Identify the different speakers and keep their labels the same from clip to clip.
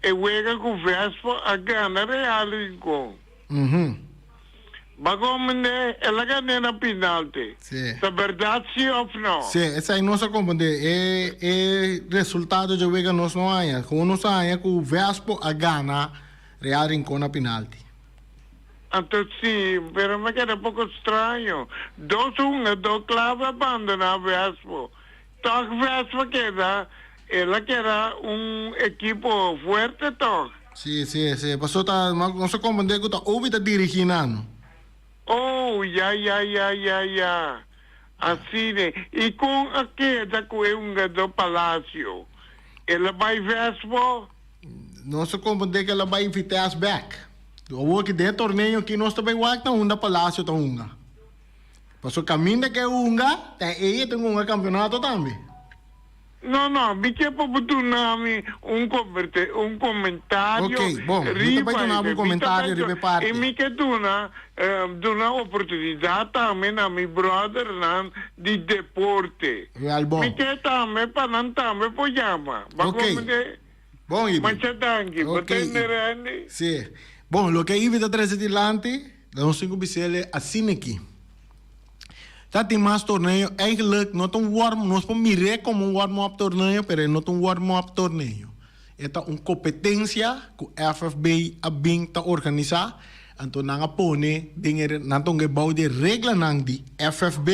Speaker 1: E wega ku Vespo a gana Real Rincon. Ba komprendé? El a gan'é na pinalti. Ta bèrdat si òf no?
Speaker 2: Sí, esei nos a komprendé. E e resultado dje wega nos no haña. Komo nos a haña ku Vespo a gana Real Rincon na pinalti.
Speaker 1: Anto sí, pero mi a keda poko straño. Dos hungadó klave a bandoná Vespo. Tòg Vespo keda, el a keda un ekipo fuerte tòg.
Speaker 2: Sí, sí, sí. Paso ta, nos a comprende cu ta Obi ta dirigi nan.
Speaker 1: Oh, ya, ya, ya, ya, ya. Asina. Y con a keda cu e hungador Palacio? El a bay Vespo?
Speaker 2: Nos a comprende cu el a bay Vitesse bek. Awor ki den e torneo aki nos ta bay wak na unda Palacio ta hunga. Paso caminda cu e hunga, ta ey e tin hunga campeonato tambe.
Speaker 1: No, no, mi ke pa bo duna mi un converte, un comentario
Speaker 2: Ok, bon, mi ta
Speaker 1: riba
Speaker 2: bai duna bo
Speaker 1: ese.
Speaker 2: un
Speaker 1: Mi ta
Speaker 2: comentario
Speaker 1: bai
Speaker 2: riba e
Speaker 1: y
Speaker 2: parti.
Speaker 1: mi ke duna, duna oportunidad tambe na mi brothernan di deporte.
Speaker 2: Wel
Speaker 1: Mi
Speaker 2: bon.
Speaker 1: ke tambe pa nan tambe por yama. Bo a
Speaker 2: Ok,
Speaker 1: comprende?
Speaker 2: bon Ibi.
Speaker 1: Masha danki. Bo
Speaker 2: Ok,
Speaker 1: tende
Speaker 2: Ibi.
Speaker 1: Randy?
Speaker 2: Si. Bon, loke Ibi ta trece dilanti, nos tin cu bis'el asina aki. Ta tin mas torneo, eigenlijk no ta un warm, nos por mir'é como un warm-up torneo, pero e no ta un warm-up torneo. E ta un competencia cu FFB a bin ta organisa, anto nan a pone den e, nan ta un bou di e reglanan di FFB,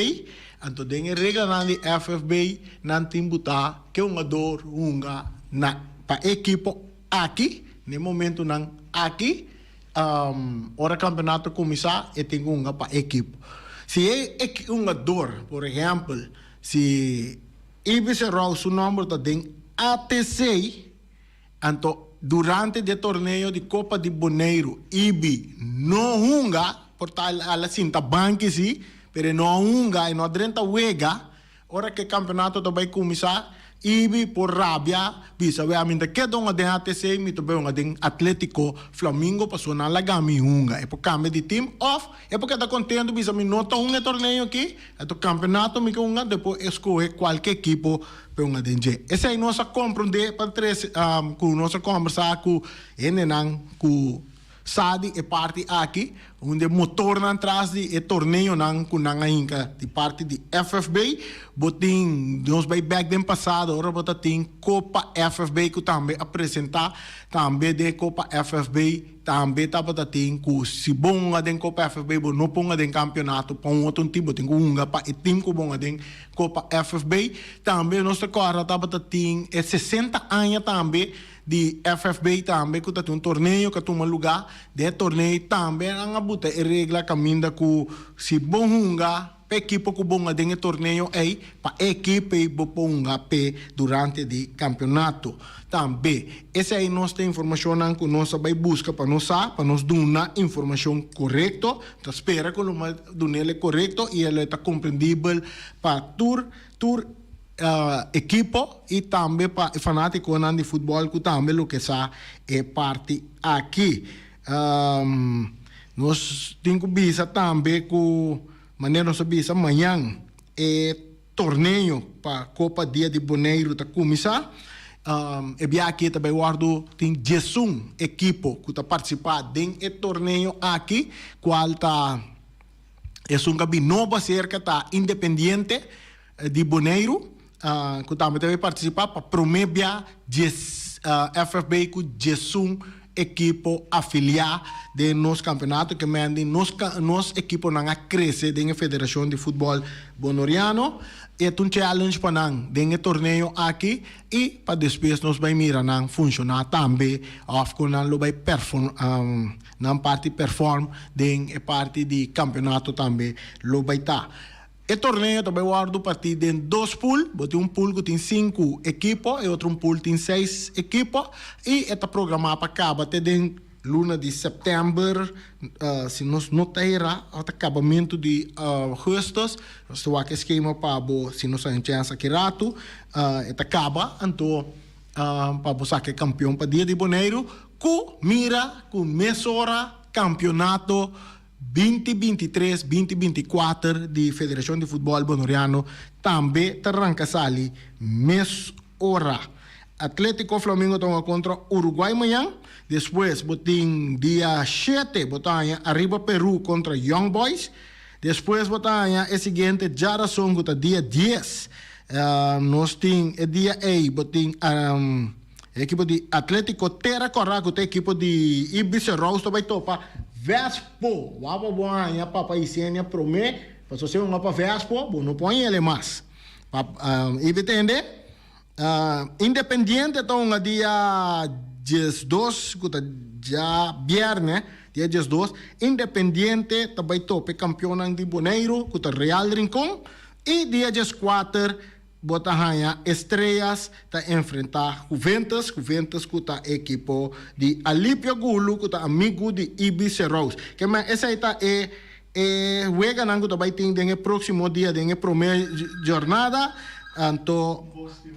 Speaker 2: anto den e reglanan di FFB nan tin buta ke hungador hunga na pa e ekipo aki, na e momentonan aki. Ora campeonato cuminsa e tin cu hunga pa ekipo. Si e hungador, por ehempel, si Ibis Herou su nomber ta den ATC, anto durante di e torneo di Copa di Boneiru Ibi no hunga, por ta el a sinta banki si, pero e no a hunga, e no a drenta wega, Ora ku e kampeonato ta bai kuminsá, Ibi por rabia bisa, Wea, mi ta keda hunga den ATC, mi ta bai hunga den Atlético Flamingo pasobra nan laga mi hunga. E por kambia di tim òf e por keda kontentu bisa mi no ta hunga e torneo aki, e kampeonato mi ke hunga, despues e skohe kualke ekipo pa e hunga den dje. Esei nos a komprondé pa trese ku nos a kòmbersá ku hendenan ku Sa di e parti aki, unda e motornan tras di e torneonan ku nan a hinka di parti di FFB, bo tin, nos bai bek den pasado ora bo ta tin Kopa FFB ku tambe a presentá, tambe den Kopa FFB tambe tabata tin ku si bo hunga den Kopa FFB bo no por hunga den kampionato pa un otro tim, bo tin ku hunga pa e tim ku bo hunga den Kopa FFB. Tambe nos ta kòrda tabata tin e 60 aña tambe. Di FFB tambe ku ta tin un torneo ku a tuma lugá. Den e torneo tambe nan a buta e regla kaminda ku si bo hunga pa e ekipo ku bo hunga den e torneo ei, pa e ekipo ei bo por hunga p'e durante di kampionato. Tambe esei nos ta informashonnan ku nos a bai buska pa nos sa, pa nos duna informashon korekto. Ta spera ku lo dun'el e korekto i el ta komprendibel pa tur tur. Ekipo y tambe pa e fanaticonan di futbol cu tambe lo ke sa e parti aki. Nos tin cu bisa tambe cu manera nos a bisa mañan e torneo pa Copa Dia di Boneiru ta cuminsa. E bia aki ta bay wordo tin 11 ekipo cu ta participa den e torneo aki cual ta esun cu a bin nobo acerca ta Independiente. Di Boneiru ku tambe ta bay partisipá pa promé bia djes FFB ku 11 ekipo afiliá den nos kampeonato ke mende nos nos ekiponan a krese den e Federashon di Futbòl Bonoriano. E ta un challenge pa nan den e torneo aki i pa despues nos bay mira nan funshoná tambe òf ku nan lo bay perform nan parti perform den e parti di kampeonato tambe lo bay ta. E torneo ta bai wòrdu partí den dos pool, bo tin un pool ku tin sinku ekipo, e otro un pool tin seis ekipo i e ta programá pa kaba te den luna di sèptèmber, si nos no ta erá, òf ta kabamentu di ougùstùs, nos ta wak e skema pa bo si nos haña chèns aki ratu, e ta kaba anto pa bo saka e kampion pa dia di Boneiru ku mira ku mesora kampionato 2023, 2024 di Federacion di Futbol Bonoriano tambe ta ranca sali mes ora. Atletico Flamingo ta hunga kontra Uruguay mañan. Despues bo tin dia shete bo ta haña Arriba Peru kontra Young Boys. Despues bo ta haña e siguiente djarason ku ta dia dies. Nos tin e dia ei bo tin e ekipo di Atletico Tera Kòrá ku ta ekipo di Ibis Rous ta bai topa Vespo. Wak pa bo haña Papa Isenia promé pasobra si e hunga pa Vespo bo no por haña el mas. Ibi tende? Independiente ta hunga dia 12 ku ta djabièrnè, dia 12, Independiente ta bai topa e kampionnan di Boneiru ku ta Real Rincon i dia 14 bo ta haña Estrellas ta enfrentá Juventus, Juventus ku ta e ekipo di Alipio Gulu ku ta amigu di Ibi Serous. Ke men esei ta e E weganan ku ta bai tin den e próksimo dia den e promé jornada, anto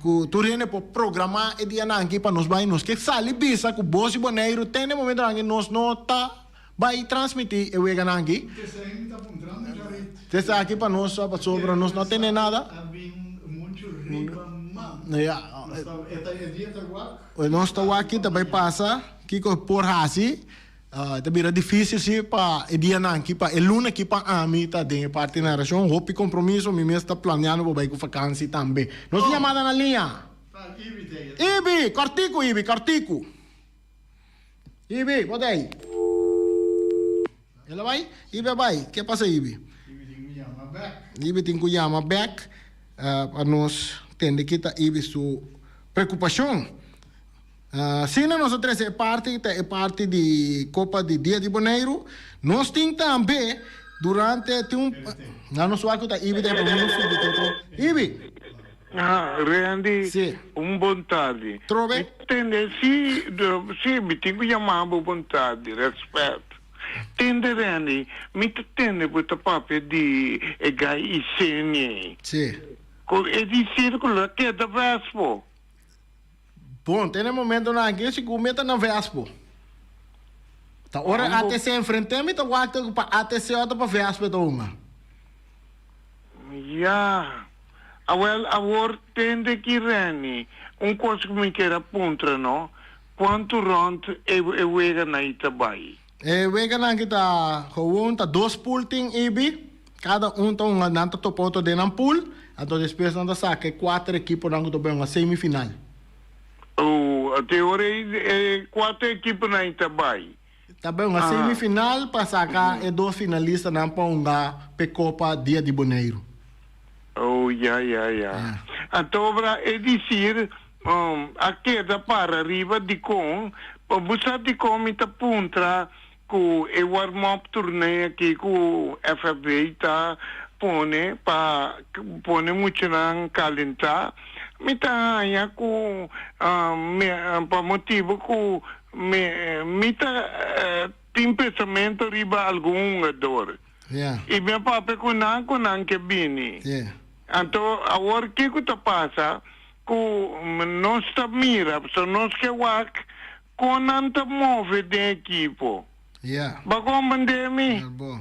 Speaker 2: ku tur hende por programá e dianan aki pa nos bai. Nos ke sali bisa ku Bos i Boneiru te na e momentonan aki nos no ta bai transmití e weganan aki. Te esaki pa nos pasobra nos no a tene nada. Nos ta wak ki ta bai pasa, kiko por hasi. Ta bira difícil si pa e dianan aki, pa e luna aki pa ami ta den e parti narashon. Hopi compromiso, mi mes ta planeando pa bai ku vakansi tambe. Nos tin yamada na liña. Ibi, kòrtiku Ibi, kòrtiku. Ibi, bo ta ei? El a bai? Ibi a bai. Ke pasa Ibi? Ibi tin ku yama bèk pa nos tende kita Ibi su preokupashon. Asina nos a trese e parti ta e parti di Kopa di Dia di Boneiru. Nos tin tambe durante tin un na nos wak ku ta Ibi ta e prome nos subi te otro Ibi.
Speaker 1: Ha, Randy,
Speaker 2: Si.
Speaker 1: un bon tardi.
Speaker 2: Trobe.
Speaker 1: Mi tende, si, si, mi tin ku yama bo bon tardi, rèspèt. Tende, Randy, mi ta tende bo ta papia di e gai Isenia.
Speaker 2: Si.
Speaker 1: Ku e di sirkulo a keda Vespo.
Speaker 2: Bon, te na e momentonan aki sigur mi ta na Vespo. Ta ora ATC enfrente mi ta wak ta pa ATC o ta pa Vespo e ta hunga.
Speaker 1: Ya. Awel, awor tende ki Renny, un kos ku mi kier a puntra no, kuantu rònt e e weganan ei ta bai?
Speaker 2: E weganan aki ta gewoon ta dos pool tin ibi, Kada un ta hunga, nan ta topa otro den nan pool, anto despues nan ta saka e kuater ekiponan ku ta bai hunga semifinal.
Speaker 1: Oh, te ora ei e kuater ekiponan ei ta bai?
Speaker 2: Ta bai hunga semifinal pa saka e dos finalistanan pa hunga p'e Kopa Dia di Boneiru.
Speaker 1: Oh, ya, ya, ya. Anto obra e disir a keda para riba dikon, bo sa dikon mi ta puntra Ku e warm-up tournee aki ku FFB ta pone pa pone muchanan kalentá, mi ta haña ku pa motibu ku mi mi ta tin pensamentu riba algun hungador i mi a papia ku nan ku nan ke bini. Anto awor kiko ta pasa ku nos ta mira, pasobra nos ke wak Kon nan ta move den ekipo?
Speaker 2: Ja.
Speaker 1: Bo comprende mi?
Speaker 2: Ja, bo.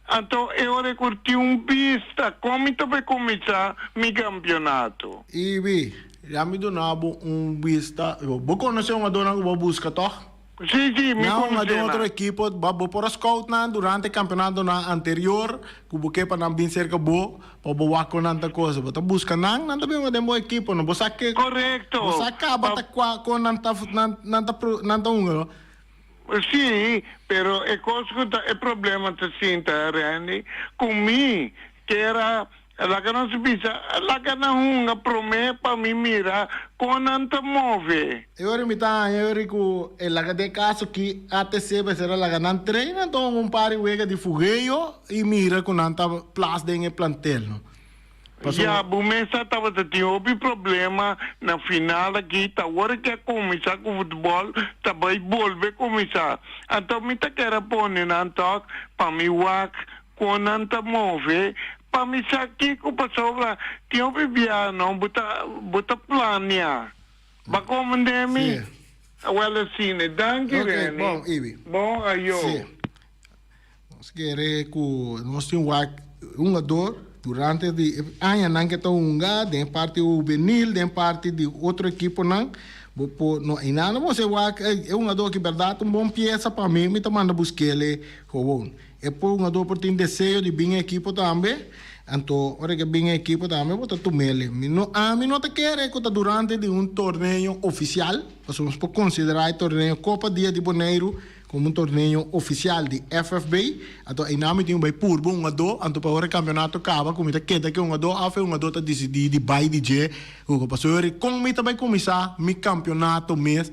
Speaker 1: Anto e ora ku tin un bista, kon mi ta bai kuminsá mi kampionato?
Speaker 2: Ibi, ya mi duna bo un bista. Bo konosé un adonan ku bo buska, tòg?
Speaker 1: Sí, sí, mi
Speaker 2: Nan hunga
Speaker 1: konosé
Speaker 2: den otro
Speaker 1: nan.
Speaker 2: ekipo, bo bo por a scout nan durante e kampionatonan anterior ku bo ke pa nan bin serka bo. Pa bo wak kon nan ta kosa. Bo ta buska nan, nan ta bin hunga den bo ekipo. No bo sa ke.
Speaker 1: Korekto.
Speaker 2: Bo sa kaba ta kua kon nan ta nan nan ta nan ta hunga no.
Speaker 1: Sí, pero e kos ku ta e problema ta sinta, Randy, ku mi kier a laga nos bisa laga nan hunga promé pa mi mira kon nan ta move.
Speaker 2: E ora mi ta haña e ora ku e laga den kaso ki ATC mester a laga nan train anto hunga un par di wega di fugeo i mira ku nan ta plas den e plantel no. Pasobra.
Speaker 1: Ya, bo mes sa tabata tin hopi problema na final aki, ta ora ki a kuminsá ku futbòl ta bai bolbe kuminsá. Anto mi ta kere pone nan tòg pa mi wak Kon nan ta move pa mi sa kiko pasobra tin hopi biaha no bo ta bo ta planea ba komende mi
Speaker 2: Sí.
Speaker 1: awel asina danki
Speaker 2: Ok,
Speaker 1: Renny
Speaker 2: bon Ibi.
Speaker 1: bon ayo.
Speaker 2: Sí. Nos kere ku nos tin wak hungador. Durante di e añanan ke ta hunga den e parti hubenil, den parti di otro ekiponan, bo por no einan bo se wak e hungadó aki bèrdat un bon piesa pa mi, mi ta manda busk'el gewoon. E por hungadó por tin deseo di bin e ekipo tambe, anto ora ke bin e ekipo tambe bo ta tum'el. Mi no ami no ta kere ku ta durante di un torneo ofisial, pasobra nos por konsiderá e torneo Kopa Dia di Boneiru Komo un torneo ofisial di FFB, anto einan mi tin ku bai purba un hungadó, anto pa ora e kampeonato kaba ku mi ta keda ku e hungadó òf e hungadó ta disidí di bai di dje ku pasobra ori kon mi ta bai kuminsá mi kampeonato mes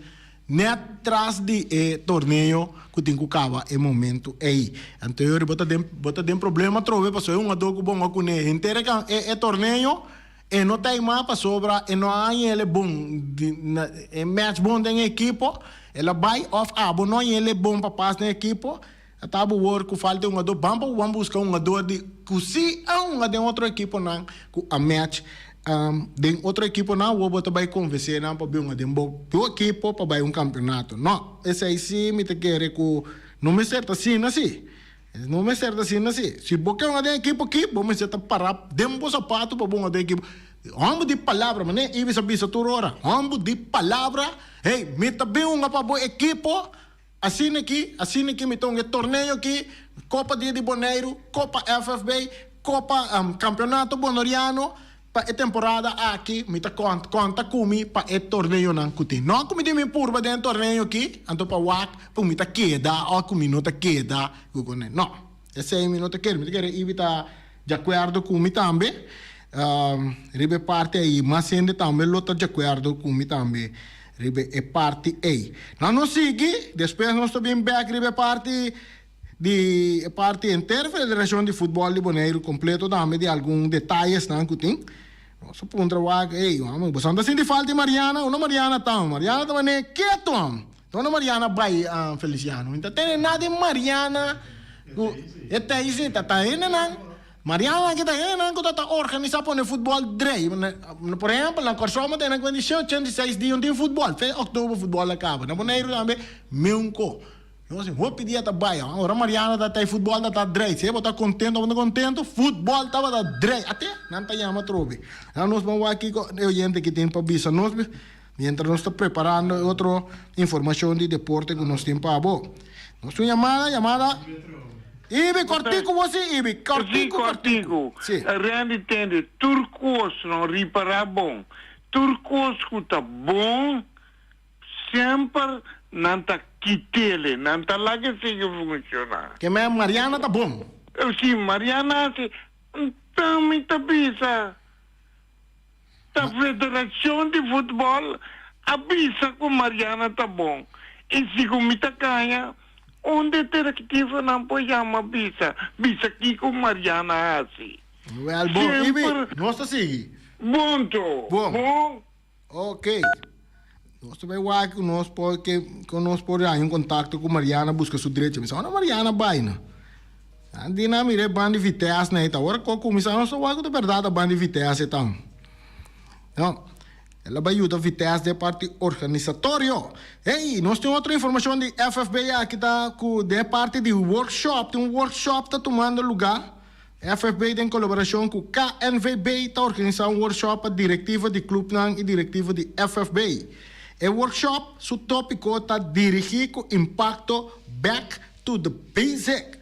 Speaker 2: nèt tras di e torneo ku tin ku kaba e momento ei. Anto e ori bo ta den bo ta den problema atrobe pasobra e hungadó ku bo hunga kuné henter e e torneo E no ta ima pasobra e no a haña el e bon e match bon den e ekipo, el a bai of abo no haña el e bon pa pas den e ekipo, a ta bo wor ku falta e hungador, ban pa bo ban buska un hungador di ku si a hunga den otro ekiponan ku a match den otro ekiponan awor bo ta bai konvensé nan pa bin hunga den bo ekipo pa bai un kampeonato. No, esei si mi ta kere ku no mester ta asina si. No mester ta asina si. Si bo ke hunga den ekipo aki, bo mester ta para den bo sapatu pa bo hunga den ekipo. Homber di palabra, manera Ibis a bisa tur ora, homber di palabra, hey, mi ta bin hunga pa bo ekipo, asina aki, asina aki mi ta hunga e torneo aki, Kopa Dia di Boneiru, Kopa FFB, Kopa Kampeonato Bonoriano, Pa e temporada aki mi ta kont konta ku mi pa e torneonan ku tin. No ku mi tin mi purba den e torneo aki, anto pa wak ku mi ta keda òf ku mi no ta keda ku kuné. No, esei mi no ta kere. Mi ta kere Ibi ta djakuerdo ku mi tambe riba e parti ei. Mas hende tambe lo ta djakuerdo ku mi tambe riba e parti ei. Nan nos sigui, despues nos ta bin bèk riba e parti. Di e parti henter Federashon di Futbòl di Boneiru kompleto tambe di algun detayesnan ku tin. Nos a puntra wak, ey, amo, boso no ta sinti falta di Mariana? Unda Mariana ta? Mariana ta manera ketu, am. Unda Mariana bai, Feliciano? Mi ta tene nada di Mariana ku e ta ei si, ta ta hendenan. Mariana aki ta hendenan ku ta ta organisá pone futbòl drei. Por ehèmpel, na Kòrsou mi tene kuenta di 86 dia no tin futbòl. Fe òktober futbòl a kaba. Na Boneiru tambe meunko. Nos tin hopi dia ta bai. Ora Mariana ta tei futbol ta ta drei. Si bo ta contento of no contento, futbol tabata drei. Ate, nan ta yama atrobe. Nan nos ban wak kiko e oyente aki tin pa bisa nos mientras nos ta preparando e otro informacion di deporte cu nos tin pa bo. Nos tin un yamada, yamada. Ibi, cortico bo si, Ibi. Cortico, cortico.
Speaker 1: Si, cortico. Randy tende, tur cos no ripara bon. Tur cos cu ta bon. Semper nan ta kitele, nan ta laga e sigui funciona.
Speaker 2: Ke men Mariana ta bon.
Speaker 1: Si Mariana haci, nta mi ta bisa ta federacion di futbol a bisa cu Mariana ta bon. Y si cu mi ta caña, un detectivenan por yama bisa, bisa kico Mariana haci.
Speaker 2: Wel bon, Ibi, nos ta sigui.
Speaker 1: Bon to, bon.
Speaker 2: Ok. Nos ta bai wak ku nos por ke ku nos por haña un kontakto ku Mariana buska su drecho. Mi sa unda Mariana bai no. Nan di nan mira e ban di Vitesse na e ta. Ora ku a kuminsá nos ta wak ku ta bèrdat a ban di Vitesse e ta. No. El a bai yuda Vitesse den e parti organisatorio. Hey, nos tin otro informashon di FFB aki ta ku den e parti di workshop, tin un workshop ta tumando lugá. FFB den kolaborashon ku KNVB ta organisá un workshop pa direktiva di klupnan i direktiva di FFB. E workshop su tópiko ta Dirigí ku impakto, Back to the basic.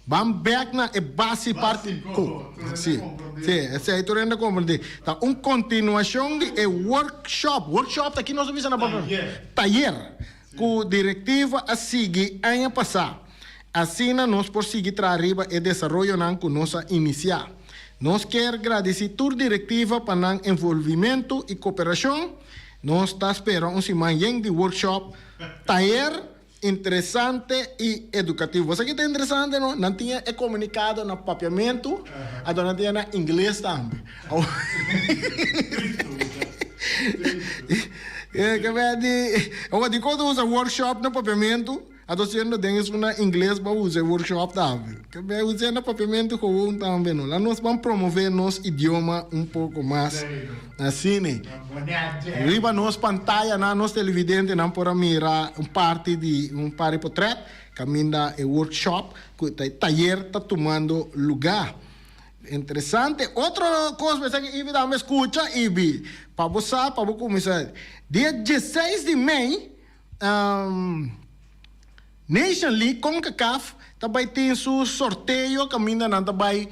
Speaker 2: Ban bèk na e base parti ku. Sí, sí, esei tur hende a komprendé. Ta un kontinuashon di e workshop. Workshop ta ki nos a bisa na papia? Tayer. Ku direktiva a sigui aña pasá. Asina nos por sigui traha riba e desaroyonan ku nos a inisiá. Nos kier gradisí tur direktiva pa nan envolvimentu i koperashon. Nos ta spera un siman yen di workshop, tayer interesante i edukativo. Bo sa ki ta interesante no? Nan tin e komunikado na papiamentu, anto nan tin e na ingles tambe. Dikon ta usa workshop na papiamentu? Anto siendo den esun na ingles bo a usa e workshop tambe. Ke be usa na papiamentu gewoon tambe no. La nos ban promove nos idioma un poko mas asina. Riba nos pantayanan nos televidentenan por a mira un parti di un par di potret kaminda e workshop ku ta e tayer ta tumando luga. Interesante. Otro kos mester ku Ibi tambe skucha, Ibi, pa bo sa, pa bo kuminsá. Dia dieseis di mei, Nation League, Concacaf, ta bai tin su sorteo kaminda nan ta bai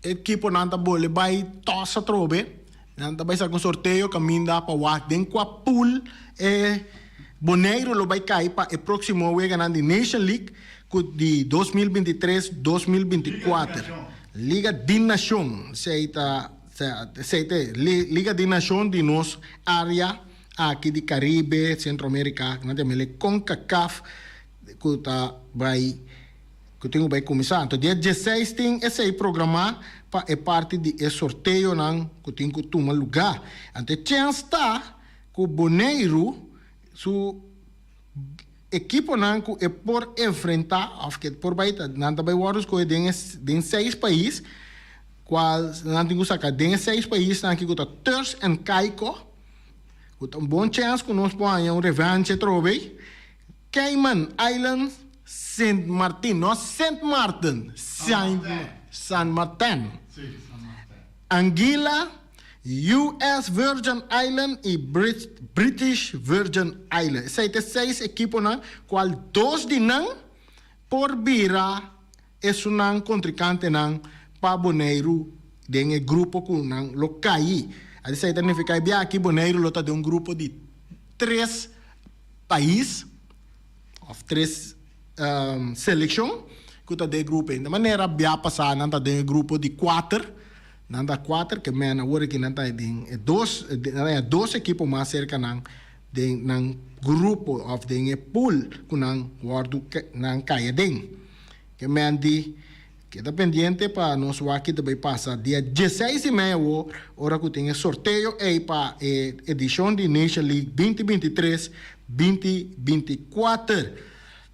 Speaker 2: ekiponan ta bole bai tòs atrobe. Nan ta bai saka un sorteo kaminda pa wak den kua pool e Boneiru lo bai kai pa e próksimo weganan di Nation League ku di 2023, 2024. Liga di Nashon, esei ta esei ta e Liga di Nashon di nos área aki di Karibe, Sentro Amerika, nan ta yama el Concacaf ku ta bai ku tin ku bai kuminsá. Anto dia dieseis tin esei programá pa e parti di e sorteonan ku tin ku tuma lugá. Anto e chèns ta ku Boneiru su ekiponan ku e por enfrentá òf ke por bai ta nan ta bai wòrdu skohe den e den seis pais kual nan tin ku saka den e seis paisnan aki ku ta Turks en Caicos ku ta un bon chèns ku nos por haña un revanche atrobe. Cayman Islands, Sint Martin, no Sint Maarten, San Martin, Anguilla, US Virgin Island y British Virgin Island. Esei ta e seis ekiponan, kual dos di nan por bira esunnan kontrikantenan pa Boneiru den e grupo ku nan lo kai. Esei ta nifiká e bia aki Boneiru lo ta den un grupo di tres pais of tres seleccion cu ta den e grupo ei. Manera bia pasa nan ta den e grupo di cuater, nan ta cuater ke men awor aki nan ta den e dos, nan ta dos ekipo mas cerca nan den nan grupo of den e pool cu nan wordo nan cay aden. Ke men di Keda pendiente pa nos wak ki ta bay pasa dia dieseis di mei awo ora cu tin e sorteo ey pa e edicion di Nation League 2023, 2024.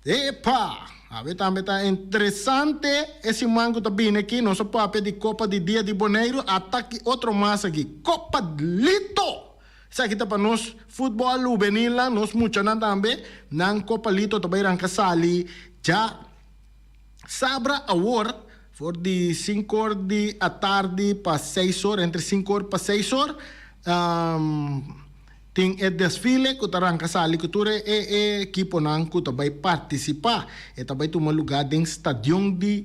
Speaker 2: Epa! Awe tambe ta interesante e siman cu ta bini aki nos a papia di Copa di Dia di Boneiru ata ki otro mas aki Copa Lito! Esaki ta pa nos futbol hubenilnan, nos muchanan tambe, nan Copa Lito ta bay ranca sali dja. Sabra awor, for di sinkor di atardi pa seis or, entre sinkor pa seis or, tin e desfile ku ta ranka sali ku tur e ekiponan ku ta bai partisipá. E ta bai tuma lugá den stadion di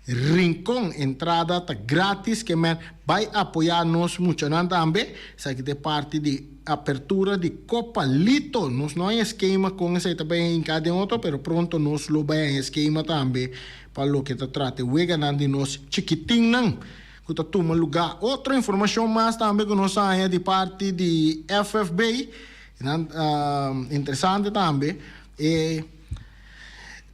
Speaker 2: Rincon. Entrada ta gratis, ke men bai apoyá nos muchanan tambe. Esaki ta e parti di Apertura di Copa Lito. Nos no haña skema con esey ta bay hinca den otro, pero pronto nos lo bay haña skema tambe pa loke ta trata e weganan di nos chikitinnan cu ta tuma luga. Otro informacion mas tambe cu nos a haña di parti di FFB, nan interesante tambe, e.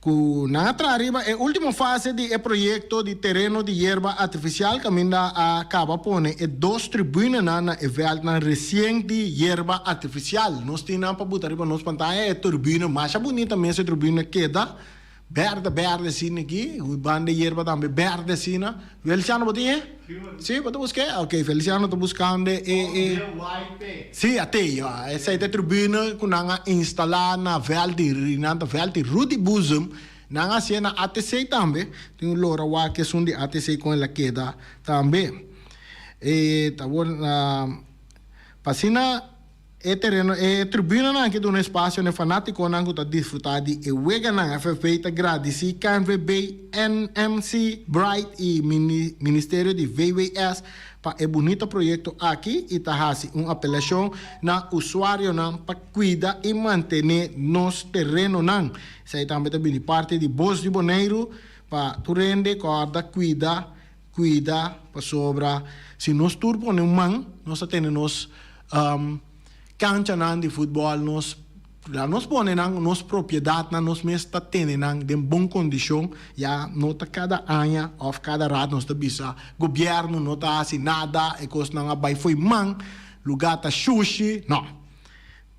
Speaker 2: Ku nan a traha riba e último fase di e proyekto di tereno di yerba artifisial kaminda a kaba pone e dos tribunenan na e vèltnan resien di yerba artifisial. Nos tin nan pa buta riba nos pantaya e tribune masha bunita mes e tribune keda bèrdè bèrdè asina aki ku banda yerba tambe bèrdè asina. Feliciano bo tin e? Si bo ta busk'e? Ok Feliciano ta buskando e e Si a te esei ta e tribune ku nan a instalá na vèlt di nan ta vèlt di Rudy Boezem nan a hasié na ATC tambe tin un lora wak esun di ATC kon el a keda tambe e ta wor pa asina E tereno, e tribunanan aki duna espasio na e fanátikonan ku ta disfrutá di e weganan. FFB ta gradisí KNVB, NMC, Bright i Ministerio di VWS pa e bunita proyekto aki i ta hasi un apelashon na usuarionan pa kuida i mantené nos terenonan. Esei tambe ta bini parti di Bos di Boneiru pa tur hende kòrda kuida Cuida pasobra si nos tur pone un man nos ta tene nos canchanan di futbol nos la nos pone nan nos propiedadnan nos mes ta tene nan den bon condicion ya no ta cada aña of cada rato nos ta bisa gobierno no ta haci nada e cosnan a bay fo'i man lugar ta shushi no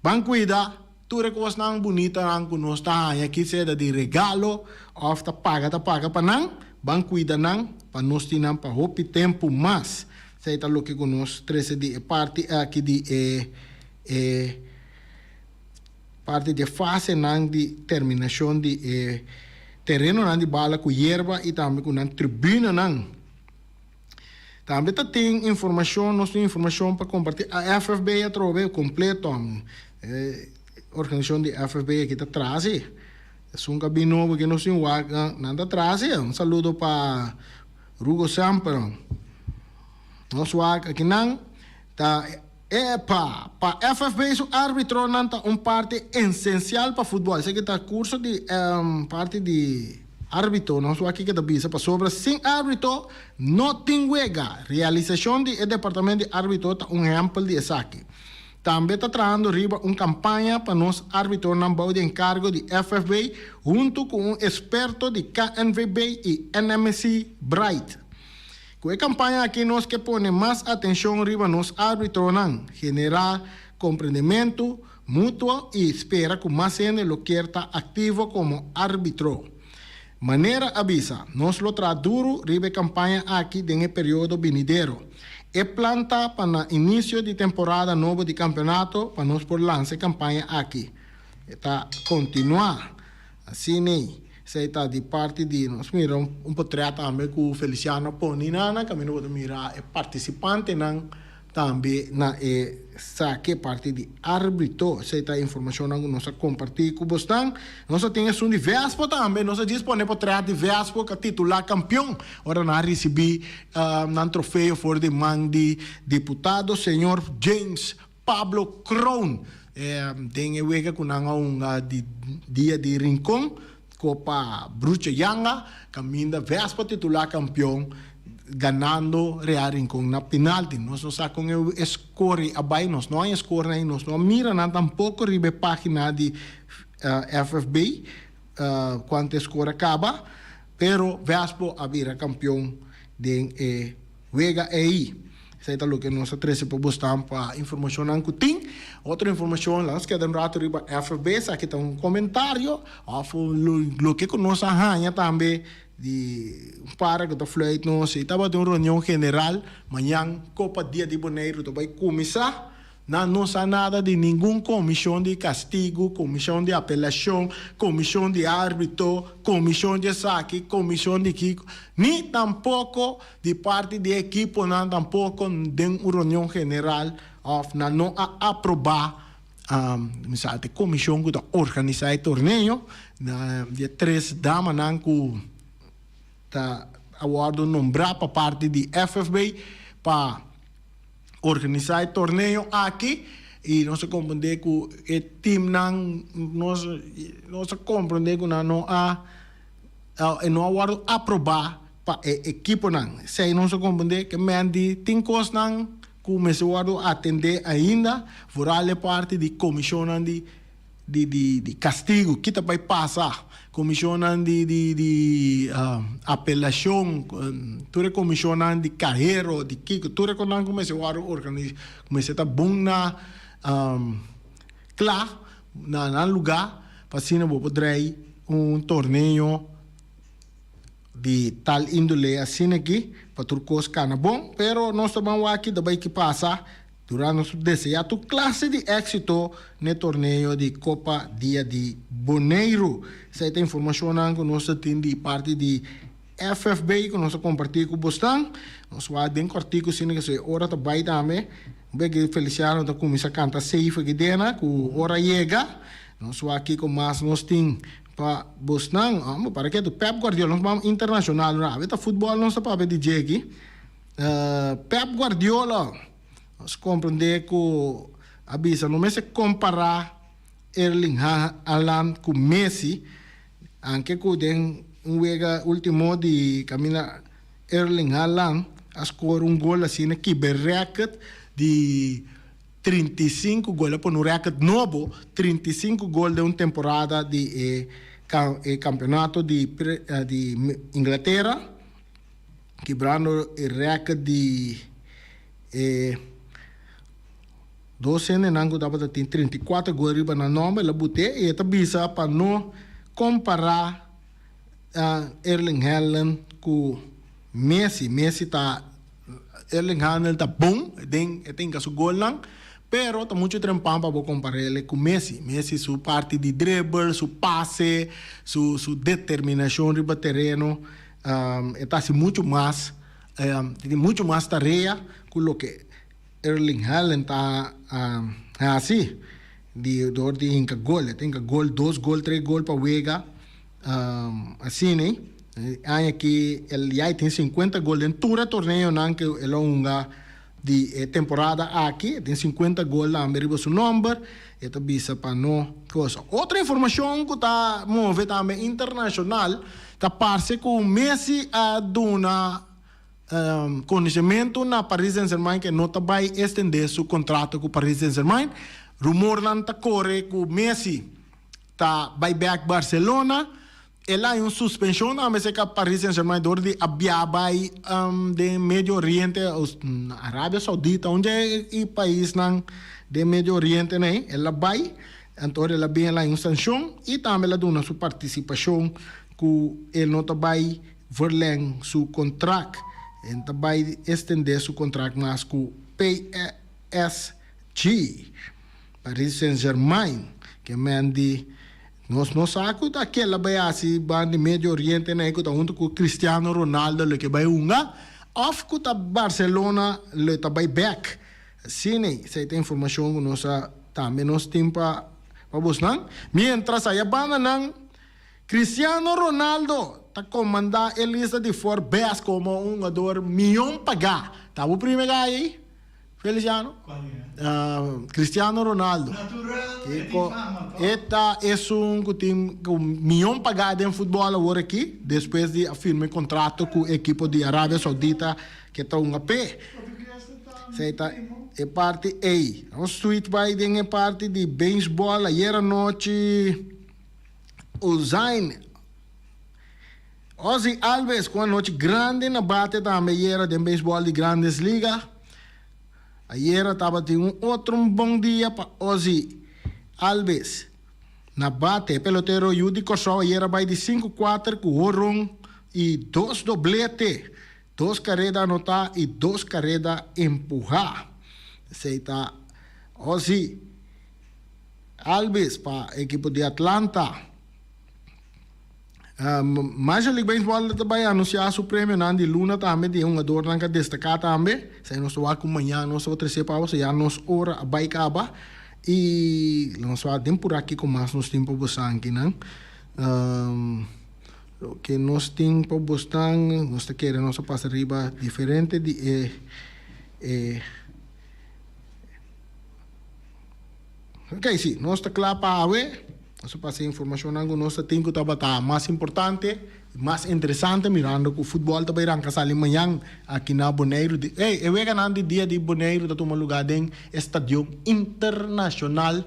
Speaker 2: ban cuida. Tur e kosnan bunitanan ku nos ta haña ki sea ta di regalo òf ta paga ta paga pa nan, ban kuida nan pa nos tin nan pa hopi tempu mas. Esei ta loke ku nos trese di e parti aki di e e parti di e fasenan di terminashon di e. terenonan di bala ku yerba i tambe ku nan tribunanan. Tambe ta tin informashon, nos tin informashon pa kompartí. A FFB atrobe kompleto. E organisashon di FFB aki ta tras ei. Esun ku a bin nobo aki nos tin wak, nan ta tras ei. Un saludo pa Rugo Semper. Nos wak akinan ta epa! Pa FFB su arbitronan ta un parti esensial pa futbòl. Esaki ta kurso di parti di arbitro. Nos wak kiko ta bisa pasobra sin arbitro no tin wega. Realisashon di e departamento di arbitro ta un ehèmpel di esaki. Tambe ta trahando riba un kampaña pa nos arbitronan bou di enkargo di FFB huntu ku un esperto di KNVB i NMC Bright. Ku e kampaña aki nos ke pone mas atenshon riba nos arbitronan, generá komprendementu mutuo i spera ku mas hende lo kier ta aktivo komo arbitro. Manera a bisa, nos lo traha duru riba e kampaña aki den e periodo binidero. E plan ta pa na inisio di temporada nobo di kampeonato pa nos por lansa e kampaña aki. E ta kontinuá asin'ei. Esei ta di parti di nos mira un potrèt tambe ku Feliciano a pone nan, kaminda bo ta mira e partisipantenan tambe na e sake parti di arbitro. Esei ta informashonnan ku nos a kompartí ku bosnan. Nos a tin esun di Vespo tambe. Nos a djis pone potrèt di Vespo ku a titulá kampion ora nan a risibí nan trofeo for di man di diputado señor James Pablo Kroon den e wega ku nan a hunga di dia di Rincon Kopa Brucho Yanga kaminda Vespa titulá kampion ganando Real Rincon na penalti. Nos no sa kon e score a bai, nos no haña score nan i nos no a mira nan tampoko riba e pagina di FFB kuantu e score a kaba, pero Vespo a bira kampion den e wega ei. Esei ta loke nos a trese pa bo stan pa informashonnan ku tin. Otro informashon, laga nos keda un ratu riba FB, esaki ta un komentario òf loke ku nos a haña tambe di un para ku ta fluit nos. I tabatin un reunion general mañan Kopa Dia di Boneiru ta bai kuminsá. Nan no sa nada di ningun komishon di kastigu, komishon di apelashon, komishon di árbitro, komishon di esaki, komishon di kiko, ni tampoko di parti di e ekiponan tampoko den un reunion general òf nan no a aprobá mi sa ta e komishon ku ta organisá e torneo di e tres damanan ku ta a wòrdu nombrá pa parti di FFB pa Organisá e torneo aki i nos a komprendé ku e timnan nos nos a komprendé ku nan no a e no a wòrdu aprobá pa e ekiponan. Esei nos a komprendé ke men di tin kosnan ku mester wòrdu atendé ainda, vooral e parti di komishonnan di di di di kastigu, ki ta bai pasa, komishonnan di di di apelashon, tur e komishonnan di kahero, di kiko, tur e konan ku mester wòrdu organi ku mester ta bon na kla na nan lugá pa asina bo por drei un torneo di tal índole asina aki pa tur kos kana bon, pero nos ta ban wak ki ta bai ki pasa. Durante nos desea tur klase di éksito n'e torneo di Kopa Dia di Boneiru. Esei ta informashonnan ku nos ta tin di parti di FFB ku nos ta kompartí ku bosnan. Nos wak den kòrtiku asina ke e ora ta bai tambe. Un bes ke Feliciano ta kuminsá kanta safe aki dena ku ora yega. Nos wak kiko mas nos tin pa bosnan. Amo para ketu Pep Guardiola nos ban internashonal awe ta futbòl nos ta papia di dje aki. Pep Guardiola. Nos comprende cu a bisa no mester compara Erling Haaland cu Messi, anke cu den un wega ultimo di caminda Erling Haaland a score un gol asina kibra e record di 35 gol, a pone un record nobo, 35 gol den un temporada di e campeonato di Inglaterra. Kibrando e rèkòrt di e dos hendenan ku tabata tin 34 gol riba nan nòmber, el a but'é i e ta bisa pa no kompará Erling Haaland ku Messi. Messi ta, Erling Haaland ta bon den e ta hinka su golnan, pero. Pero ta mucho trempan pa bo comparele cu Messi. Messi su parti di dribble, su pase, su su determinacion riba tereno e ta haci mucho mas, tin mucho mas tarea cu loke Erling Haaland ta haci di dor di hinca gol. E ta hinca gol, dos gol, tres gol pa wega asina. E aña aki el ya tin cincuenta gol den tur e torneonan cu el a hunga. Di e temporada aki e tin 50 gol tambe riba su nomber. E ta bisa pa no cosa. Otro informacion cu ta move tambe internacional ta parce cu Messi a duna conocimento na Paris Saint Germain cu e no ta bay extende su contrato cu Paris Saint Germain. Rumornan ta core cu Messi ta bay bek Barcelona. El a hay un suspension tambe cerca Paris Saint Germain door di a bia bay den Medio Oriente, Arabia Saudita, un dje e paisnan den Medio Oriente nei, el a bay, anto el a bin el a hay un sancion y tambe el a duna su participacion cu el no ta bay verleng su contract, el ta bay extende su contract mas cu PSG, Paris Saint Germain, ke men di. Nos no sa ku ta kela bai hasi ban di Medio Oriente na e ku ta huntu ku Cristiano Ronaldo lo ke bai hunga òf ku ta Barcelona lo ta bai bèk. Asina esei ta informashon ku nos a tambe nos tin pa pa bosnan. Mientras aya bandanan Cristiano Ronaldo ta komandá e lista di Forbes komo un hungador mion pagá. Ta bo prime gai ei? Feliciano?
Speaker 3: Cual era?
Speaker 2: Cristiano Ronaldo.
Speaker 3: Natural, e tin fama toch?
Speaker 2: E ta esun cu tin cu miyon paga den futbol awor aki, despues di a firma e contrato cu e ekipo di Arabia Saudita ke ta hunga p'e. Esey ta e parti ey. Nos tweet bay den e parti di baseball ayer anochi Uzain. Ozzie Albies cu anochi grandi na bate tambe ayera den beisbol di Grandes Liga. Ayera tabatin un otro un bon dia pa Ozzie Albies na bate. E pelotero yu di Kòrsou ayera bai di sinku kuater cu horon y dos doblete, dos kareda anotá y dos kareda empuhá. Esey ta Ozzie Albies pa ekipo di Atlanta. Major League Baseball ta bai anuncia su premionan di luna tambe di e hungadornan ka destaca tambe. Esei nos ta wak ku mañan nos ta trece pa bo, ya nos ora a bai caba y nos wak den pura kico mas nos tin pa bosan akinan. Loke nos tin pa bosnan, nos ta kere nos a pasa riba diferente di e e. Ok, si, nos ta kla pa awe. Nos a pasa e informashonnan ku nos ta tin ku tabata mas importante i mas interesante mirando ku futbòl ta bai ranka sali mañan aki na Boneiru. Ey, e weganan di dia di Boneiru ta tuma lugá den e Stadion Internashonal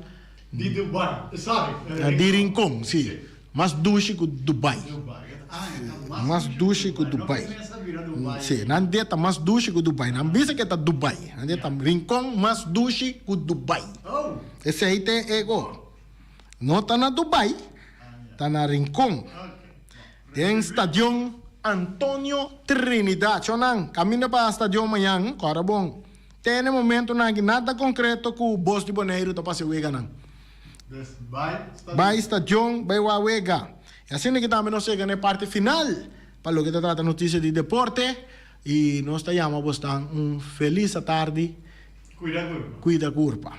Speaker 3: Di Dubai, sorry.
Speaker 2: Di Rincon, si. Mas dushi ku Dubai. Mas dushi ku Dubai. Si, nan di e ta mas dushi ku Dubai. Nan bisa ku e ta Dubai. Nan di e ta Rincon mas dushi ku Dubai. Esei ta e go. No ta na Dubai, ta na Rincon. Den Stadion Antonio Trinidad. Shonnan, kaminda pa stadion mañan, kòrda bon. Te na e momentunan aki nada konkreto ku Bos di Boneiru ta pasa e weganan. Bai stadion, bai wak wega. I asina ki tambe nos yega na e parti final pa loke ta trata notisia di deporte i nos ta yama bosnan un felis atardi.
Speaker 3: Kuida kurpa.
Speaker 2: Kuida kurpa.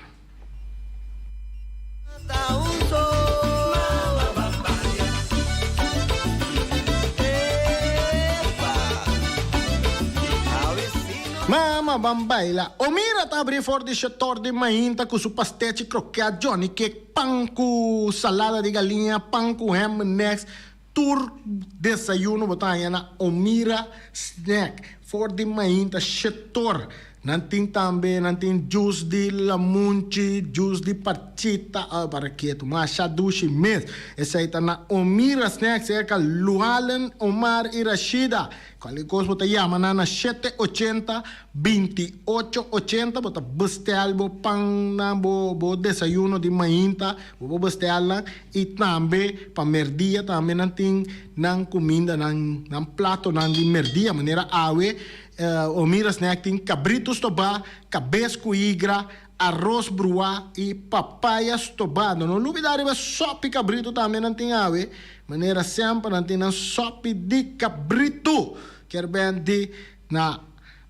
Speaker 2: Mama ban baila. Omira ta abri for di shetor di mainta ku su pastechi kroket, johnny cake, pan ku salada di galiña, pan ku ham nex. Tur desayuno bo ta haña na Omira Snack for di mainta shetor. Nan tin tambe nan tin juice di lamunchi, juice di parchita, oh para ketu masha dushi mes. Esei ta na Omira Snack serka Lualen, Omar y Rashida. Cualkier cos bo ta yama nan na shete ochenta, binti ocho ochenta, bo ta bestel bo pan nan bo bo desayuno di mainta, bo por bestel nan y tambe pa merdia tambe nan tin nan cuminda nan nan platonan di merdia manera awe Omira Snack tin cabrito stobá, cabes cu higra. Arroz bruá i papaya stobá. No no lubidá riba sòpi kabritu tambe nan tin awe. Manera semper nan tin nan sòpi di kabritu. Kier ben di na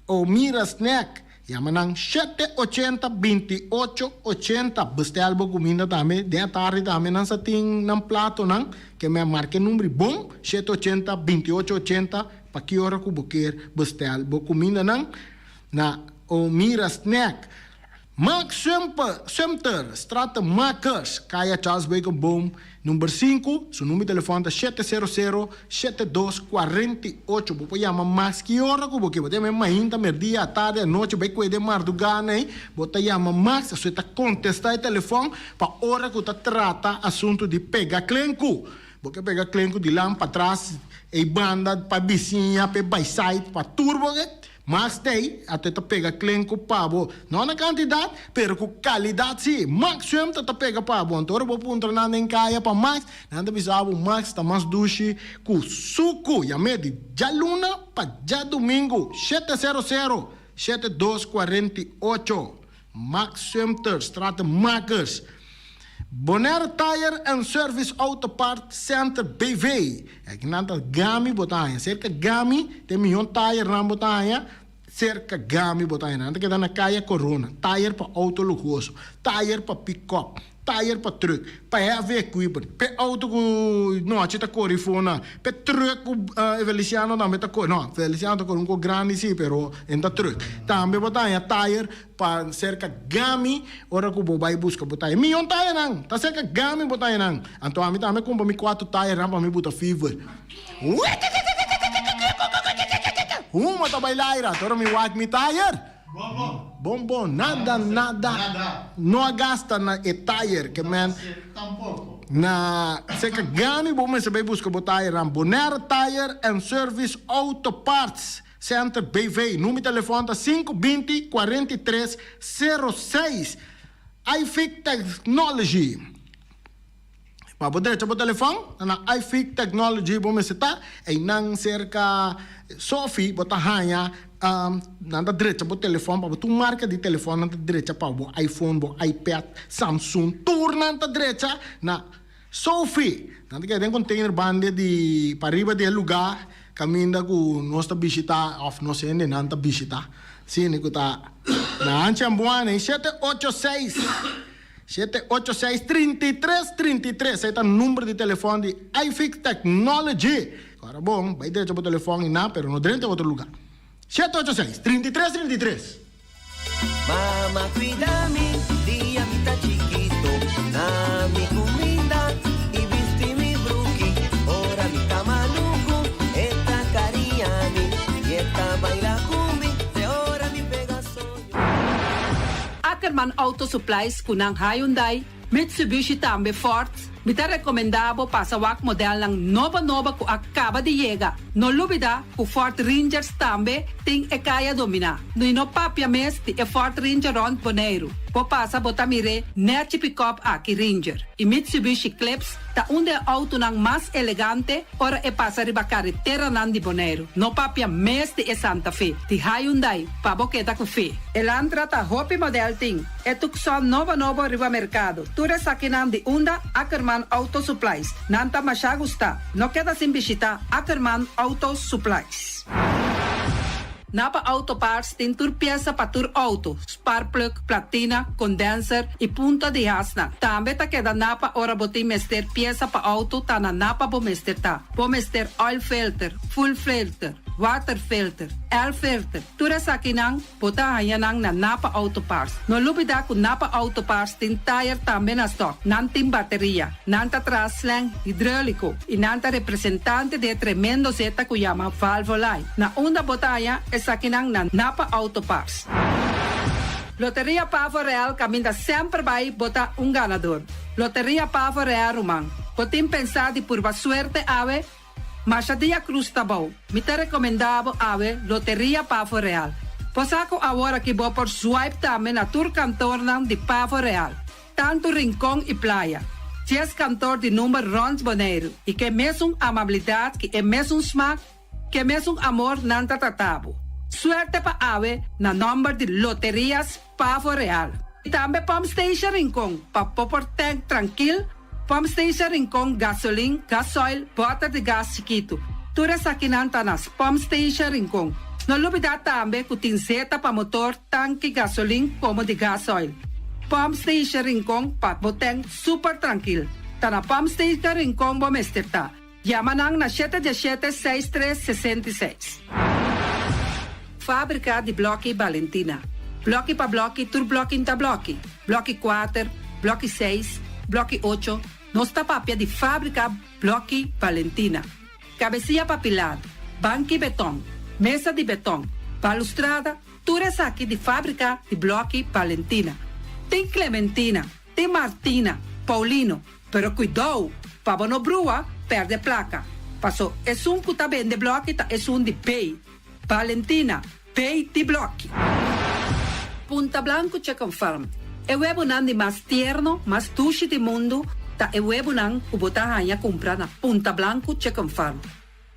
Speaker 2: Omira Snack. Yama nan shete ochenta binti ocho ochenta. Bestel bo kuminda tambe. Den atardi tambe nan sa tin nan platonan. Ke men marka e number bon, shete ochenta binti ocho ochenta, pa ki ora ku bo kier bestel bo kumindanan. Na Omira Snack, Mark Sumter, Stratenmakers, Kaya Charles Beukenboom, number sinku, su number di telefòn ta shete sero sero, shete dos, kuarenta i ocho. Bo por yama Max ki ora ku bo ke. Bo ta yama e mainta, merdia, atardi, anochi, bai kueda e mardugá nei, bo ta yama Max, aso e ta kontestá e telefòn pa ora ku ta trata asuntu di pega klenku. Bo ke pega klenku di lan patras, ei banda, pa bisiña, pa e baisait, pa tur bo ke. Mas tei, ate ta pega klen ku pa bo. No na kantidat, pero ku kalidat si. Max Sumter ta pega pa bo. Anto ora bo puntra nan den kaya pa Max, nan ta bisa bo Max ta mas dushi ku suku. Yam'é di djaluna pa djadumingu, shete sero sero, shete dos kuarenta i ocho. Max Sumter, Stratenmakers. Bonaire Tire and Service Auto Part Center BV. Aki nan ta Gami bo ta haña. Serka Gami ta e mihó tayernan bo ta haña. Serka Gami bo ta haña. Nan ta keda na Kaya Corona. Tayer pa outo luhoso, tayer pa pikòp, tayer pa trùk, pa heavy equipment, p'e outo ku nochi ta kore fona, p'e trùk ku Feliciano tambe ta kore. No, Feliciano ta kore un kos grandi si, pero e no ta trùk. Tambe bo ta haña tayer Pa serka Gami ora ku bo bai buska bo taya. Mion tayanan! Ta serka Gami bo tayanan. Anto ami tambe kumpra mi kuatu tayanan pa mi buta fever. Huma ta bai laira. Anto ora mi wak mi tayer. Bon bon. Nada nada. No a gasta na e tayer ke men. Na serka Gami bo mester bai buska bo tayanan. Bonaire Tire and Service Auto Parts. Center BV. Number di telefòn ta sinku binti kuarenta i tres sero seis. Ific Technology. Pa bo drecha bo telefòn ta na Ific Technology bo mester ta. Einan serka Sofi bo ta haña nan ta drecha bo telefòn pa bo tur marka di telefòn nan ta drecha pa bo iPhone, bo iPad, Samsung tur nan ta drecha na Sophie, Nan ta keda den container banda di pariba di e lugar caminda cu nos ta bishita of nos hendenan ta bishita. Sini cu ta na Anchi Ambuana y shete ocho seis, shete ocho seis, trinta i tres, trinta i tres. Esey ta number di telefon di iFix Technology. Ora bon, bay drecha bo telefon y nan, pero no drenta otro lugar. Shete ocho seis, trinta i tres, trinta i tres.
Speaker 4: Mama cuida mi dia mi ta chikito, na mi cuminda y bisti mi bruki. Ora mi ta maluku e ta cariña mi y e ta baila cu mi te ora mi pega soño.
Speaker 5: Ackerman Auto Supplies cu nan Hyundai, Mitsubishi tambe Ford, mi ta recomenda bo pasa wak modelnan nobo nobo cu a caba di yega. No lubida cu Ford Rangers tambe tin e caya domina. No no papia mes di e Ford Ranger rond Boneiru. Bo pasa bo ta mir'é nechi pick-up aki Ranger y Mitsubishi Eclipse ta un di e autonan mas elegante ora e pasa riba careteranan di Boneiru. No papia mes di e Santa Fe di Hyundai pa bo keda cu fe. Elantra ta hopi model tin. E Tucson nobo nobo riba mercado. Tur esakinan di unda Ackerman Auto Supplies. Nan ta masha gusta. No keda sin bishita Ackerman Auto Supplies. Napa Auto Parts tin tur piesa pa tur auto, sparkplug, platina, condenser y punta di hasnan. Tambe ta keda Napa ora bo tin mester piesa pa auto ta na Napa bo mester ta. Bo mester oil filter, fuel filter, water filter, air filter, tur esakinan. Bo ta haña nan na Napa Auto Parts. No lubidá ku Napa Auto Parts tin tayer tambe na stòk. Nan tin bateria, nan ta traha slang hidróliko i nan ta representante di e tremendo zeta ku yama Valvoline. Na unda bo ta haña esakinan na Napa Auto Parts. Loteria Pavo Real kaminda semper bai bo ta un ganador. Loteria Pavo Real ruman, bo tin pensá di purba suerte awe? Masha dia cruz ta bou. Mi ta recomenda bo awe Loteria Pavo Real. Bo sa cu awor aki bo por swipe tambe na tur kantornan di Pavo Real, tanto Rincon y Playa. Dies kantor di number rond Boneiru y ke mesun amabilidad ki e mesun smaak, ke mesun amor nan ta trata bo. Suerte pa awe na nomber di Loterias Pavo Real. I tambe Pump Station Rincon pa bo por tank trankil, Pump Station Rincon gasolin, gasoil, bòter di gas chikitu. Tur esakinan ta na Pump Station Rincon. No lubidá tambe ku tin zeta pa motor, tanki gasolin komo di gasoil. Pump Station Rincon pa bo tank super trankil. Ta na Pump Station Rincon bo mester ta. Yama nan na shete diesshete seis tres 66. Fábrika di blòki Balentina. Blòki pa blòki tur blòki n'ta blòki. Blòki kuater, blòki seis, blòki ocho, nos ta papia di fábrika blòki Balentina. Kabesia pa pilar, banki betòn, mesa di betòn, balustrada, tur esaki di fábrika di blòki Balentina. Tin Clementina, tin Martina, Paulino, Pero kuidou, pa bo no brua, pèrdè plaka. Paso esun ku ta bende blòki ta esun di Bay. Valentina, Bay di blòki. Punta Blanco Chicken Farm, E webunan di mas tierno, mas dushi di mundu ta e webunan ku bo ta haña kumpra na Punta Blanco Chicken Farm.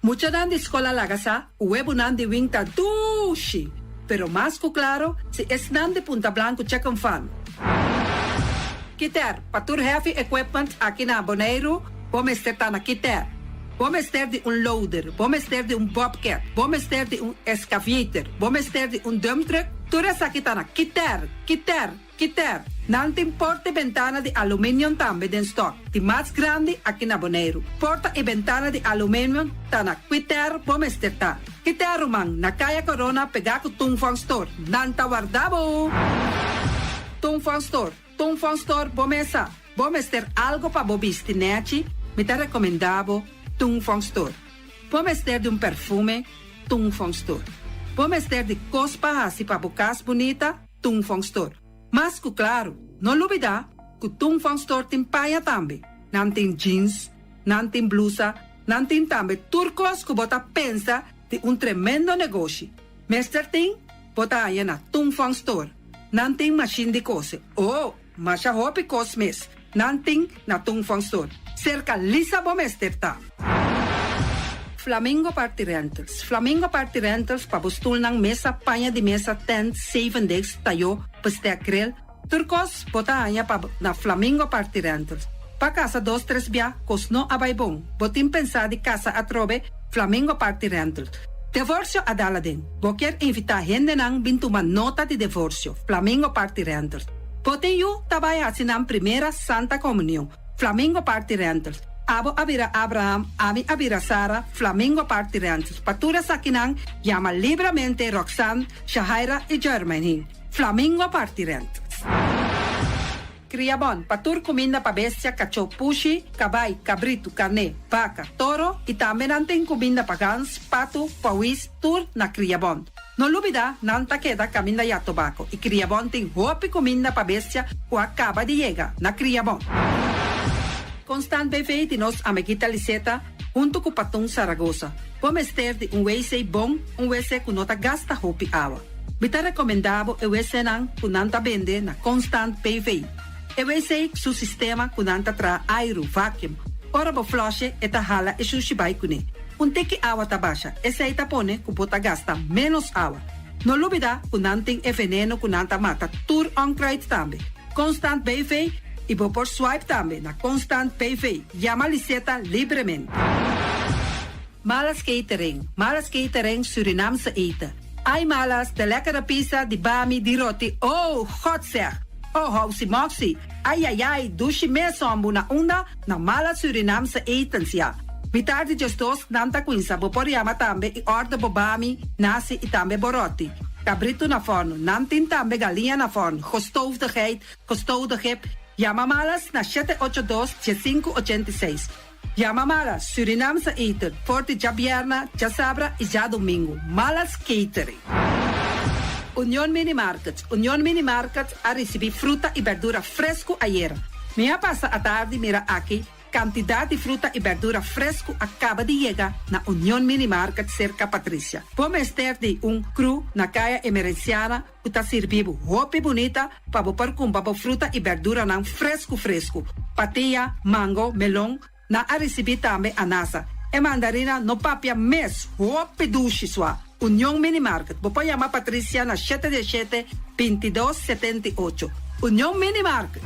Speaker 5: Muchanan di skol a laga sa ku webunan di wing ta dushi, pero mas ku klaro si esnan di Punta Blanco Chicken Farm. Kiter, pa tur heavy equipment aki na Boneiru, bo mester ta na Kiter. Bo mester di un loader, bo mester di un bobcat, bo mester di un excavator, bo mester di un dump truck, tur esaki ta na Kiter, Kiter. Kiter, nan tin porta i bentana di aluminium tambe den stock, di mas grandi aki na Boneiru. Porta i bentana di aluminium ta na Kiter bo mester ta. Kiter ruman, na Kaya Corona pegá ku Tung Fong Store. Nan ta warda bo! Tung Fong Store, Tung Fong Store bo mesa. Bo mester algo pa bo bisti nechi, mi ta rekomendá bo Tung Fong Store. Bo mester di un perfume, Tung Fong Store. Bo mester di kos pa hasi pa bo kas bunita, Tung Fong Store. Mas ku klaru, no lubidá ku Tung Fong Store tin paña tambe. Nan tin jeans, nan tin blusa, nan tin tambe tur kos ku bo ta pensa di un tremendo negoshi. Mester tin, bo ta haña na Tung Fong Store. Nan tin mashin di kose. Oh, masha hopi kos mes nan tin na Tung Fong Store. Serka Lisa bo mester ta. Flamingo Party Rentals Flamingo Party Rentals pa bo stulnan, mesa, paña di mesa, tent, zeven desk, tayó, bestek, grill, tur kos bo ta haña pa na Flamingo Party Rentals. Pa kasa dos tres bia kos no a bai bon, bo tin pensá di kasa atrobe, Flamingo Party Rentals. Devorsio a dal aden. Bo kier invitá hendenan bin tuma nota di devorsio, Flamingo Party Rentals. Bo tin yu ta bai hasi nan primera Santa Komunion. Flamingo Party Rentals. Abo a bira Abraham, ami a bira Sara, Flamingo Party Rentals. Pa tur esakinan, yama libramente Roxanne, Shahaira i Jermaine. Flamingo Party Rentals. Kriabon, pa tur kuminda pa bestia, kachó, pushi, kabai, kabritu, karné, baka, toro i tambe nan tin kuminda pa gans, patu, pawis, tur na Kriabon. No lubida, nan ta keda kaminda ya tobako i Kriabon tin hopi kuminda pa bestia ku a kaba di yega na Kriabon. Constant BV di nos amiguita Liseta huntu ku Patun Saragosa. Bo mester di un wc bon, un wc ku no ta gasta hopi awa. Mi ta rekomendá bo e wcnan ku nan ta bende na Constant BV. E wc su sistema ku nan ta traha airu, vacuum. Ora bo flush'e e ta hala e shushi bai kuné. Un tiki awa ta basha, esei ta pone ku bo ta gasta ménos awa. No lubidá ku nan tin e veneno ku nan ta mata tur onkruid tambe. Constant BV i bo por swipe tambe na Constant BV. Yama Liseta libremente. Malas Catering, Malas Catering Surinaamse eten. Ai Malas, de lekkere pizza, di bami, di roti, oh, God zeg! Oh, housi moxi, ai ai ai, dushi mes hombu na unda? Na Malas Surinaamse etens ya. Mitar di 12 nan ta cuinsa, bo por yama tambe y order bo bami, nasi y tambe bo roti. Cabrito na forno, nan tin tambe galiña na forno, gestoofde geit, gestoofde kip. Yama Malas na 782 1586. Yama Malas Surinaamse eten for di djabierna, djasabra y djadomingo. Malas Catering. Union Mini Market Union Mini Market a ricibi fruta y berdura fresco ayera. Mi a pasa atardi mira aki cantidad di fruta y berdura fresco a caba di yega na Union Mini Market cerca Patricia. Bo mester di un crew na Caya Emerenciana cu ta sirbi bo hopi bunita pa bo por cumpra bo fruta y berduranan fresco fresco. Patia, mango, melon, nan a ricibi tambe anasa. E mandarina no papia mes, hopi dushi sua. Union Mini Market, bo por yama Patricia na shete di shete, 22 78. Union Mini Market.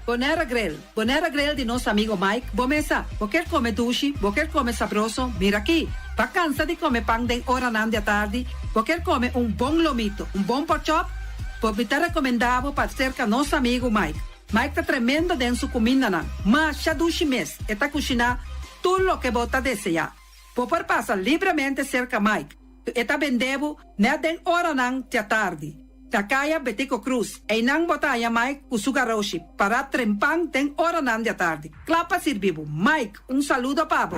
Speaker 5: Bonaire Grill, Bonaire Grill di nos amigo Mike, bo mesa, bo kier come dushi, bo kier come sabroso, mira aki, bo a cansa di come pan den oranan di atardi, bo kier come un bon lomito, un bon porkchop, bo mi ta recomenda bo pa cerca nos amigo Mike. Mike ta tremendo den su cumindanan, masha dushi mes, e ta cushina tur loke bo ta desea. Bo por pasa libremente cerca Mike, e ta bende bo net den oranan di atardi. Na Kaya Betico Croes, einan bo ta haña Mike ku su garoshi pará trempan den oranan di atardi, kla pa sirbi bo. Mike, un saludo pa bo.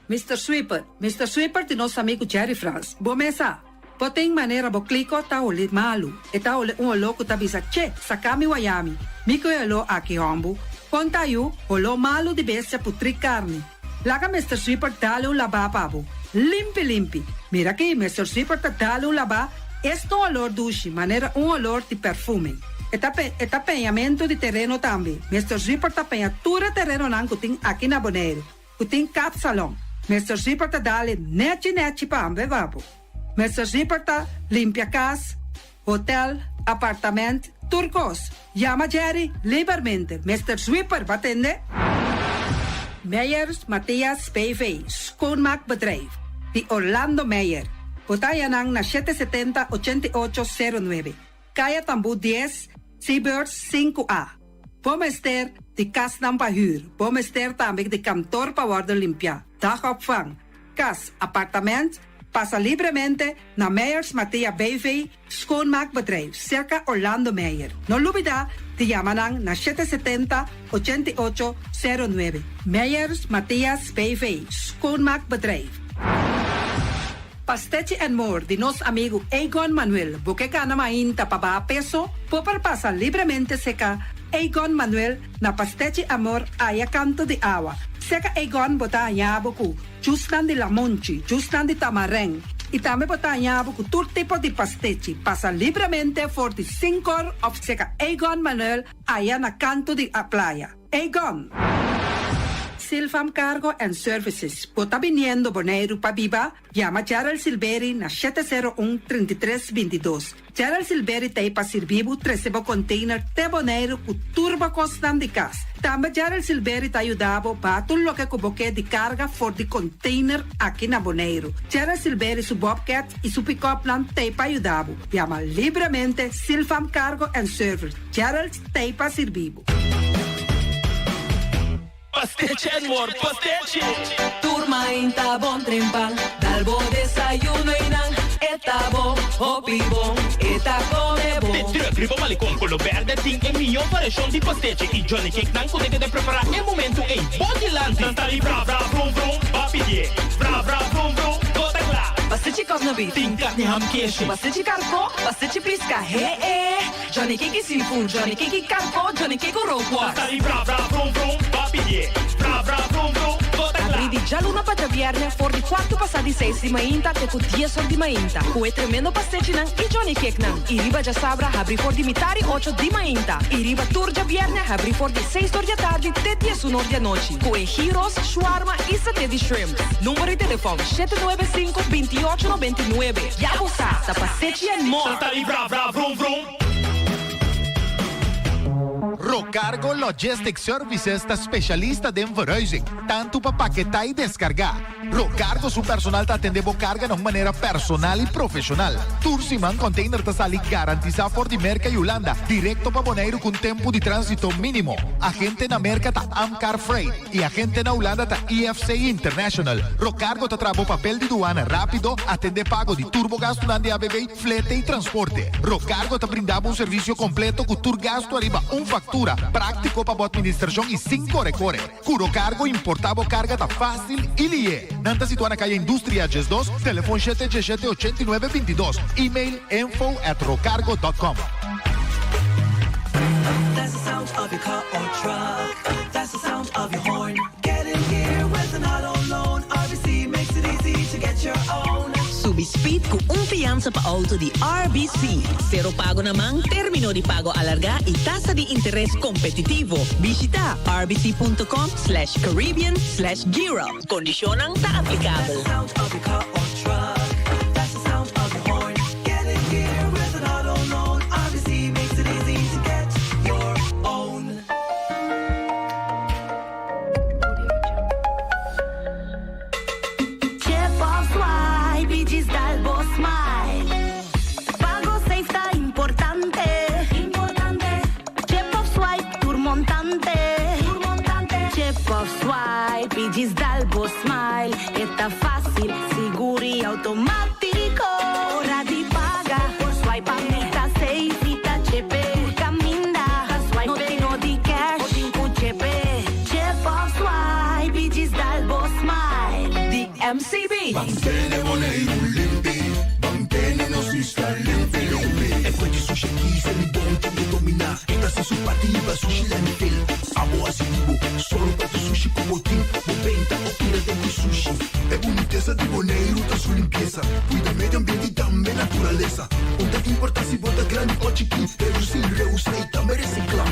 Speaker 5: Mister Sweeper, Mister Sweeper di nos amigu Jerry Frans. Bo mesa, bo tin manera bo kliko ta holi malu. E ta holi un oló ku ta bisa, Che, saka mi wayami. Mi ku e oló aki hòmbu. Kon ta yu, holó malu di bestia putrí karni. Laga Mister Sweeper dale un labá pa bo. Limpi limpi. Mira aki, Mister Sweeper ta dale un labá, es ta un olor dushi, manera un olor di perfume. E ta pe, e ta peñamentu di tereno tambe. Mister Sweeper ta peña tur e terenonan ku tin aki na Boneiru, ku tin kapsalon. Mister Sweeper ta dale nechi nechi pa ambe pa bo. Mister Sweeper ta limpia kas, hotel, apartament, tur kos. Yama Jerry libermente. Mister Sweeper, bo a tende? Meyers Mathias BV, Schoonmaakbedrijf, di Orlando Meyer. Bo ta haña nan na 770 88 09, Kaya Tambú 10, Seabirds 5A. Bo mester di kasnan pa hür, bo mester tambe di kantor pa wòrdu limpiá, dagopvang, kas, apartament, pasa libremente na Meyers Mathea BV, Schoonmaakbedrijf, serka Orlando Meyer. No lubidá di yama nan na 770 88 09. Meyers Mathias BV, Schoonmaakbedrijf. Pastechi and More di nos amigu Egon Manuel. Bo ke kana mainta pa baha peso, bo por pasa libremente serka Egon Manuel na Pastechi Amor aya kantu di awa. Serka Egon bo ta haña bo ku jusnan di lamunchi, jusnan di tamarijn i tambe bo ta haña bo ku tur tipo di pastechi. Pasa libremente for di 5 or òf serka Egon Manuel aya na kantu di a playa. Egon. Silvam Cargo and Services. Bo ta biniendo Boneiru pa biba? Yama Gerald Silveri na 701 3322. Gerald Silveri t'ei pa sirbi bo trese bo container te Boneiru ku tur bo kosnan di kas. Tambe Gerald Silveri ta yuda bo baha tur loke ku bo ke di karga for di container aki na Boneiru. Gerald Silveri su Bobcat i su pick-up nan t'ei pa yuda bo. Yama libremente Silvam Cargo and Service. Gerald t'ei pa sirbi bo.
Speaker 6: Pastechi and More, pastechi!
Speaker 7: Tur mainta bon trempan, dal bo desayuno i nan, e ta bon, hopi bon, e ta come bon.
Speaker 6: De truck riba malecon color berde tin e mihó variashon di pastechi i Johnny Cake nan ku ta prepará e momento ei bo dilanti. Nan ta di bra bra vrum vrum, b'a pidié. Bra bra vrum vrum, bo ta kla.
Speaker 7: Pastechi kòknabit.
Speaker 6: Tin karni ham keshi.
Speaker 7: Pastechi karkó, pastechi piska, he eh. Johnny Cake seafood, Johnny Cake karkó, Johnny Cake rookworst.
Speaker 6: Nan ta di bra bra vrum vrum, b'a pidié. Bra bra vrum vrum, bo ta kla.
Speaker 7: Habrí di djaluna pa djabièrnè for di 6:15 di mainta te ku 10 or di mainta. Ku e tremendo pastechinan i Johnny Cake nan. I riba djasabra habrí for di 7:30 di mainta. I riba tur djabièrnè habrí for di 6 or di atardi te 11 or di anochi. Ku e gyros, shawarma i saté di shrimp. Number di telefòn 795 2899. Ya bo sa, ta Pastechi and More.
Speaker 6: Nan ta di bra bra vrum vrum.
Speaker 8: Rocargo Logistics Services ta spesialista den verhuizing, tantu pa paketá i deskargá. Rocargo su personal ta atendé bo karga na un manera personal i profeshonal. Tur siman container ta sali garantisá for di Merka i Hulanda, direkto pa Boneiru ku un tempu di tránsito mínimo. Agente na Merka ta Amcar Freight i agente na Hulanda ta IFC International. Rocargo ta traha bo papel di duana rápido, atendé pago di tur bo gastunan di ABV, flete i transporte. Rocargo ta brinda bo un servisio kompleto ku tur gastu ariba un faktura, práktiko pa bo atministrashon i sin kore kore. Ku Rocargo importá bo karga ta fásil i lihé. Nan ta situá na Kaya Industria 12, telefòn 717 89 22, e-mail info@rocargo.com.
Speaker 4: That's the sound of your car or truck. That's the sound of your horn. Get in gear with an auto loan. RBC makes it easy to get your own.
Speaker 9: Subi speed ku un fiansa pa outo di RBC. Sero pago na man, término di pago alargá i tasa di interes kompetitivo. Bishitá rbc.com/caribbean/gearup. Kondishonnan ta aplikabel.
Speaker 4: That's the sound of your car or truck. That's the sound of your horn. Get in gear with an auto loan. RBC makes
Speaker 10: of swipe y djis dal bo smile. E ta facil, sigur y automatico. Ora di paga, por swipe pa mi ta safe y ta chepe. Tur caminda, ta swipe, no tin no di cash, bo tin cu chepe. Chip of swipe y djis dal bo smile.
Speaker 11: Di MCB.
Speaker 12: Ban tene Boneiru limpi, ban tene nos isla limpi limpi. E fuente sushi aki Selibon tin ke dominá. E ta hasi su parti hiba sushi landfill. Abo hasi di bo, sòru pa tur sushi ku bo tin. Bo benta o tira den ku sushi. E bunitesa di Boneiru ta su limpiesa. Kuida medio ambiente i tambe naturalesa. Un ta importá si bo ta grandi o chikí. Redusí, reusá i tambe resiklá.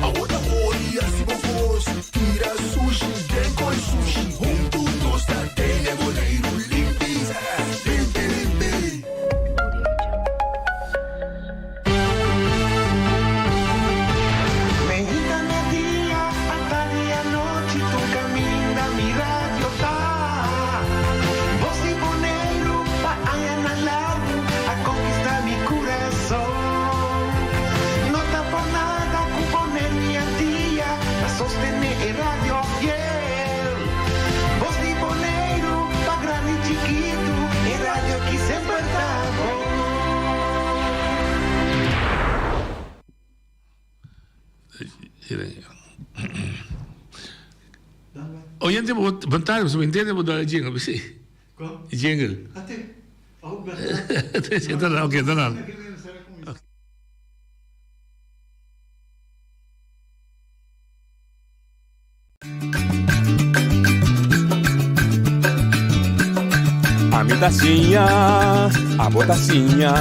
Speaker 12: Abo ta hori hasi bo kos. Tira sushi den koi sushi. Huntu nos ta tene Boneiru limpi. Limpi limpi.
Speaker 13: Meinta media, atardi anochi, tur caminda mi radio ta. Voz di Boneiru pa añanan largu a conquista mi curason. No ta por nada cu Boneiru y Antia ta sostene e radio fiel. Voz di Boneiru pa grandi y chikitu, e radio ki semper ta bon.
Speaker 14: Oyente bo bon tarde bo entiende bo dal jingle si jingle ok ta nan.
Speaker 15: Ami ta siña, abo ta siña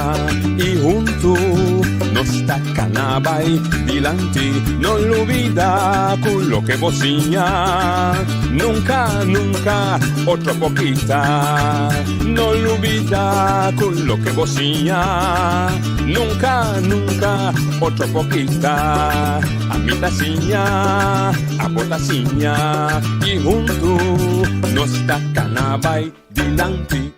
Speaker 15: y huntu nos ta cana bay dilanti. No lubida cu loke bo siña nunca, nunca otro por kita. No lubida cu loke bo siña nunca, nunca otro por kita. Ami ta siña, abo ta siña y huntu nos ta cana bay dilanti.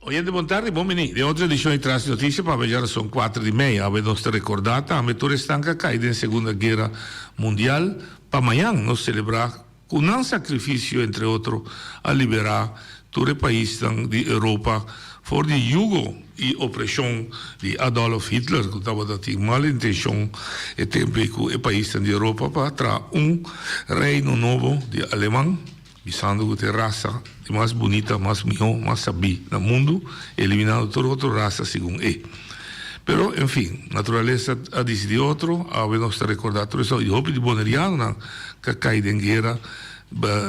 Speaker 14: Oyente bon tardi, bon bini den otro edicion di Tras di Noticia pa awe djarason cuater di mei. Awe nos ta recorda tambe tur esnan cu a cay den Segunda Guera Mundial. Pa mañan nos celebra cu nan sacrificio entre otro a libera tur e paisnan di Europa for di yugo y opresion di Adolf Hitler cu tabata tin mal intencion e tempo ey cu e paisnan di Europa pa traha un reino nobo di Aleman bisando cu ta e rasa di mas bunita, mas miho, mas sabi na mundo eliminando tur otro rasa segun e. Pero en fin, naturalesa a dicidi otro, awe nos ta recorda tur esaki y hopi di bonerianonan ca cay den guera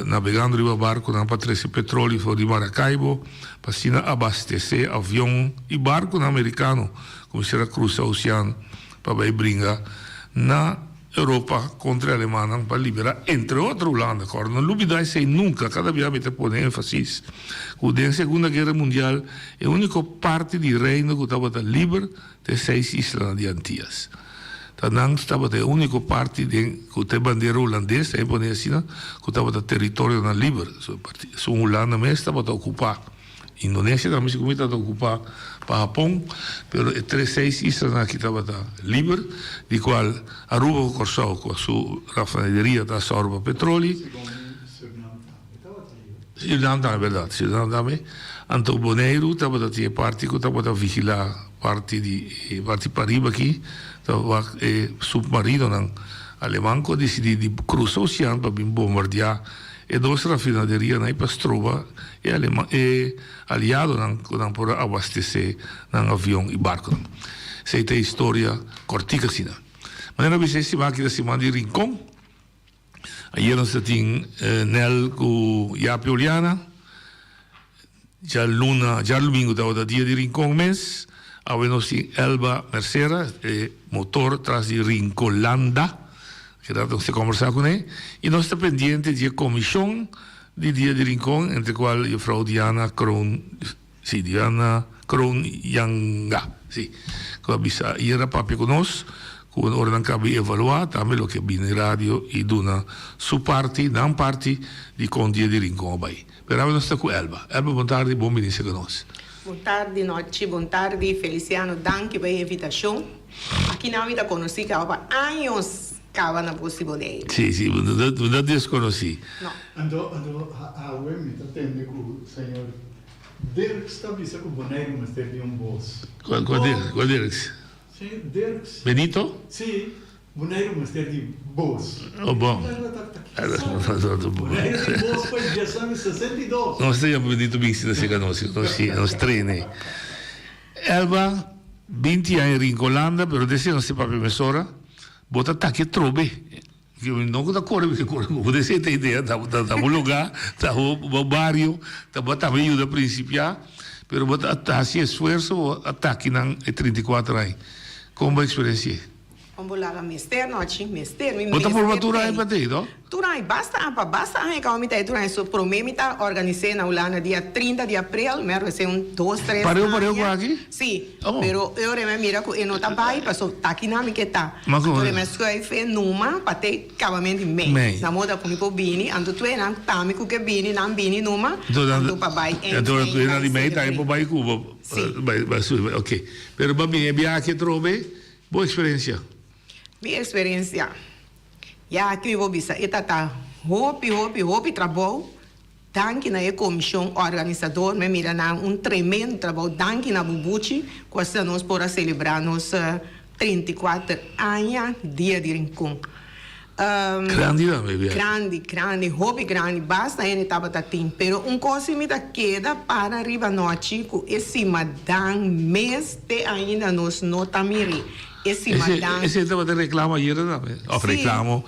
Speaker 14: nabegando riba barconan pa trece petroleo for di Maracaibo pa asina abastece avion y barconan mericano cu mester a cruza ocean pa bay bringa na Europa contra e alemannan pa libera entre otro Hulanda. Cor no lubida esey nunca, cada bia mi ta pone enfasis cu den Segunda Guera Mundial e unico parti di Reino cu tabata liber ta e seis islanan di Antillas. Ta nan tabata e unico parti den cu ta e bandera Hulandes, ta e pone asina, cu tabata territorionan liber. Su Hulanda mes tabata ocupa. Indonesia tambe si cuminsa tabata ocupa pa Hapon, pero e tres seis islanan aki tabata liber, di cual Aruba cu Corsou cu su rafinaderia ta sòru pa petroli. Surinam tambe, berdad, Surinam tambe. Anto Boneiru tabata tin e parti cu tabata vigila parti di e parti pariba aki, tabata wak e submarinonan aleman cu a dicidi di crusa ocean pa bin bombardia E dos rafinaderianan ei pa stroba e aleman e aliadonan ku nan por a abastesé nan avion i barkonan. Esei ta e historia kòrtik asina. Manera bisa e siman aki ta siman di Rincon. Ayer nos ta tin Nel ku Yapi Oliana. Djaluna, djadumingu tabata dia di Rincon mes. Awe nos tin Elba Mercera, e motor tras di Rincolanda. Keda nos ta kombersá kuné. I nos ta pendiente di e komishon di dia di Rincon, entre kual juffrouw Diana Kroon, si, Diana Kroon Janga, si, ku a bisa ayer a papia ku nos, ku ora nan kaba di evaluá tambe loke a bini radio i duna su parti, nan parti, di kon dia di Rincon a bai. Pero awe nos ta ku Elba. Elba bon tardi, bon bini serka nos.
Speaker 16: Bon tardi Nochi, bon tardi Feliciano, danki pa e invitashon. Aki nan mi ta konosí kaba pa años. kaba na Bos di Boneiru.
Speaker 14: Si, si, bo no deskonosí.
Speaker 16: No.
Speaker 3: Anto, anto awe mi ta tende ku señor Dirks ta bisa ku Boneiru mester di un bos.
Speaker 14: Kua, kua Dirks? Kua Dirks?
Speaker 3: Si, Dirks.
Speaker 14: Benito?
Speaker 3: Si, Boneiru mester di bos.
Speaker 14: Oh, bon.
Speaker 3: Boneiru tin bos pa dies 62.
Speaker 14: Nos ta yama Benito bin sinta serka nos, nos, nos trene. Elba, 20 aña Rincolanda, pero desde nos te papia mesora, bo ta taki atrobe. No ku ta kore, mi ta kore ku bo desea ta idea, ta ta bo lugá, ta bo bario, ta bo tambe yuda prinsipiá, pero bo ta hasi esfuerso bo a taki nan e 34 aña. Kon bo eksperensi'é?
Speaker 16: Kon bo laga mester nochi, mester, mi
Speaker 14: Bo ta
Speaker 16: mester
Speaker 14: forma tur aña
Speaker 16: tei.
Speaker 14: pa tei, no?
Speaker 16: Tur aña, basta aña pa basta aña kaba mi ta e tur aña. So promé mi ta organis'é na Hulanda dia 30 di aprel, mi a organis'é un dos tres
Speaker 14: Pareu pareu ku
Speaker 16: aña.
Speaker 14: aki?
Speaker 16: Sí,
Speaker 14: Oh.
Speaker 16: pero e ora mi a mira ku e no ta bai paso taki nan mi ke ta.
Speaker 14: Ma
Speaker 16: Anto
Speaker 14: kon?
Speaker 16: mi a schuif e numa pa te kabament di mei.
Speaker 14: Mei.
Speaker 16: Na moda ku mi por bini, anto tur e nan tambe ku ke bini, nan bini numa,
Speaker 14: Anto nan
Speaker 16: anto pa bai eind
Speaker 14: anto
Speaker 16: mei
Speaker 14: e nan
Speaker 16: bai
Speaker 14: di mei tambe
Speaker 16: selebr'é.
Speaker 14: por bai ku bo.
Speaker 16: Sí.
Speaker 14: Bai bai subi, oké. Pero bo a bini e biaha aki atrobe, bo eksperensia?
Speaker 16: Mi eksperensia, ya aki mi por bisa e ta ta hopi hopi hopi trabou. Danki na e komishon organisador, mi a mira nan un tremendo trabou. Danki na Bubuchi ku asina nos por a selebrá nos 34 aña Dia di Rincon.
Speaker 14: Grandi tambe biaha.
Speaker 16: Grandi, grandi, hopi grandi, basta hende tabata tin. Pero un kos si mi ta keda para riba nochi ku e simadan mes te ainda nos no ta mir'é. E simadan.
Speaker 14: Ese tabata reklamo ayera tambe. Òf reklamo,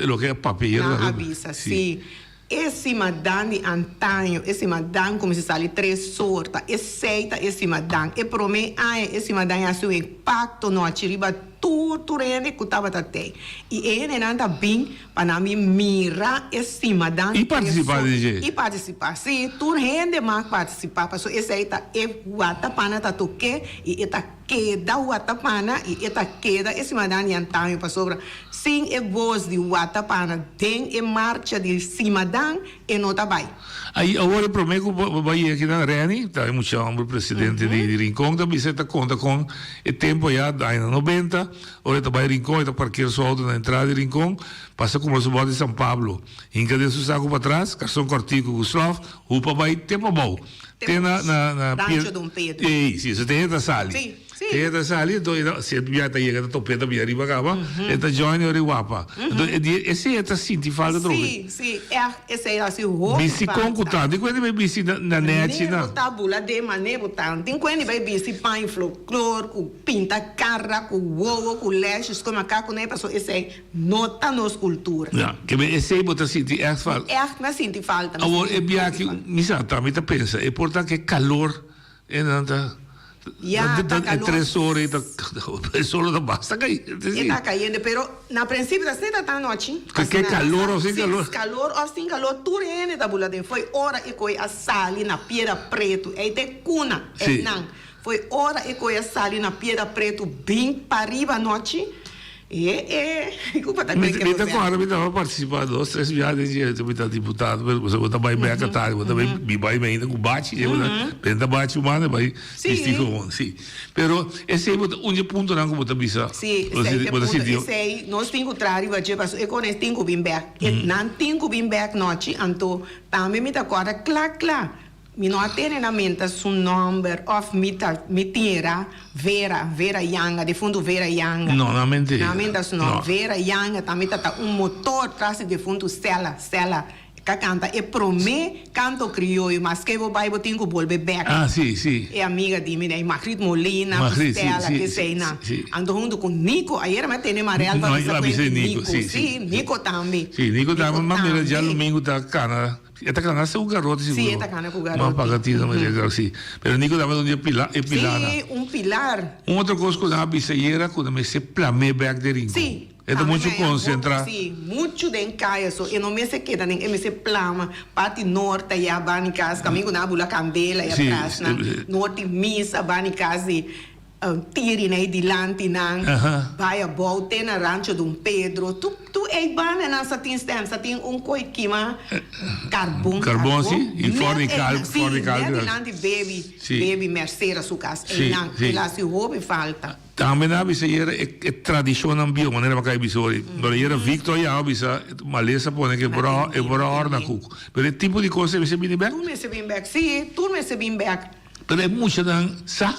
Speaker 14: loke a papia ayera
Speaker 16: Nan
Speaker 14: tambe.
Speaker 16: a bisa, si. E simadan di antaño, e simadan ku mester sali tres sorta, esei ta e simadan. E promé aña e simadan a hasi un impakto nochi riba tur tur hende ku tabata tei. I e hendenan ta bin pa nan bin mira e simadan
Speaker 14: I
Speaker 16: di tres
Speaker 14: partisipá
Speaker 16: sorta.
Speaker 14: den dje.
Speaker 16: I partisipá, sí, tur hende mag partisipá, pasobra esei ta e watapana ta tok'é i e ta Keda Watapana i e ta keda e simadan di antaño pasobra sin e bos di Watapana den e marcha di simadan e no ta bai.
Speaker 14: Ai awor e prome ku bo bai yega kinan Renny ta e mucha homber presidente di Rincon ta bisa e ta konta kon e tempo ya añanan nobenta ora e ta bai Rincon e ta parker su auto na entrada di Rincon pasa kumpra su bòt di San Pablo hinka den su saku patras karson kòrtiku ku slòf hupa bai te pabou Te na na na
Speaker 16: Rancho Don Pedro.
Speaker 14: Ey, si, so te e ta sali.
Speaker 16: Si, si.
Speaker 14: Te e ta sali, enton e ta, si e bia ta yega ta top'é ta bia riba caba, e ta join e ora wapa. Enton e di esey e ta sinti falta trobe.
Speaker 16: Si, si, echt esey a hasi hopi
Speaker 14: Bisti
Speaker 16: falta.
Speaker 14: con cu ta, tin cuenta bay bisti na na nechi
Speaker 16: Manera
Speaker 14: na.
Speaker 16: bo ta bula den manera bo ta. Tin cuenta bay bisti paña floclor cu pinta cara cu wowo cu lashes cu maca cu ne pasobra esey No ta nos cultura.
Speaker 14: Ja, ke men esey bo ta sinti echt falta.
Speaker 16: Echt mi a sinti falta. Mi
Speaker 14: Awor
Speaker 16: sinti
Speaker 14: e bia
Speaker 16: hopi
Speaker 14: aki,
Speaker 16: falta.
Speaker 14: mi sa ta, mi ta pensa, e por ta ke calor e nan ta,
Speaker 16: Ja, ta
Speaker 14: e
Speaker 16: calor.
Speaker 14: tres ora e ta, e solo ta basta cayente,
Speaker 16: E
Speaker 14: si.
Speaker 16: ta cayente, pero na principio ta asina ta anochi.
Speaker 14: Ke ke calor of sin calor?
Speaker 16: Si, calor of sin calor, tur hende ta bula den. Foi ora e koe a sali na Piedra Pretu, ey ta e cuna,
Speaker 14: Si.
Speaker 16: eynan. Foi ora e koe a sali na Piedra Pretu bin pariba anochi. E e ku pa ta
Speaker 14: Mi
Speaker 16: kwe
Speaker 14: mi ta kòrda mi tabata partisipá dos tres biaha den dje mi ta diputado pero pasobra bo ta bai bèk atardi bo ta bai mi bai mainta ku bachi dje bo ta benta bachi humano e bai bisti gewoon si pero esei bo ta un dje puntonan ku bo ta bisa
Speaker 16: Si
Speaker 14: bo ta
Speaker 16: esei
Speaker 14: sinti
Speaker 16: e
Speaker 14: bo ta
Speaker 16: punto
Speaker 14: sinti
Speaker 16: esei nos tin ku traha riba dje pasobra e kos tin ku bin bèk e nan tin ku bin bèk nochi anto tambe mi ta kòrda kla kla Mi no a tene na menta su nomber of mi ta mi tira Vera, Vera Yanga, defuntu Vera Yanga.
Speaker 14: No, na mente.
Speaker 16: Na menta su nomber.
Speaker 14: No.
Speaker 16: Vera Yanga tambe ta ta un motor tras di defuntu Stella, Stella ka kanta e prome kanto krioyo, maske bo bai bo tin ku bolbe bek.
Speaker 14: Ah, si, si.
Speaker 16: E amiga di mi den Margriet Molina, ku
Speaker 14: Margriet, si,
Speaker 16: Stella,
Speaker 14: si,
Speaker 16: ke
Speaker 14: si,
Speaker 16: eseinan.
Speaker 14: si.
Speaker 16: Anto huntu ku Nico, ayera mi a tene Marel pa
Speaker 14: No,
Speaker 16: bisa
Speaker 14: a
Speaker 16: ku
Speaker 14: bisa
Speaker 16: e
Speaker 14: Nico,
Speaker 16: Nico,
Speaker 14: si,
Speaker 16: si,
Speaker 14: si.
Speaker 16: Nico tambe.
Speaker 14: Si, Nico tambe,
Speaker 16: Nico
Speaker 14: ma mira
Speaker 16: tambe.
Speaker 14: djalumingu ta kana. E ta cana hasta cu garrote seguro.
Speaker 16: Sí, e ta cana cu garrote.
Speaker 14: Ma paga tino me mm. sí. Pero Nico tambe un pila, e pilana.
Speaker 16: Sí, un pilar.
Speaker 14: Un otro cosa cu nan a bisa ayera cu nan mester plame bek den Rincon.
Speaker 16: Sí.
Speaker 14: E ta mucho concentra.
Speaker 16: Sí, mucho den caya so e no mester keda den e mester plama parti norte aya bani cas caminda cu nan a bula candela aya atras nan norte misa bani cas di Tiri na e dilanti nan, bai abou te na Rancho Don Pedro. Tu tu ei banda nan sa tin stem, sa tin un koi kima karbon.
Speaker 14: Karbon si, i for di kal, for di kal.
Speaker 16: Net dilanti baby, baby Mercera su kas. Einan, el hasi hopi falta.
Speaker 14: Tambe nan a bisa ayera e e tradishonnan bieu manera bo a kai bisa ori. Pero ayera Victor ya a bisa malesa pone ke por a e por a òrna kuk. Pero e tipo di kos ei mester bini bèk.
Speaker 16: Tur mester bini bèk, sí, tur mester bini bèk.
Speaker 14: Pero e muchanan sa.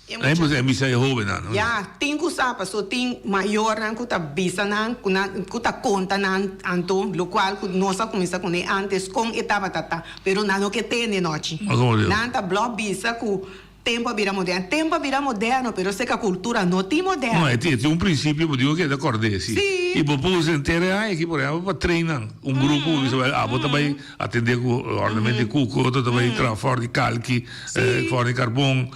Speaker 16: E mucha.
Speaker 14: E bisa e hóbennan.
Speaker 16: Ya, tin ku sa paso tin mayornan ku ta bisa nan ku nan ku ta konta nan anto lokual ku nos a kuminsá kuné ántes kon e tabata ta. Pero nan no ke tende nochi. Nan ta blòf bisa ku. Tempo a bira moderno. Tempo a bira moderno, pero seka cultura no tin moderno.
Speaker 14: No, e tin, e tin un principio, bo digo ke ta kord'é, si.
Speaker 16: Sí.
Speaker 14: I bo por usa henter e aña aki, por ehempel, pa train nan. Un grupo, bo bisa, wèl, abo ta bai atendé ku ornament di kuku, otro ta bai traha for di kalki, for di karbon,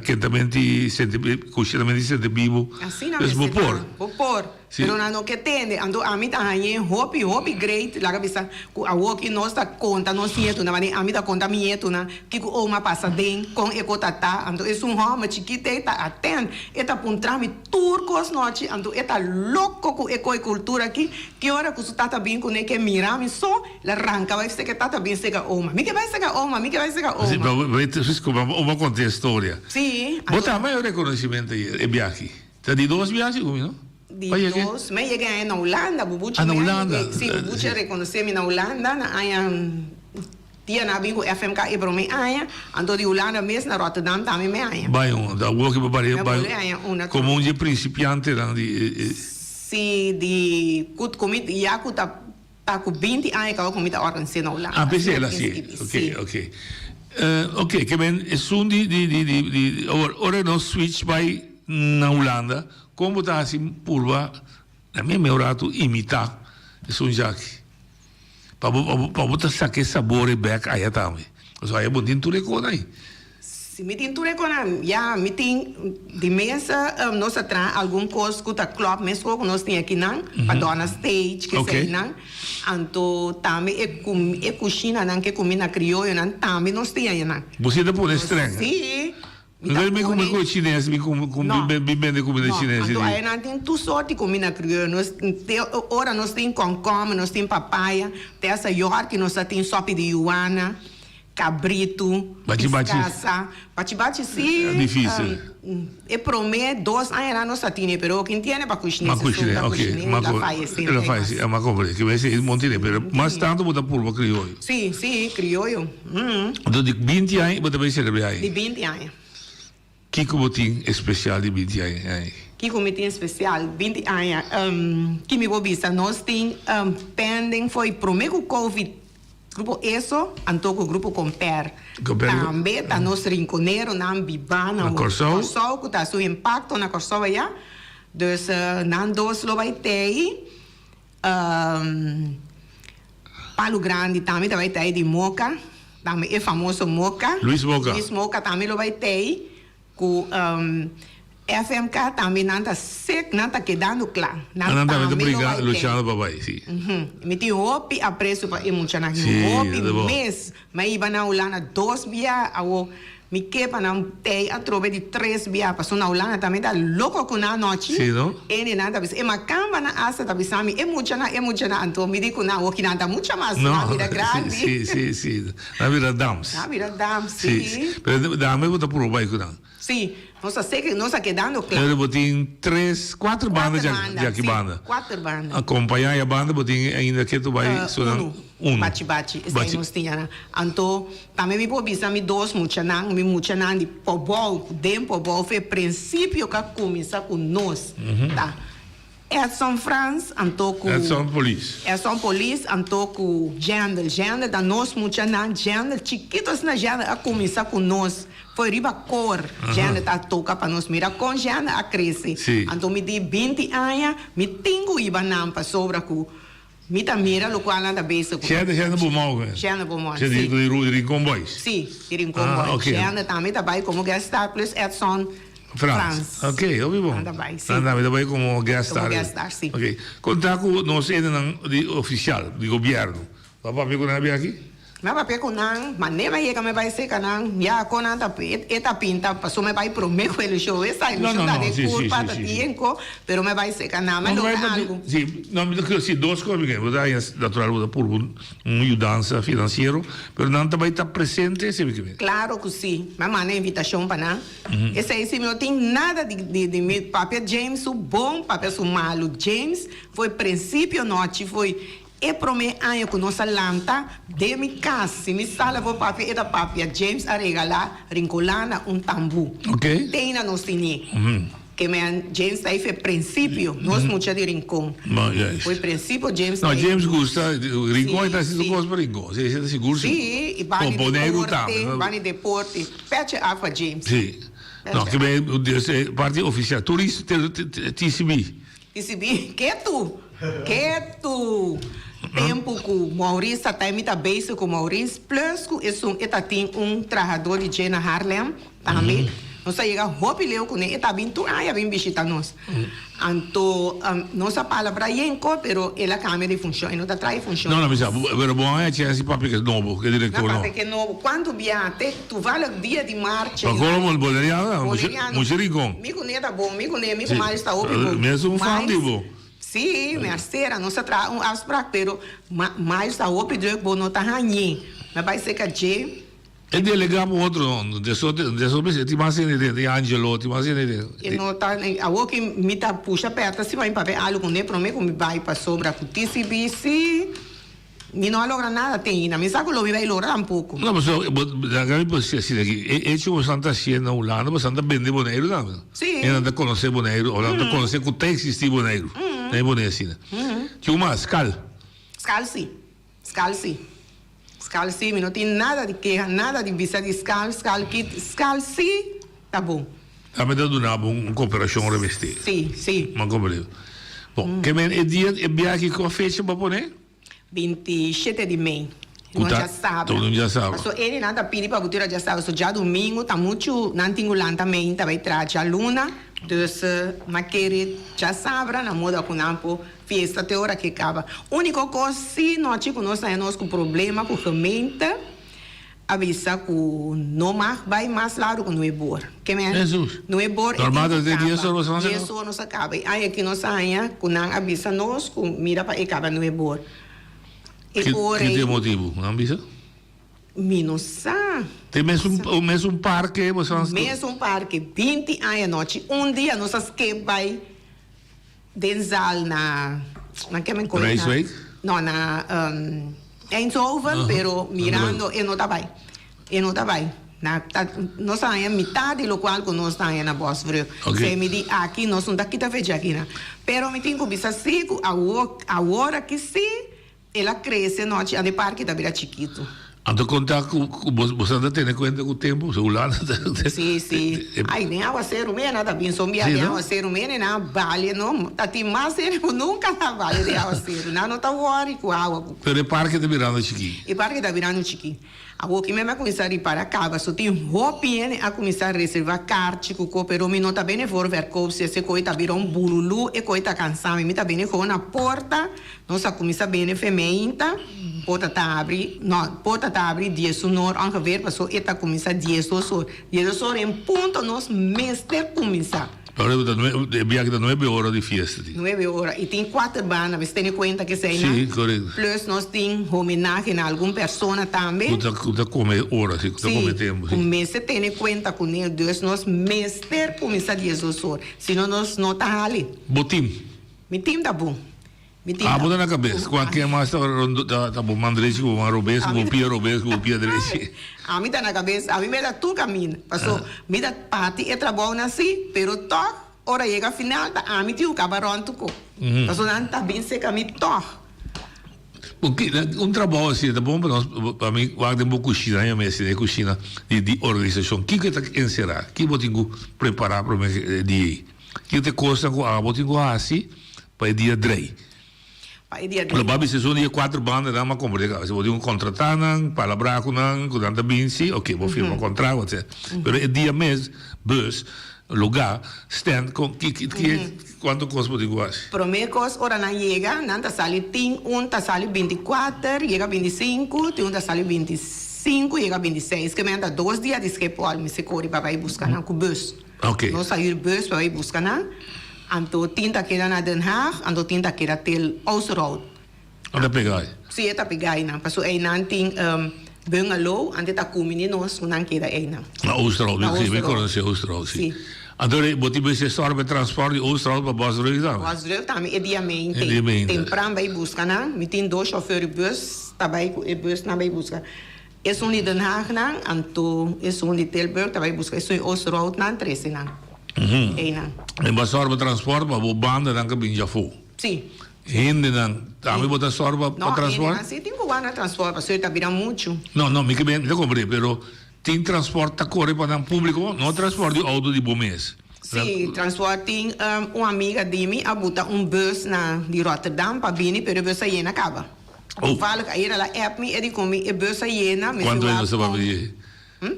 Speaker 14: kentament di sente, kushinament di sente bibu.
Speaker 16: Asina
Speaker 14: Dus bo
Speaker 16: mester ta.
Speaker 14: por.
Speaker 16: Bo por.
Speaker 14: Sí.
Speaker 16: Pero nan no ke tende. Anto ami ta hañ'é hopi, hopi great, laga bisa, ku awoki nos ta konta nos nietunan, wanneer ami ta konta mi nietunan kiko oma a pasa den, kon e kos ta ta. Anto esun hòmber chikit ei ta atènt, e ta puntra mi tur kos nochi, anto e ta loko ku e koi kultura aki, ki ora ku su tata bin kuné ke mira mi so, el a ranka bai seka e tata bin seka oma. Mi ke bai seka oma, mi ke bai seka oma.
Speaker 14: Sí, pero oma konta e storia.
Speaker 16: Sí,
Speaker 14: Bo
Speaker 16: anto.
Speaker 14: ta mayor rekonosimento e biaha aki? Ta di dos biaha si ku mi, no?
Speaker 16: Di dos, mi a yega aña na Hulanda, bubuchi
Speaker 14: Ah, na
Speaker 16: mi a
Speaker 14: Hulanda.
Speaker 16: yega, si, bubuchi a rekonosé mi na Hulanda na aña dia nan a bin ku FMK e promé aña, anto di Hulanda mes na Rotterdam tambe mi a aña.
Speaker 14: Bai un, da wou ki bo
Speaker 16: Mi a bole aña una
Speaker 14: komo un dje prinsipiantenan di e.
Speaker 16: Si, di ku ku mi ya ku ta ta ku 20 aña kaba ku mi ta organisé na Hulanda.
Speaker 14: Ah, p'esei el a hasié, ok, ok. Ok, ke men esun di di di di di awor ora nos switch bai na Hulanda. Kon bo ta hasi purba na mi meo ratu imitá esun djaki? Pa bo pa bo ta saka e sabor ei bèk aya tambe. Pasobra aya bo tin tur e kona ei.
Speaker 16: Si mi tin tur e kona, ya mi tin di mesa nos a traha algun kos ku ta klòp meskos ku nos tin akinan pa dòna stage keseinan. Anto tambe e e kushinanan ku e kumina krioyonan tambe nos tin ayanan.
Speaker 14: Bo si ta pone strèng?
Speaker 16: Si.
Speaker 14: Mi ta pone. Mi come chines, mi come mi bende comida chines.
Speaker 16: No, anto ayenan tin tur sort di comida crioyo. Nos te ora nos tin concomber, nos tin papaya, te hasta yorki nos ta tin sopi di yuana, cabritu, piscasa. Bachi bachi si.
Speaker 14: Dificil.
Speaker 16: E prome dos añanan nos ta tine, pero kin tiene pa cushine
Speaker 14: Ma cushine,
Speaker 16: ta
Speaker 14: ok.
Speaker 16: cushine,
Speaker 14: Ma
Speaker 16: la fallece.
Speaker 14: La fallece, ma comprende. Ke mester e mon tine, pero mas tanto bo ta purba crioyo.
Speaker 16: Si, si, crioyo.
Speaker 14: Anto di binti aña bo ta bay celebra aña?
Speaker 16: Di binti aña.
Speaker 14: Kiko bo tin especial di binti aña?
Speaker 16: Kiko mi tin especial binti aña? Ki mi por bisa? Nos tin pending for e prome ku covid grupo eso anto ku grupo Comper. Tambe ta nos rinconeronan biba na
Speaker 14: Kòrsou
Speaker 16: ku ta su impacto na Kòrsou aya. Dus nan dos lo bay tei. Palu Grandi tambe ta bai tei di Moca, tambe e famoso Moca.
Speaker 14: Luis Moca.
Speaker 16: Luis Moca tambe lo bai tei cu FMK tambe nan ta sek, nan ta kedando cla.
Speaker 14: Nan tambe ta briga luchando pa bai, si.
Speaker 16: Mi tin hopi aprecio pa e muchanan, hopi mes. Mi a hiba na Hulanda dos bia, awo mi ke pa nan tei atrobe di tres bia, paso na Hulanda tambe ta loko ku nan anochi.
Speaker 14: Sí, no?
Speaker 16: Ene nan ta bisa, e makamba nan asta ta bisa mi, e muchanan, e muchanan, anto mi di ku nan, awo ki nan ta mucha mas, nan bira grandi.
Speaker 14: Sí, sí, sí, nan bira dams.
Speaker 16: Nan bira dams, sí.
Speaker 14: Sí, pero dame bo ta purba bai ku nan.
Speaker 16: Sí, nos a seke, nos a kedando kla.
Speaker 14: Pero bo tin tres, kuater banda dja aki banda.
Speaker 16: Kuater banda.
Speaker 14: Akompañá e banda bo tin ainda ke tu bai sona
Speaker 16: Unu.
Speaker 14: unu.
Speaker 16: Bachi bachi, esei nos tin ana. Anto, tambe mi por bisa mi dos muchanan, mi muchanan di Pobou, den Pobou fe prinsipio ku a kuminsá ku nos ta Edson Frans anto ku.
Speaker 14: Edson Polis.
Speaker 16: Edson Polis anto ku Jendel. Jendel ta nos muchanan. Jendel chikito asina Jendel a kuminsá ku nos. Foi riba kor Jendel ta toka pa nos. Mira kon Jendel a krese.
Speaker 14: Sí.
Speaker 16: Anto mi di binti aña mi tin ku iba nan pasobra ku mi ta mira lokual nan ta bezig ku.
Speaker 14: Jendel, Jendel Bomau.
Speaker 16: Jendel Bomau,
Speaker 14: si. Di Rincon Boys.
Speaker 16: Sí, di Rincon Boys.
Speaker 14: Ah, ok.
Speaker 16: Jendel tambe ta bai komo guest star plus Edson.
Speaker 14: Frans.
Speaker 16: Frans.
Speaker 14: Ok, hopi bon.
Speaker 16: Nan ta bai, si.
Speaker 14: Nan tambe ta bai como guest star.
Speaker 16: Como guest star, si.
Speaker 14: Ok. Conta cu nos hendenan di oficial, di gobierno. Bo a papia cu nan a bia aki?
Speaker 16: Mi a papia ku nan, ma ne mi a yega mi bai seka nan, ya kon nan ta e ta pinta paso mi bai prome ku e show esa, e show ta den kurpa ta tienko, pero mi bai seka nan, mi a logra algu.
Speaker 14: Si, no mi ta kere si dos kos mi kere, bo ta haña natural bo ta purba un yudansa finansiero, pero nan ta bai ta presente si mi kere.
Speaker 16: Klaro ku si, mi a manda invitashon pa nan, esei si mi no tin nada di di mi papia James su bon, papia su malu, James foi prinsipio nochi foi E promé aña ku nos a lanta den mi kas, si mi sala por papia e ta papia, James a regalá Rincolana un tambú. Te na nos tinié. Ke men James ta ei fe prinsipio, nos mucha di Rincon. Fo'i prinsipio James ta
Speaker 14: ei. No, James gusta Rincon, e ta hasi tur kos pa Rincon. Si, esei ta sigur sigur.
Speaker 16: Si, i bani deporte, bani deporte. Peche af pa James.
Speaker 14: Si. No, ke men parti ofisial, turista, TCB.
Speaker 16: TCB, ketu! Ketu! Tempu ku Maurice ta ta mi ta bezig ku Maurice plus ku esun e ta tin un trahadó di dje na Haarlem tambe. Nos a yega hopi leu kuné, e ta bin tur aña bin bishita nos. Anto nos a palabra yenko pero el a kambia di funshon, e no ta traha e funshon.
Speaker 14: No, no, mi sa, pero bo a haña chèns di papia ku e nobo, ku e direktor
Speaker 16: nobo. Na papia ku e nobo. Kuantu biaha te toevallig dia di marcha.
Speaker 14: Pa kolo boneriano, mucha rincon.
Speaker 16: Mi kuné ta bon, mi kuné, mi ku Miles ta hopi bon.
Speaker 14: Mi es un fan di bo.
Speaker 16: Sí, mi a sera, nos a traha un afsprak, pero Miles ta hopi druk, bo no ta hañ'é. Mi a bai serka dje.
Speaker 14: E delegá pa otro, deso deso mester tin mas hende den, tin Angelo, tin mas hende den.
Speaker 16: E no ta, awor ki mi ta pusha pèrta si pa mi papia algu kuné promé ku mi bai pasobra ku TCB sí. Mi no a logra nada te ainda. Mi sa cu lo mi bay logra tampoco.
Speaker 14: No, pasobra bo laga mi por si asina aki. E hecho cu boso ta haciendo na Hulanda, boso ta bende Boneiru tambe.
Speaker 16: Si.
Speaker 14: E nan ta conoce Boneiru, of nan ta conoce cu ta existi Boneiru. Na e pone asina. Kiu mas? Skal.
Speaker 16: Skal si. Skal si. Skal si. Mi no tin nada di keha, nada di bisa di skal, skal kit. Skal si ta bon.
Speaker 14: Tambe ta duna bo un cooperacion ora mester.
Speaker 16: Si, si.
Speaker 14: M'an comprende. Bon, ke men e dia, e biaha ki cua fecha bo a pone?
Speaker 16: 27 di mei.
Speaker 14: Ku
Speaker 16: Un
Speaker 14: ta
Speaker 16: djasabra.
Speaker 14: un djasabra.
Speaker 16: Paso ene nan ta pidi pa bo tira djasabra, so djadumingu ta muchu nan tin ku lanta meinta bai traha djaluna, dus m'a kere djasabra na moda ku nan por fiesta te ora ke kaba. Uniko kos si nochi ku nos haña nos ku problema ku gemeente a bisa ku no mag bai mas largu ku nuebor. Ke men
Speaker 14: Jesus.
Speaker 16: nuebor e tin
Speaker 14: Normal
Speaker 16: ku
Speaker 14: ta te dies
Speaker 16: kaba.
Speaker 14: or nos
Speaker 16: Dies or nos a kaba. E aña aki nos a haña ku nan a bisa nos ku mira pa e kaba nuebor. E
Speaker 14: Ki
Speaker 16: ora
Speaker 14: ki ta e
Speaker 16: ei
Speaker 14: motibu? Nan bisa?
Speaker 16: mi no sa.
Speaker 14: Te mesun mesun parke boso a
Speaker 16: Mesun parke. 20 aña nochi un dia nos a skip bai Den zaal na na ke men koe na
Speaker 14: Rijswijk?
Speaker 16: no na Eindhoven pero mirando e no ta bai e no ta bai na ta nos a haña mitad di lokual ku nos ta haña na Bosbrug
Speaker 14: Oké.
Speaker 16: se mi di aki nos no ta kita fecha aki na pero mi tin ku bisa si ku awor awor aki si El a crece nochi ande parke ta bira chikitu.
Speaker 14: Anto conta cu cu bo boso ta tene cuenta cu tempo so Hulanda ta
Speaker 16: Si si ay den aguaceru mena ta bin son bia den aguaceru mene nan a balia no ta tin mas hende cu nunca ta balia den aguaceru nan no ta worry cu awa cu.
Speaker 14: Pero e parke ta birando chiki.
Speaker 16: E parke ta birando chiki. Awor ki mi a cuminsa ripara caba so tin hopi hende a cuminsa reserva karchi cu co pero mi no ta bene voor verkoop si ese coy ta bira un bululu e coy ta cansa mi mi ta bene gewoon na porta nos a cuminsa bene femeinta porta ta habri no porta ta habri diesun or ongeveer paso e ta cuminsa diesdos or diesdos or en punto nos mester cuminsa.
Speaker 14: Ahora ta nue, e biaha ta nuebe ora di fiesta di.
Speaker 16: Nuebe ora y tin cuater banda, mester tene cuenta ke esei nan.
Speaker 14: Sí, correcto.
Speaker 16: Plus nos tin homenahe na algun persona tambe.
Speaker 14: Cu ta, cu ta come ora, si, cu ta come tempo, si.
Speaker 16: Cu mester tene cuenta cu ne, dus nos mester cuminsa diesdos or, si no nos no ta hali.
Speaker 14: Bo team?
Speaker 16: Mi team ta bon. Mi tin
Speaker 14: Abo ta na kabes. Kua ken mas ta rondo ta ta bo man drechi ku bo man robes ku bo pia robes ku bo pia drechi.
Speaker 16: Ami ta na kabes. Ami me ta tur kaminda. Paso mi ta parti e trabounan si, pero tòg ora yega final ta ami tin ku kaba rònt ku. Paso nan ta bin seka mi tòg.
Speaker 14: Bo ki un trabou asina ta bon pa nos pa mi wak den bo kushina ya mes den e kushina di di organisashon. Kiko e ta enserá? Ki bo tin ku prepará promé di ei? Kiko ta e kosnan ku abo tin ku hasi Pa e dia drei.
Speaker 16: Pa e dia drei.
Speaker 14: Lo ba bisa esun di e kuater bandanan m'a komprendé kaba. Si bo tin ku kontratá nan, palabrá ku nan, ku nan ta binsi, oke, bo firma kontrakt, whatever. Pero e dia mes, bus. Lugá, stand, kon, ki, ki, ki, kuantu kos bo tin ku hasi?
Speaker 16: Promé kos ora nan yega, nan ta sali tin un ta sali bintikuater, yega bintisinku, tin un ta sali bintisinku, yega bintiseis. Ke men ta dos dia di Schiphol mester kore pa bai buska nan ku bus.
Speaker 14: Oké.
Speaker 16: Nos a hür bus pa bai buska nan. Anto tin ta keda na Den Haag, anto tin ta keda tel Oosterhout.
Speaker 14: A ta pega ai?
Speaker 16: Sí, e ta pega einan. Pasobra einan tin bungalow, antes ta kumini nos ku nan keda einan.
Speaker 14: Na Oosterhout,
Speaker 16: Na
Speaker 14: sí, mi
Speaker 16: Oosterhout.
Speaker 14: konosé Oosterhout, sí.
Speaker 16: Sí.
Speaker 14: Anto bo tin mester sòru pa e transpòrt di Oosterhout pa Bosdrecht tambe?
Speaker 16: Bosdrecht tambe e dia mente.
Speaker 14: E dia mente.
Speaker 16: Tempran bai buska nan. Mi tin dos shofèr di bus ta bai ku e busnan bai buska. Esun di Den Haag nan, anto esun di Tilburg ta bai buska esun di Oosterhout nan trese nan einan.
Speaker 14: E bo a sòru pa transpòrt pa bo bandanan ka bin djafó?
Speaker 16: Sí.
Speaker 14: Hendenan, tambe bo ta sòru pa
Speaker 16: No,
Speaker 14: transpòrt?
Speaker 16: hendenan sí tin ku wak na transpòrt pasobra e ta bira muchu.
Speaker 14: No, no, mi ke mi ta komprende, pero tin transpòrt ta kore pa nan públiko, no transpòrt di outo di bo mes.
Speaker 16: Sí, transpòrt tin un amiga di mi a buta un bùs na di Rotterdam pa bini, pero e bùs a yena kaba.
Speaker 14: Oh.
Speaker 16: Toevallig ayer el a app mi, e di ku mi e bùs a yena, mi si
Speaker 14: Kuantu
Speaker 16: wak
Speaker 14: hende ta
Speaker 16: kon.
Speaker 14: papia?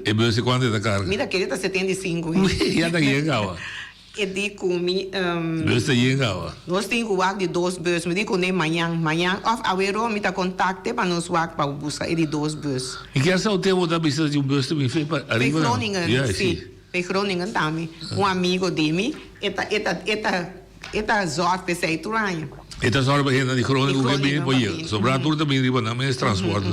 Speaker 14: E bùs di kuantu e ta karga?
Speaker 16: Mi ta kere ta 75.
Speaker 14: Ya ta yen kaba.
Speaker 16: E di ku mi.
Speaker 14: Bus ta yen awa.
Speaker 16: Nos tin ku wak di dos bus. Mi di ku ne mañan. Mañan of awero mi ta kontakte pa nos wak pa buska e di dos bus.
Speaker 14: Mi kier sa ute bo ta bisa di un bus ta bin fe pa
Speaker 16: Fe
Speaker 14: ariba nan.
Speaker 16: Groningen,
Speaker 14: Ya,
Speaker 16: si.
Speaker 14: si.
Speaker 16: Fe Groningen tambe. Un amigo di mi, e ta, e ta, e ta, e ta zorg p'esei tur aña.
Speaker 14: E ta zorg pa hende di Groningen
Speaker 16: Di
Speaker 14: ku ke bini
Speaker 16: Groningen
Speaker 14: pa
Speaker 16: pa
Speaker 14: yega.
Speaker 16: bini.
Speaker 14: Sobra tur ta bin riba nan mes transport.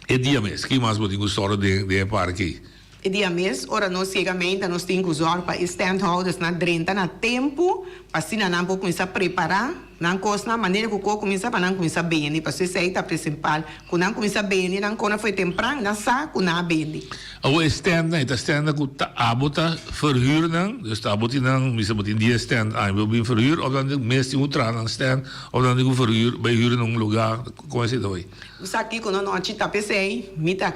Speaker 14: E dia mes, ki mas bo tin ku sòru den den e parke ei?
Speaker 16: E dia mes, ora nos yega meinta nos tin ku zòrg pa e standhoudersnan drenta na tempu pa asina nan por kuminsá prepará nan kosnan manera ku ko kuminsá pa nan kuminsá bende pasobra esei ta prinsipal ku nan kuminsá bende nan kona fo'i tempran nan sa ku nan a bende.
Speaker 14: Awor e standnan e ta standnan ku ta abo ta verhuur nan, dus ta abo tin nan mester bo tin dies stand aña bo bin verhuur of nan mes tin ku traha nan stand of nan tin ku verhuur bai huur na un lugar kon esei ta bai?
Speaker 16: Bo sa kiko no nochi ta p'esei mi ta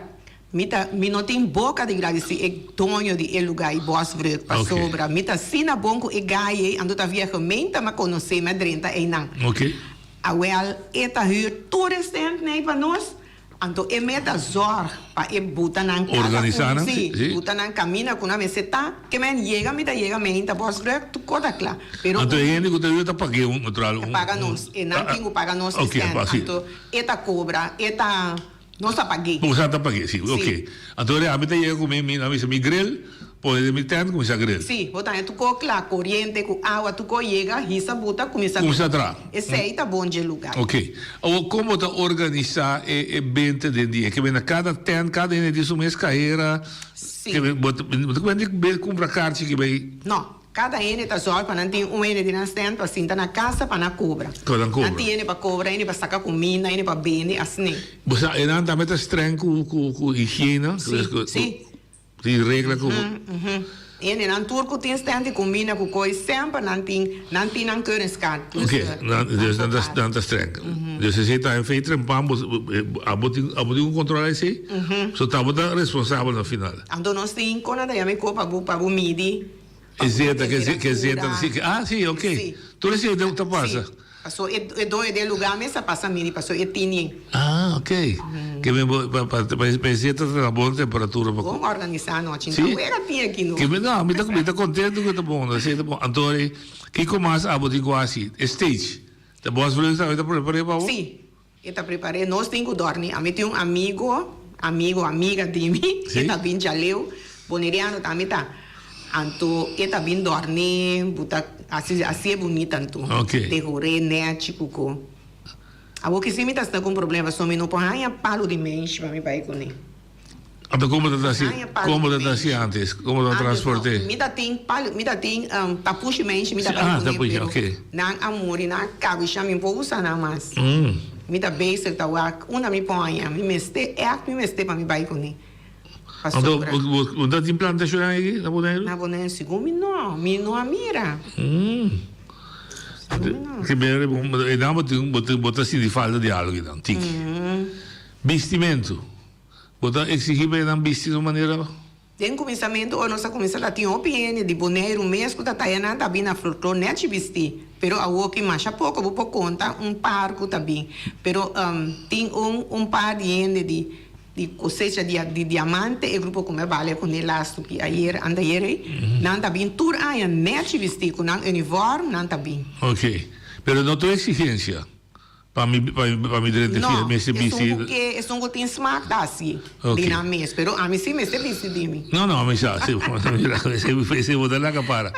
Speaker 16: Mi ta, mi no tin boca di gradici e doño di e lugar y Bosbrug pasobra mi ta asina bon cu e guy ey anto ta via gemeente mi a conoce mi a drenta eynan. Awel e ta huur tur e stand ney pa nos anto e meta zorg pa e buta nan cada
Speaker 14: Organisa
Speaker 16: un
Speaker 14: nan,
Speaker 16: si,
Speaker 14: si.
Speaker 16: buta nan camina cu nan mester ta ke men yega mi ta yega meinta Bosbrug tur cos ta cla pero
Speaker 14: Anto
Speaker 16: un
Speaker 14: e hende cu ta huur ta pag'e un natural
Speaker 16: ta
Speaker 14: un
Speaker 16: paga
Speaker 14: un
Speaker 16: nos e nan tin cu paga nos e
Speaker 14: ok
Speaker 16: stand
Speaker 14: pa si.
Speaker 16: anto e ta cobra e ta. Nos ta pag'é.
Speaker 14: Bo sa ta pag'é, si.
Speaker 16: Si.
Speaker 14: Ok. Anto ora ami ta yega ku mi, mi a bisa mi grill, pone den mi tent, kuminsá grill.
Speaker 16: Si. Bo ta haña tur kos kla, koriente ku awa, tur kos yega, hisa buta, kuminsá
Speaker 14: Kuminsá traha.
Speaker 16: Esei ta bon dje lugá.
Speaker 14: Ok. Awor, kon bo ta organisá e e benta den dia? Ke benta kada tent, kada hende tin su mes kahera?
Speaker 16: Si.
Speaker 14: Ke bo ta bo ta kuenta di kumpra karchi ke bai?
Speaker 16: No. Kada hende ta zòrg pa nan tin un hende di nan stand pa sinta na kasa pa nan kobra.
Speaker 14: Pa nan kobra.
Speaker 16: Nan tin hende pa kobra, hende pa saka kuminda, hende pa bende, asina.
Speaker 14: Bo sa, e nan tambe ta streng ku ku ku higiena?
Speaker 16: Si, si.
Speaker 14: Tin regla ku.
Speaker 16: Hende nan tur ku tin stand di kuminda ku koi semper nan tin nan tin nan keuringskaart.
Speaker 14: Ok, nan dus nan ta nan ta streng. Dus esei ta in feite trempan bo abo tin abo tin ku kontrola esei? So ta abo ta responsabel na final.
Speaker 16: Anto nos tin kon nan ta yama e kos pa bo pa bo midi.
Speaker 14: E zeta, ke zeta, ke zeta, si, ah, si, ok.
Speaker 16: Si.
Speaker 14: Tur esei ta pasa.
Speaker 16: Si. Paso e, e doño di e lugá mes a pasa miri, paso e tini.
Speaker 14: Ah, ok. Ke men bo, pa, pa, pa, pa e zeta ta na bon temperatura pa.
Speaker 16: Bon organisá anochi.
Speaker 14: Si.
Speaker 16: Ta wega tin aki no.
Speaker 14: Ke men, no, mi ta, mi ta kontento ku ta bon, esei ta bon. Anto, kiko mas abo tin ku hasi? E stage. Ta bos vleugel tambe ta prepar'é pa bo?
Speaker 16: Si. E ta prepar'é, nos tin ku dòrmi. Ami tin un amigo, amigo, amiga di mi, e ta bin djaleu, boneriano tambe ta. Anto e ta bin dòrmi, bo ta hasi hasié bunita anto. Dekor'é nèchi ku ko. Awor ki si mi ta sta ku un problema pasobra mi no por haña palu di menshi pa mi bai kuné.
Speaker 14: Anto como ta ta haci, como ta ta haci antes? Como ta transporte?
Speaker 16: Mi ta tin palu, mi ta tin tapushi menshi mi ta bai cune, pero nan a muri, nan a cabisha, mi por usa nan mas. Mi ta bezig ta wak unda mi poña, mi mester, echt mi mester pa mi bai cune.
Speaker 14: Anto bo ta tin plantacion aki na Boneiru?
Speaker 16: Na Boneiru segun mi no, mi no a mira.
Speaker 14: Segun mi no. Einan bo tin, bo ta sinti falta di algo einan, tiki. Bistimentu. Bo ta exigí pa e nan bisti di un manera.
Speaker 16: Den kuminsamentu ora nos a kuminsá ta tin hopi hende di Boneiru mes ku ta taya nan ta bin na folklor nèchi bistí. Pero awoki masha poko bo por konta un par ku ta bin. Pero tin un un par di hende di. Di cosecha di di diamante e grupo cu mi a balia cu ne lastu ki ayer anteayer ey nan ta bin tur aña nechi bisti cu nan uniform nan ta bin.
Speaker 14: Ok pero no tur exigencia pa mi pa mi drenta
Speaker 16: No
Speaker 14: mester bisti.
Speaker 16: esun cu ke esun cu tin smaak ta haci di nan mes pero ami si mester bisti di mi.
Speaker 14: No no ami sa si esey bo ta laga para.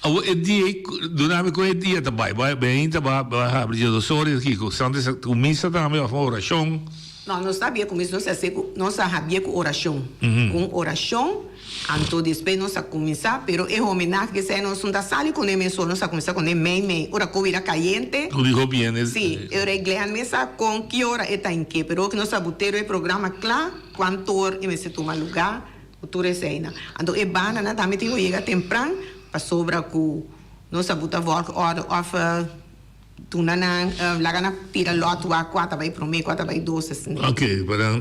Speaker 14: Awor e dia ey duna mi con e dia ta bay bay ainda ba habri dia dos ora y kico santo sa cuminsa tambe of oracion.
Speaker 16: No, nos ta habia kuminsá, nos a hasié ku, nos a habia ku orashon. Ku un orashon, anto despues nos a kuminsá, pero e homenahe esei nos no ta sali kuné mesora, nos a kuminsá kuné mei mei, ora ku bira kayente.
Speaker 14: Ku dijo bien e.
Speaker 16: Sí, e ora e Glenn mes sa kon ki ora e ta en ke, pero oki nos a butero e programa kla, kuantu or e mester tuma lugá, ku tur eseinan. Anto e bandanan tambe tin ku yega tempran, pasobra ku nos a buta volgorde òf. Duna nan, laga nan tira lot wak kua ta bai prome, kua ta bai dos asina.
Speaker 14: Ok, pa nan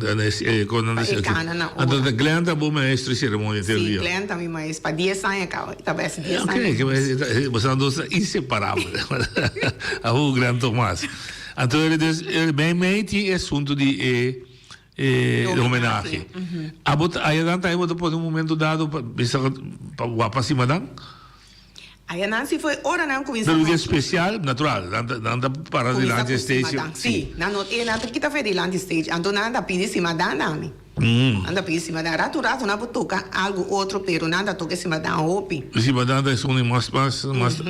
Speaker 14: kon nan
Speaker 16: Pa e kana na ora.
Speaker 14: Anto ta Glenn ta bo maestro di ceremonia te
Speaker 16: Si,
Speaker 14: dia?
Speaker 16: Glenn ta mi maestro pa dies aña caba, e ta bai hasi dies
Speaker 14: Ok,
Speaker 16: aña.
Speaker 14: boso nan dos ta inseparabel. Awo Glenn Tomas. Anto dus mei mei tin e asunto di e e homenahe. Abo ta aya nan ta bo ta pone un momento dado pa bisa pa wapa asima nan?
Speaker 16: Aya nan si foi ora nan cuminsa
Speaker 14: Pero lugar special, natural, nan ta nan ta para dilanti e stage.
Speaker 16: Si, nan no e nan ta kita fe dilanti stage, anto nan ta pidi simadan na mi. Nan ta pidi simadan, ratu ratu nan por toca algo otro pero nan ta toca e simadan hopi.
Speaker 14: Simadan ta esun di mas mas mas.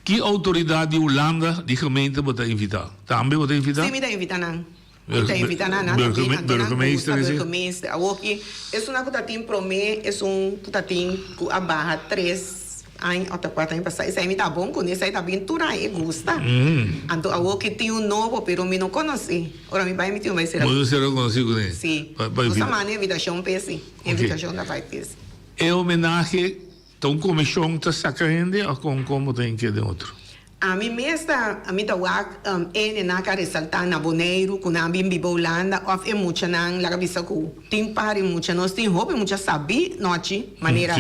Speaker 14: Ki autoridad di Hulanda di gemeente bo ta invita? Tambe bo ta invita?
Speaker 16: Si mi ta invita nan. Mi ta invita nan, nan ta bin, anto nan gusta burgemeester. Awor ki esunnan ku ta tin promé, esun ku ta tin ku a baha tres aña òf ta kuater aña pasá, esei mi ta bon kuné, esei ta bin tur aña, e gusta. Anto awor ki tin un nobo, pero mi no konosé. Ora mi bai mi tin un bai sera.
Speaker 14: Bo no sera konosí kuné?
Speaker 16: Sí. Nos a manda invitashon p'e sí. Invitashon ta bai p'e sí.
Speaker 14: E homenahe ta un komishon ta saka hende òf kon kon bo ta hinkia den otro?
Speaker 16: Ami mes ta mi ta wak e nenan ka resaltá na Boneiru ku nan bin biba Hulanda òf e muchanan laga bisa ku tin par di mucha nos tin hopi mucha sabí nochi manera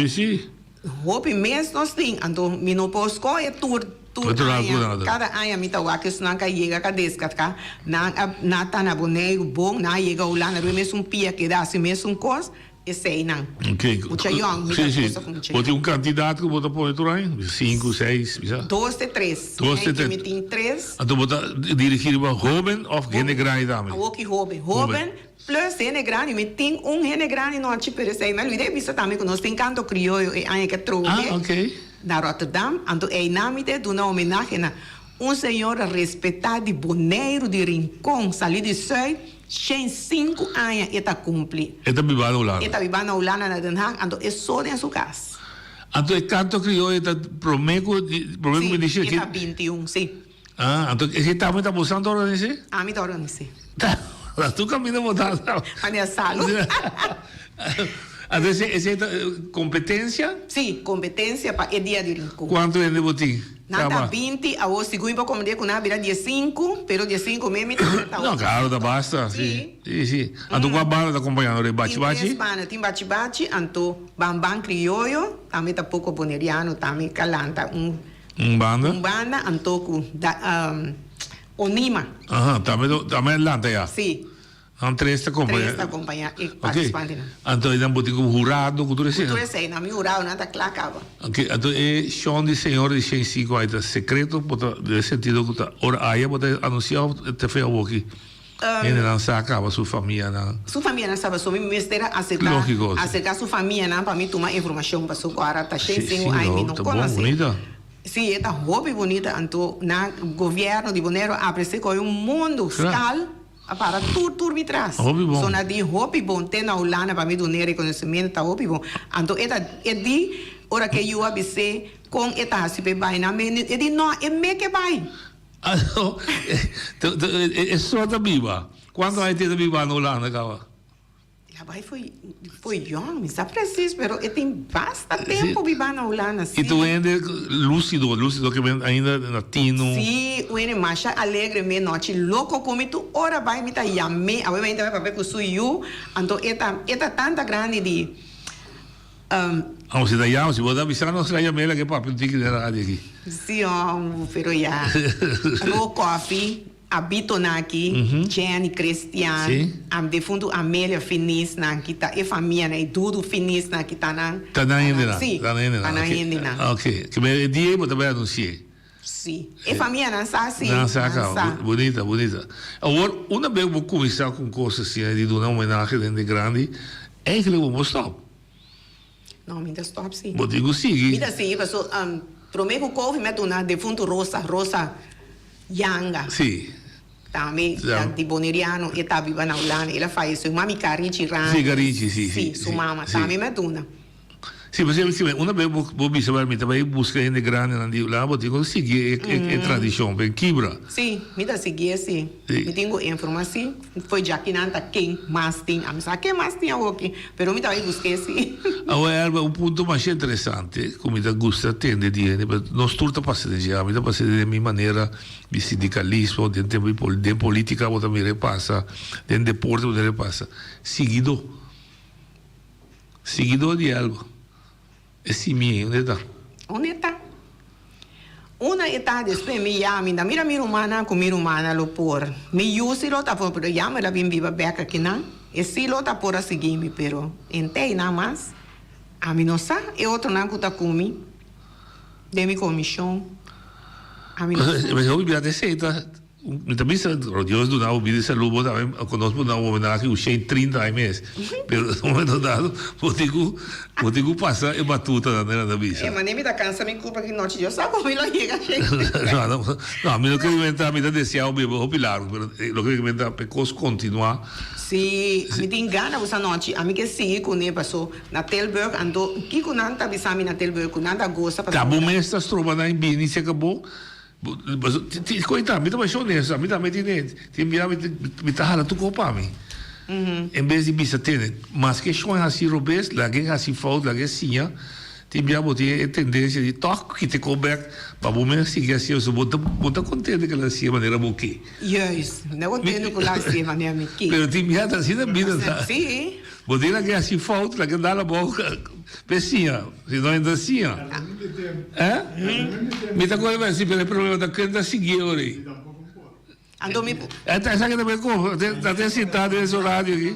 Speaker 16: hopi mes nos tin anto mi no por skohe tur tur aña kada aña mi ta wak esnan ka yega ka deskatká nan a nan ta na Boneiru bon nan a yega Hulanda riba e mesun pia keda hasi mesun kos Eseinan.
Speaker 14: Ok.
Speaker 16: Mucha yong, mi ta
Speaker 14: Sí, sí.
Speaker 16: gusta ku mucha
Speaker 14: Bo
Speaker 16: yong.
Speaker 14: tin un kantidat ku bo ta pone tur aña? Sinku, seis, bisa?
Speaker 16: Dos te tres.
Speaker 14: Dos te
Speaker 16: Ei
Speaker 14: tres.
Speaker 16: mi tin tres.
Speaker 14: Anto bo ta dirigí riba hóben òf hende grandi tambe?
Speaker 16: Awor ki hóben. Hóben plus hende grandi. Mi tin un hende grandi nochi, pero esei mi a olvida e bisa tambe ku nos tin kanto krioyo e aña ke trobe
Speaker 14: Ah, ok.
Speaker 16: na Rotterdam. Anto einan mi ta duna homenahe na un señora respetá di Boneiru, di Rincon, salí di Zuid. 105 aña e ta cumpli.
Speaker 14: E ta biba na Hulanda.
Speaker 16: E ta biba na Hulanda na Den Haag, anto e so den su cas.
Speaker 14: Anto e canto crioyo ta prome cu prome cu mi dici
Speaker 16: Si, e ta 21, si.
Speaker 14: Ah, anto esey tambe ta bo santo organise?
Speaker 16: Ami ta organise.
Speaker 14: Ta tu caminda bo ta.
Speaker 16: Mane salu.
Speaker 14: Anto esey esey ta competencia?
Speaker 16: Si, competencia pa e dia di Rincon.
Speaker 14: Cuanto hende bo tin?
Speaker 16: Nan ta 20, awor segun mi por comprende cu nan a bira diesinku, pero diesinku mes mi ta ta
Speaker 14: No, claro, ta basta, si. Si, si. Anto cua banda ta acompañando rei? Bachi Bachi?
Speaker 16: Tin tres banda, tin Bachi Bachi, anto Ban Ban Crioyo, tambe ta poco Boneriano, tambe Calanta, un
Speaker 14: Un banda?
Speaker 16: Un banda, anto cu da Onima.
Speaker 14: Aha, tambe, tambe a lanta ya?
Speaker 16: Si.
Speaker 14: Nan tres ta kompañá.
Speaker 16: Tres ta kompañá e partisipantenan.
Speaker 14: Ok. Anto e nan bo tin ku hurado ku tur esei?
Speaker 16: Ku tur esei nan. Mi huradonan ta kla kaba.
Speaker 14: Ok. Anto e shon di señor di shen sinku ai ta sekreto? Bo ta den e sentido ku ta ora aya bo ta anunsiá òf te fe awoki hendenan sa kaba su famianan?
Speaker 16: Su famianan sa pasobra mi mester a aserká
Speaker 14: Lógiko.
Speaker 16: aserká su famianan pa mi tuma informashon pasobra ku ora ta shen sinku ai mi no
Speaker 14: Ta bon,
Speaker 16: konosé.
Speaker 14: bunita.
Speaker 16: Si, e ta hopi bunita. Anto nan gobièrnu di Boneiru a apresé ku ai un mundu skal. A para tur tur mi tras.
Speaker 14: Hopi bon.
Speaker 16: So na di hopi bon te na Hulanda pa mi dun'e reconocimiento ta hopi bon. Anto e ta e di ora ke yu a bis'é kon e ta hasi p'e bai nan me e di no e me ke bai.
Speaker 14: Anto e so ta biba. Cuanto aña e ta biba na Hulanda caba?
Speaker 16: El a bai foi foi yong, mi sa precies, pero e tin basta tempo biba na Hulanda, si.
Speaker 14: I tur hende lucido, lucido ke men ainda na tino.
Speaker 16: Si, un hende masha alegre me nochi loco cu mi tur ora bai mi ta yam'e, awe mi ta bai papia cu su yu, anto e ta e ta tanta grandi di.
Speaker 14: Amo si ta yama, si bo ta bisa nos la yam'e la ke papia un tiki den radio aki.
Speaker 16: Si, oh, pero ya, ro koffie. Abitonan aki, Jenny Christian, am defuntu Amelia Finis nan ki ta e famianan, e Dudu Finis nan ki ta nan.
Speaker 14: Ta nan hendenan.
Speaker 16: Si,
Speaker 14: ta nan hendenan.
Speaker 16: Ta nan hendenan.
Speaker 14: Ok, ke men e dia ei bo ta bai anunsi'é.
Speaker 16: Si, e famianan sa si.
Speaker 14: Nan sa kaba, bunita, bunita. Awor, una bes bo kuminsá ku un kos asina di duna homenahe na hende grandi, eigenlijk bo por stòp.
Speaker 16: No, mi ta stop si.
Speaker 14: Bo tin ku sigui.
Speaker 16: Mi ta sigui paso prome ku kofi mi a duna defuntu Rosa, Rosa Yanga.
Speaker 14: Si.
Speaker 16: Tambe ta di Boneriano, e ta biba na Hulanda, el a fayesé. Su mami Carichi Ramos.
Speaker 14: Si, Carichi, si,
Speaker 16: si. Si, su mama. Tambe mi a duna.
Speaker 14: Si, pasobra si una bes bo bisa bai mi ta bai buska hende grandenan di Hulanda, bo tin ku sigui e tradishon, pa e kibra.
Speaker 16: Si, mi ta siguié si. Mi tin ku informa si. Fo'i djaki nan ta ken mas tin. Ami sa ken mas tin awoki, pero mi ta bai busk'é si.
Speaker 14: Awe Elba, un punto masha interesante ku mi ta gusta tende di hende, pasobra nos tur ta pasa den dje. Ami ta pasa den mi manera di sindikalismo, den tempo di den politika bo ta mira e pasa, den deporte bo ta mira e pasa. Siguidó. Siguidó di Elba. E simia, unda e ta?
Speaker 16: Unda e ta? Unda e ta despues mi ya mi ta mira mi rumannan ku mi rumannan lo por. Mi yu si lo ta por pero ya mi la bin biba bek akinan. E si lo ta por a sigui mi pero entey nan mas ami no sa e otronan ku ta ku mi den mi komishon ami no sa.
Speaker 14: Mas hopi bia ta esei ta Mi ta bisa, Dios duna bo bida i salú, bo tambe ku nos por duna un homenahe ku shen trinta aña mes. Pero na un momento dado bo tin ku bo tin ku pasa e batuta nan nan ta bisa.
Speaker 16: E manera mi ta kansa mi kurpa ki nochi Dios sa ku mi lo yega shen trinta.
Speaker 14: No, no, mi no ke inventá, mi ta deseá bo biba hopi largu, pero loke mi ke inventá pa e kos kontinuá.
Speaker 16: Si, mi tin gana ku sa nochi, ami ke sigui kuné paso na Tilburg, anto kiko nan ta bisa mi na Tilburg ku nan ta gosa
Speaker 14: pasobra. Ta bo mes ta stroba nan bini serka bo? Koita, mi ta masha honesto, ami tambe tin e, tin bia mi mi ta hala tur kos pa mi. En bes di bisa tene, maske shon hasi robes, laga e hasi fout, laga e siña, tin bia bo tin e tendensia di tòg kita e kos bèk pa bo mes sigui hasi, pasobra bo ta bo ta kontento ku el a hasié manera bo ke.
Speaker 16: Juist, mi ta kontento ku el a hasié manera mi ke.
Speaker 14: Pero tin bia ta asina bida ta.
Speaker 16: Si.
Speaker 14: Bo tin laga e hasi fout, laga e dal abou pa e siña. Si no entra siña. Eh? Mi ta kore bai si, pero e problema ta ken ta sigui ora ei.
Speaker 16: Anto mi.
Speaker 14: Esaki ta bay ko, ta te sintá den su radio aki.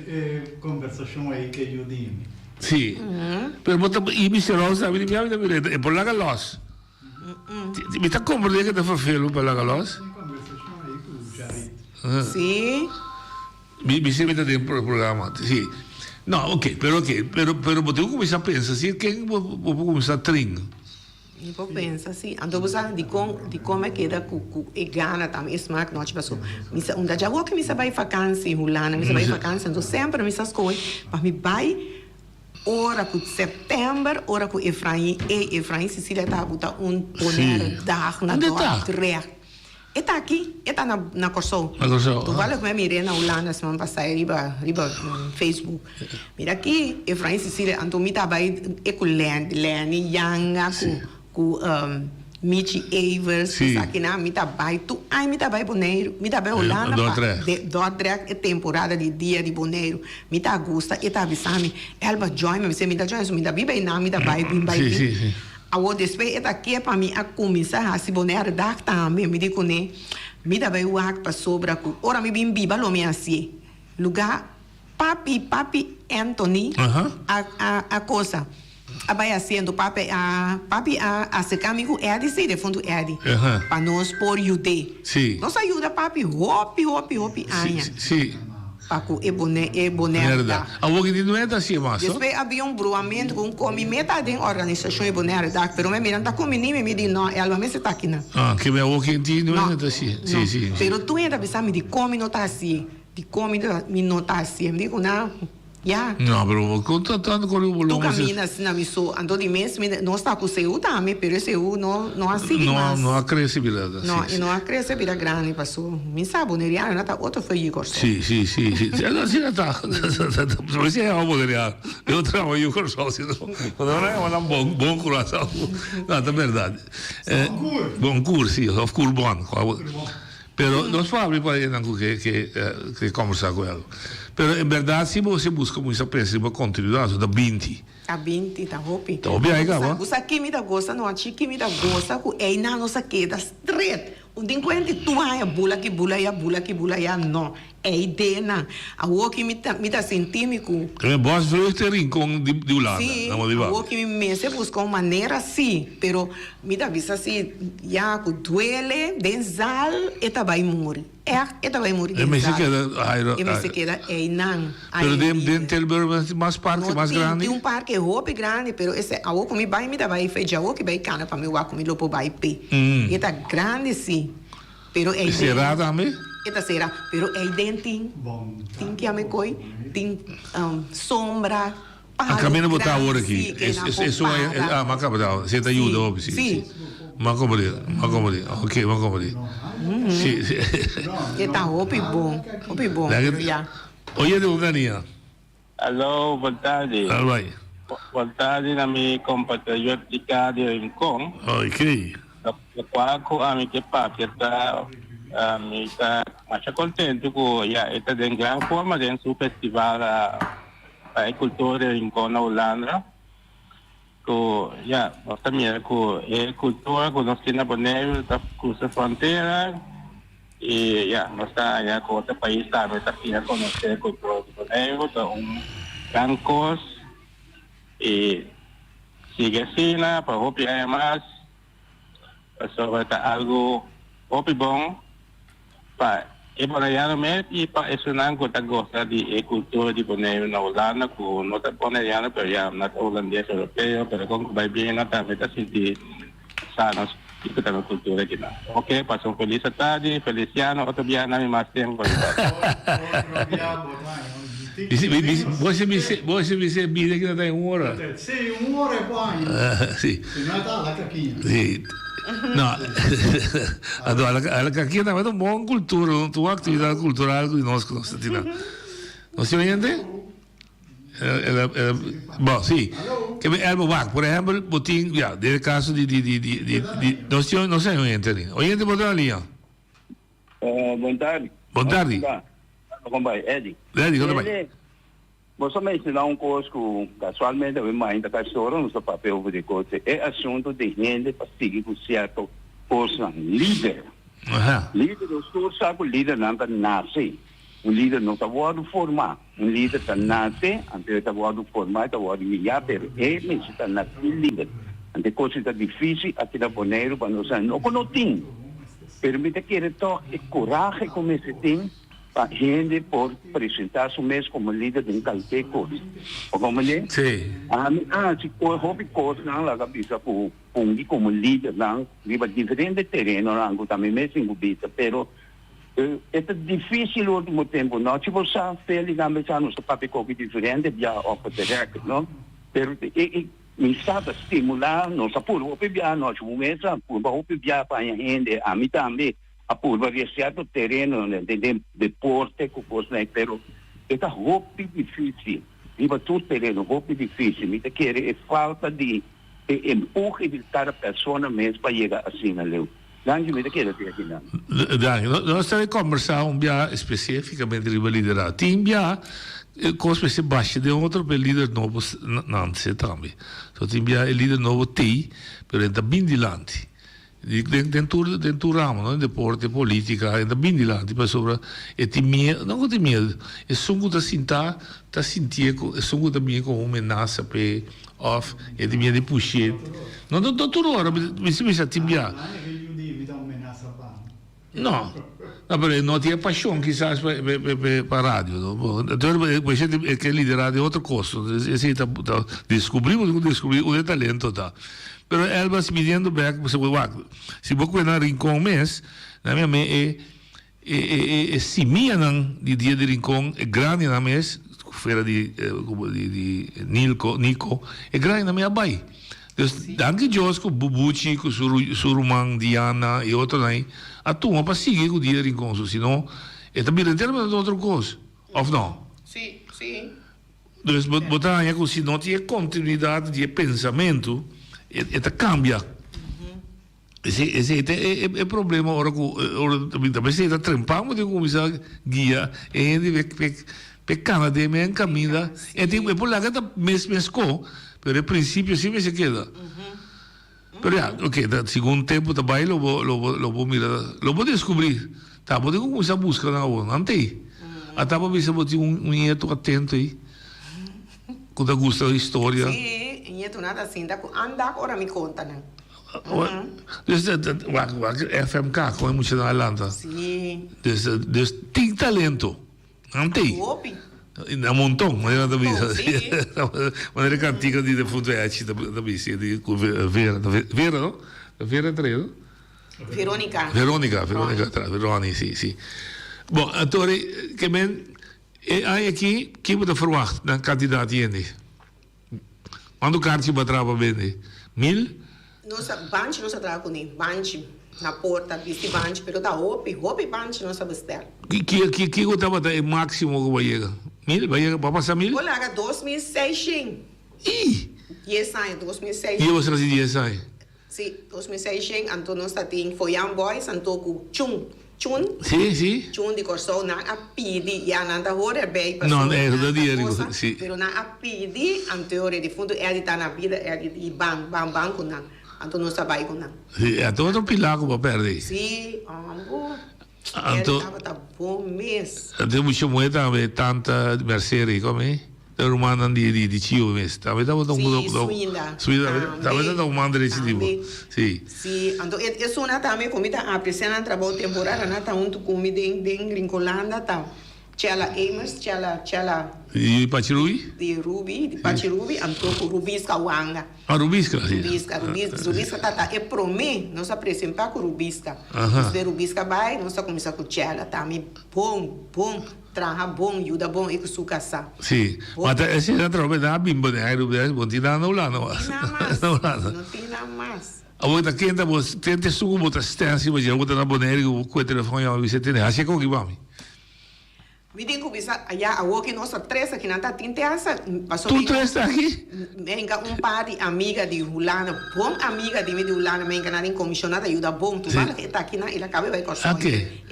Speaker 3: E conversacion ei ke yu di mi.
Speaker 14: Si. Pero bo ta i Mister Rose tambe di mi ami ta mira e por laga los. Mi ta comprende ke ta verveel pa laga los.
Speaker 16: Si.
Speaker 14: Mi mi siempre ta den programa, si. No, ok, pero ok, pero pero bo tin ku kuminsá pensa si ken bo bo por kuminsá trin.
Speaker 16: Mi por pensa si. Anto bo sa dikon dikon mi a keda ku ku e gana tambe e smak nochi paso mi sa unda djawoki mi sa bai fakansi Hulanda mi sa bai fakansi anto semper mi sa skohe pa mi bai ora ku sèptèmber ora ku Efrain ey Efrain Cecilia ta buta un bonaire dag na Dordrecht. E ta aki, e ta na na Kòrsou.
Speaker 14: Na Kòrsou, ah.
Speaker 16: Toevallig mi a mir'é na Hulanda siman pasá e riba riba Facebook. Mira aki Efrain Cecilia, anto mi ta bai e ku Len, Lenny Yanga ku ku Michi Evers, ku esakinan, mi ta bai tur aña mi ta bai Boneiru, mi ta bai Hulanda pa
Speaker 14: Dordrecht.
Speaker 16: Dordrecht e temporada di dia di Boneiru. Mi ta gusta, e ta bisa mi, Elba join mi, mi bisa mi ta join, so mi ta biba einan, mi ta bai bin bai bin. Awor despues e ta ke pa mi a kuminsá hasi Bonaire dag tambe. Mi di kuné, Mi ta bai wak pasobra ku ora mi bin biba lo mi hasié. Lugá papi, papi Anthony a a a kosa a bai hasiendo. Papi a papi a aserká mi ku Eddie, sí, defuntu Eddie, pa nos por yud'é. Nos a yuda papi hopi, hopi, hopi aña. Pa ku e bone e Bonaire ta.
Speaker 14: Awor ki di no e ta hasié mas, no?
Speaker 16: Despues habia un bruamentu ku un komi meta den organisashon e Bonaire dak, pero mi a mira no ta komi ni mi, mi di no, Elba mester ta akinan.
Speaker 14: Ah, ke mi awor ki di no e ta hasié. Si, si, si.
Speaker 16: Pero tur hende ta bisa mi di komi no ta hasié, di komi mi no ta hasié. Mi di ku nan. Ya.
Speaker 14: No, pero bo con ta tanto con riba
Speaker 16: Tu
Speaker 14: lomba si.
Speaker 16: camina asina mi so. Anto di mes mi nos ta cu Seú tambe, pero e Seú no no a sigui
Speaker 14: No,
Speaker 16: mas.
Speaker 14: no a crece bira ta,
Speaker 16: No,
Speaker 14: si,
Speaker 16: e no a crece bira grandi paso mi sa boneriano na ta otro fe yu Corsou.
Speaker 14: Si, si, si, si. Si, asina ta. Por si e yama boneriano. E otro yama yu Corsou, si no. No nan yama nan bon, bon Curaçao. No, ta berdad.
Speaker 3: Bon cur.
Speaker 14: Bon cur, si, of curbon. Pero nos por habri pa esnan ku ke ke ke kombersá ku el. Pero en bèrdat si bo si buska kuminsá pensa riba kontinuidat so ta 20.
Speaker 16: Ta 20, ta hopi.
Speaker 14: Ta hopi ai kaba.
Speaker 16: Bo sa ki mi ta gosa no achi ki mi ta gosa ku einan nos a keda stret. Un tin kuenta i tur haña bula aki bula aya bula aki bula aya no. E ideanan. Awor ki mi ta mi ta sinti mi ku.
Speaker 14: E Bosvreugd e rincon di di Hulanda,
Speaker 16: Sí,
Speaker 14: na Bolivia.
Speaker 16: awor ki mi mester buska un manera sí, pero mi ta bisa sí ya ku duele den zal e ta bai muri. Ègt e ta bai muri
Speaker 14: E
Speaker 16: den
Speaker 14: mester
Speaker 16: zal.
Speaker 14: keda Jairo,
Speaker 16: E mester keda einan.
Speaker 14: Pero den den Tilburg mas mas parke
Speaker 16: No
Speaker 14: mas
Speaker 16: tin,
Speaker 14: grandi?
Speaker 16: tin un parke hopi grandi, pero ese awor ku mi bai mi ta bai fecha awor ki bai kana pa mi wak ku mi lo por bai p'e. E ta grandi sí. Pero
Speaker 14: E será tambe?
Speaker 16: E ta será. Pero eiden tin, tin ki ame koi, tin sombra,
Speaker 14: A
Speaker 16: palo
Speaker 14: caminda bo ta awor
Speaker 16: grandi,
Speaker 14: aki.
Speaker 16: sí, ke nan por
Speaker 14: Esun
Speaker 16: para.
Speaker 14: ah, m'a caba ta. Si e ta yuda hopi, si,
Speaker 16: Sí.
Speaker 14: si. M'a comprende, m'a comprende. Ok, m'a comprende. Si, si.
Speaker 16: E ta hopi bon, hopi bon, pero ya.
Speaker 14: Oye de un ania.
Speaker 11: Aló, bon tardi.
Speaker 14: Albai.
Speaker 11: Bon tardi na mi compatriota di Rincon.
Speaker 14: Ok.
Speaker 11: Locual cu ami ke papia ta mi ta masha contento cu ya e ta den gran forma den su festival pa e cultura di Rincon na Hulanda. Cu ya nos ta mira cu e cultura cu nos tin na Boneiru ta cruza frontera y ya nos ta haña cu otro pais tambe ta siña conoce e cultura di Boneiru ta un gran cos y sigui asina pa hopi aña mas pasobra ta algo hopi bon. Pa e boneriano mes i pa esunnan ku ta gosa di e kultura di Boneiru na Hulanda ku no ta boneriano pero ya nan ta hulandes europeo pero kon ku bai bien nan tambe ta sinti sa nos kiko ta nos kultura kinan. Ok pasa un felis atardi Feliciano otro biaha na mi mas tempo pa mi papia.
Speaker 14: Bo si bisa e bida ki ta ta un ora.
Speaker 3: Si un ora e por haña.
Speaker 14: Si.
Speaker 3: Si no e ta ala kakiña.
Speaker 14: Si. No. Anto ala kakiña tambe ta un bon kultura, un aktividat kultural ku nos ku nos ta tina. Nos tin oyente? Bo, si. Ke mi Elmo wak, por ehèmpel, bo tin, ya, den e kaso di di di di di nos tin nos tin oyente arin. Oyente bo ta na liña?
Speaker 17: Bon tardi.
Speaker 14: Bon tardi.
Speaker 17: Kon bai, Eddie?
Speaker 14: Eddie, kon ta bai?
Speaker 17: Bo sa menciona un cos cu casualmente awe mainta casi ora nos ta papia over di cos, e asunto di hende pa sigui cu cierto cosnan. Lider. Lider, nos tur sa cu lidernan ta nace. Un lider no ta wordo forma. Un lider ta nace, anto e ta wordo forma, e ta wordo guia, pero e mester ta naci lider. Anto e cos ta dificil aki na Boneiru pa nos, no cu no tin, pero mi ta kere toch e corahe cu mester tin pa hende por presenta su mes como lider den kalke kos. Bo comprende?
Speaker 14: Sí.
Speaker 17: Ami a haci hopi kosnan laga bisa ku fungi como lidernan riba diferente terenonan ku ta mi mes tin ku bisa, pero e ta dificil ultimo tempo. No si bo sa, Feli tambe sa, nos ta papia koki diferente bia off the record, no? Pero e mi sa ta stimula, nos a purba hopi bia, no si bo mes a purba hopi bia pa haña hende, ami tambe. A purba di e cierto tereno den deporte cu cosnan pero e ta hopi dificil riba tur tereno hopi dificil mi ta kere e falta di e empuje di cada persona mes pa yega asina leu danki mi ta kere te akinan.
Speaker 14: Danki nos ta combersa un bia especificamente riba liderato tin bia cos mester basha den otro pa e lider nobo nance tambe so tin bia e lider nobo tey pero e ta bin dilanti. Den den tur den tur ramo no den deporte politica e ta bin dilanti pasobra e tin miedo no ku tin miedo esun ku ta sinta ta sintié ku esun ku ta bini komo un menasa p'e òf e tin miedo di push'é no no tur ora mi si bisa tin bia no no pero e no tin e pashon kisas pa pa radio no bo entonces e ke lidera den otro kos esei ta descubri bo tin ku descubri unda e talento ta. Pero Elba si biniendo bek bo sa wak si bo kue na Rincon mes na mi ame e e e e simianan di dia di Rincon e grandinan mes fuera di di di Nilko Nico e grandinan mi a bai dus danki Dios ku Bubuchi ku su su ruman Diana i otronan a tuma pa sigui ku dia di Rincon so sino e ta bira enteramente otro kos of no?
Speaker 16: Si si.
Speaker 14: Dus bo bo ta haña ku si no tin e kontinuidat di e pensamentu, e e ta kambia. Esei esei ta e e problema ora ku ora ta mester ta trempa bo tin ku kuminsá guia e hende p'e p'e p'e kana den men kaminda. E tin e por laga ta mes mes ko, pero e prinsipio si mester keda. Pero ya, ok, ta segun tempo ta bai lo bo lo bo lo bo mira, lo bo descubri. Ta bo tin cu cuminsa busca nan awor, nan t'ey. Ata bo bisa bo tin un un nieto atento ey cu ta gusta historia.
Speaker 16: Sí, e nietonan ta sinta cu andag ora mi conta nan.
Speaker 14: Dus wak wak FMK con e muchanan a lanta.
Speaker 16: Sí.
Speaker 14: Dus dus tin talento. Nan t'ey.
Speaker 16: Hopi.
Speaker 14: Na monton, manera nan ta bisa.
Speaker 16: Sí.
Speaker 14: Manera e cantica di defunto Echi ta bisa, di cu Vera, Vera no? Vera ta no?
Speaker 16: Veronica.
Speaker 14: Veronica, Veronica, Veroni, sí, sí. Bon, anto ke men e aña aki, ki bo ta verwacht na kantidat hende? Kuantu karchi bo a traha pa bende? Mil?
Speaker 16: Nos a, banchi nos a traha kuné, banchi na porta, bisti banchi, pero ta hopi, hopi banchi nos a bestel.
Speaker 14: Ki, ki, kiko tabata e máksimo ku bo a yega? Mil? Bo a yega, bo a pasa mil?
Speaker 16: Bo laga 2600.
Speaker 14: Ih!
Speaker 16: Dies aña, 2600.
Speaker 14: I bo sa si dies aña?
Speaker 16: Si, 2600, anto nos ta tin Foyan Boys, anto ku Chun, Chun,
Speaker 14: Sí, sí.
Speaker 16: Chun di Kòrsou, nan a pidi, ya nan ta hor erbij
Speaker 14: No,
Speaker 16: pasobra
Speaker 14: eh,
Speaker 16: nan
Speaker 14: dat
Speaker 16: ta
Speaker 14: di Erico,
Speaker 16: kosa,
Speaker 14: sí.
Speaker 16: pero nan a pidi, anto e ora e difuntu Eddie ta na bida, Eddie di ban, ban, ban ku nan, anto nos a bai ku nan.
Speaker 14: Sí, anto otro pila ku bo a pèrdè.
Speaker 16: Sí, ambo,
Speaker 14: Anto.
Speaker 16: Eddie tabata bon mes.
Speaker 14: Anto e mucha muhé tambe, tanta Mercedes, komo e? E rumannan di di di Chio mes. Tambe tabata un
Speaker 16: Sí, Swinda.
Speaker 14: Swinda tambe
Speaker 16: Tambe.
Speaker 14: tabata un man derechi tipo.
Speaker 16: Tambe.
Speaker 14: Sí.
Speaker 16: Sí, anto e esuna tambe ku mi ta apresia nan trabou temporada nan ta huntu ku mi den den Grincolanda ta Chela Amers, Chela Chela.
Speaker 14: Di Pachi Ruby?
Speaker 16: Di Ruby, di Pachi Ruby, anto ku Rubisca Wanga.
Speaker 14: Ah, Rubisca, sí.
Speaker 16: Rubisca, Rubisca, Rubisca ta ta e promé nos a presentá ku Rubisca.
Speaker 14: Aha.
Speaker 16: Despues Rubisca bai nos a kuminsá ku Chela tambe bon, bon. Traha bon, yuda bon e ku su kasá.
Speaker 14: Sí, ma ta esei nan traha nan a bin Boneiru bes, bo no tin nada na Hulanda mas.
Speaker 16: No tin nada mas,
Speaker 14: Na Hulanda.
Speaker 16: no tin nada mas.
Speaker 14: Awor ta kenta bo, tente esun ku bo ta stens riba dje, bo ta na Boneiru ku bo kue telefon yama bisa tene hasi e koki pa mi.
Speaker 16: Mi tin ku bisa aya awor ki nos ta tres aki nan ta tin te hasta paso
Speaker 14: Tur tres ta aki?
Speaker 16: Menga un par di amiga di Hulanda, bon amiga di mi di Hulanda, menga nan den komishon nan ta yuda bon, toevallig e ta aki nan el a kaba e bai Kòrsou,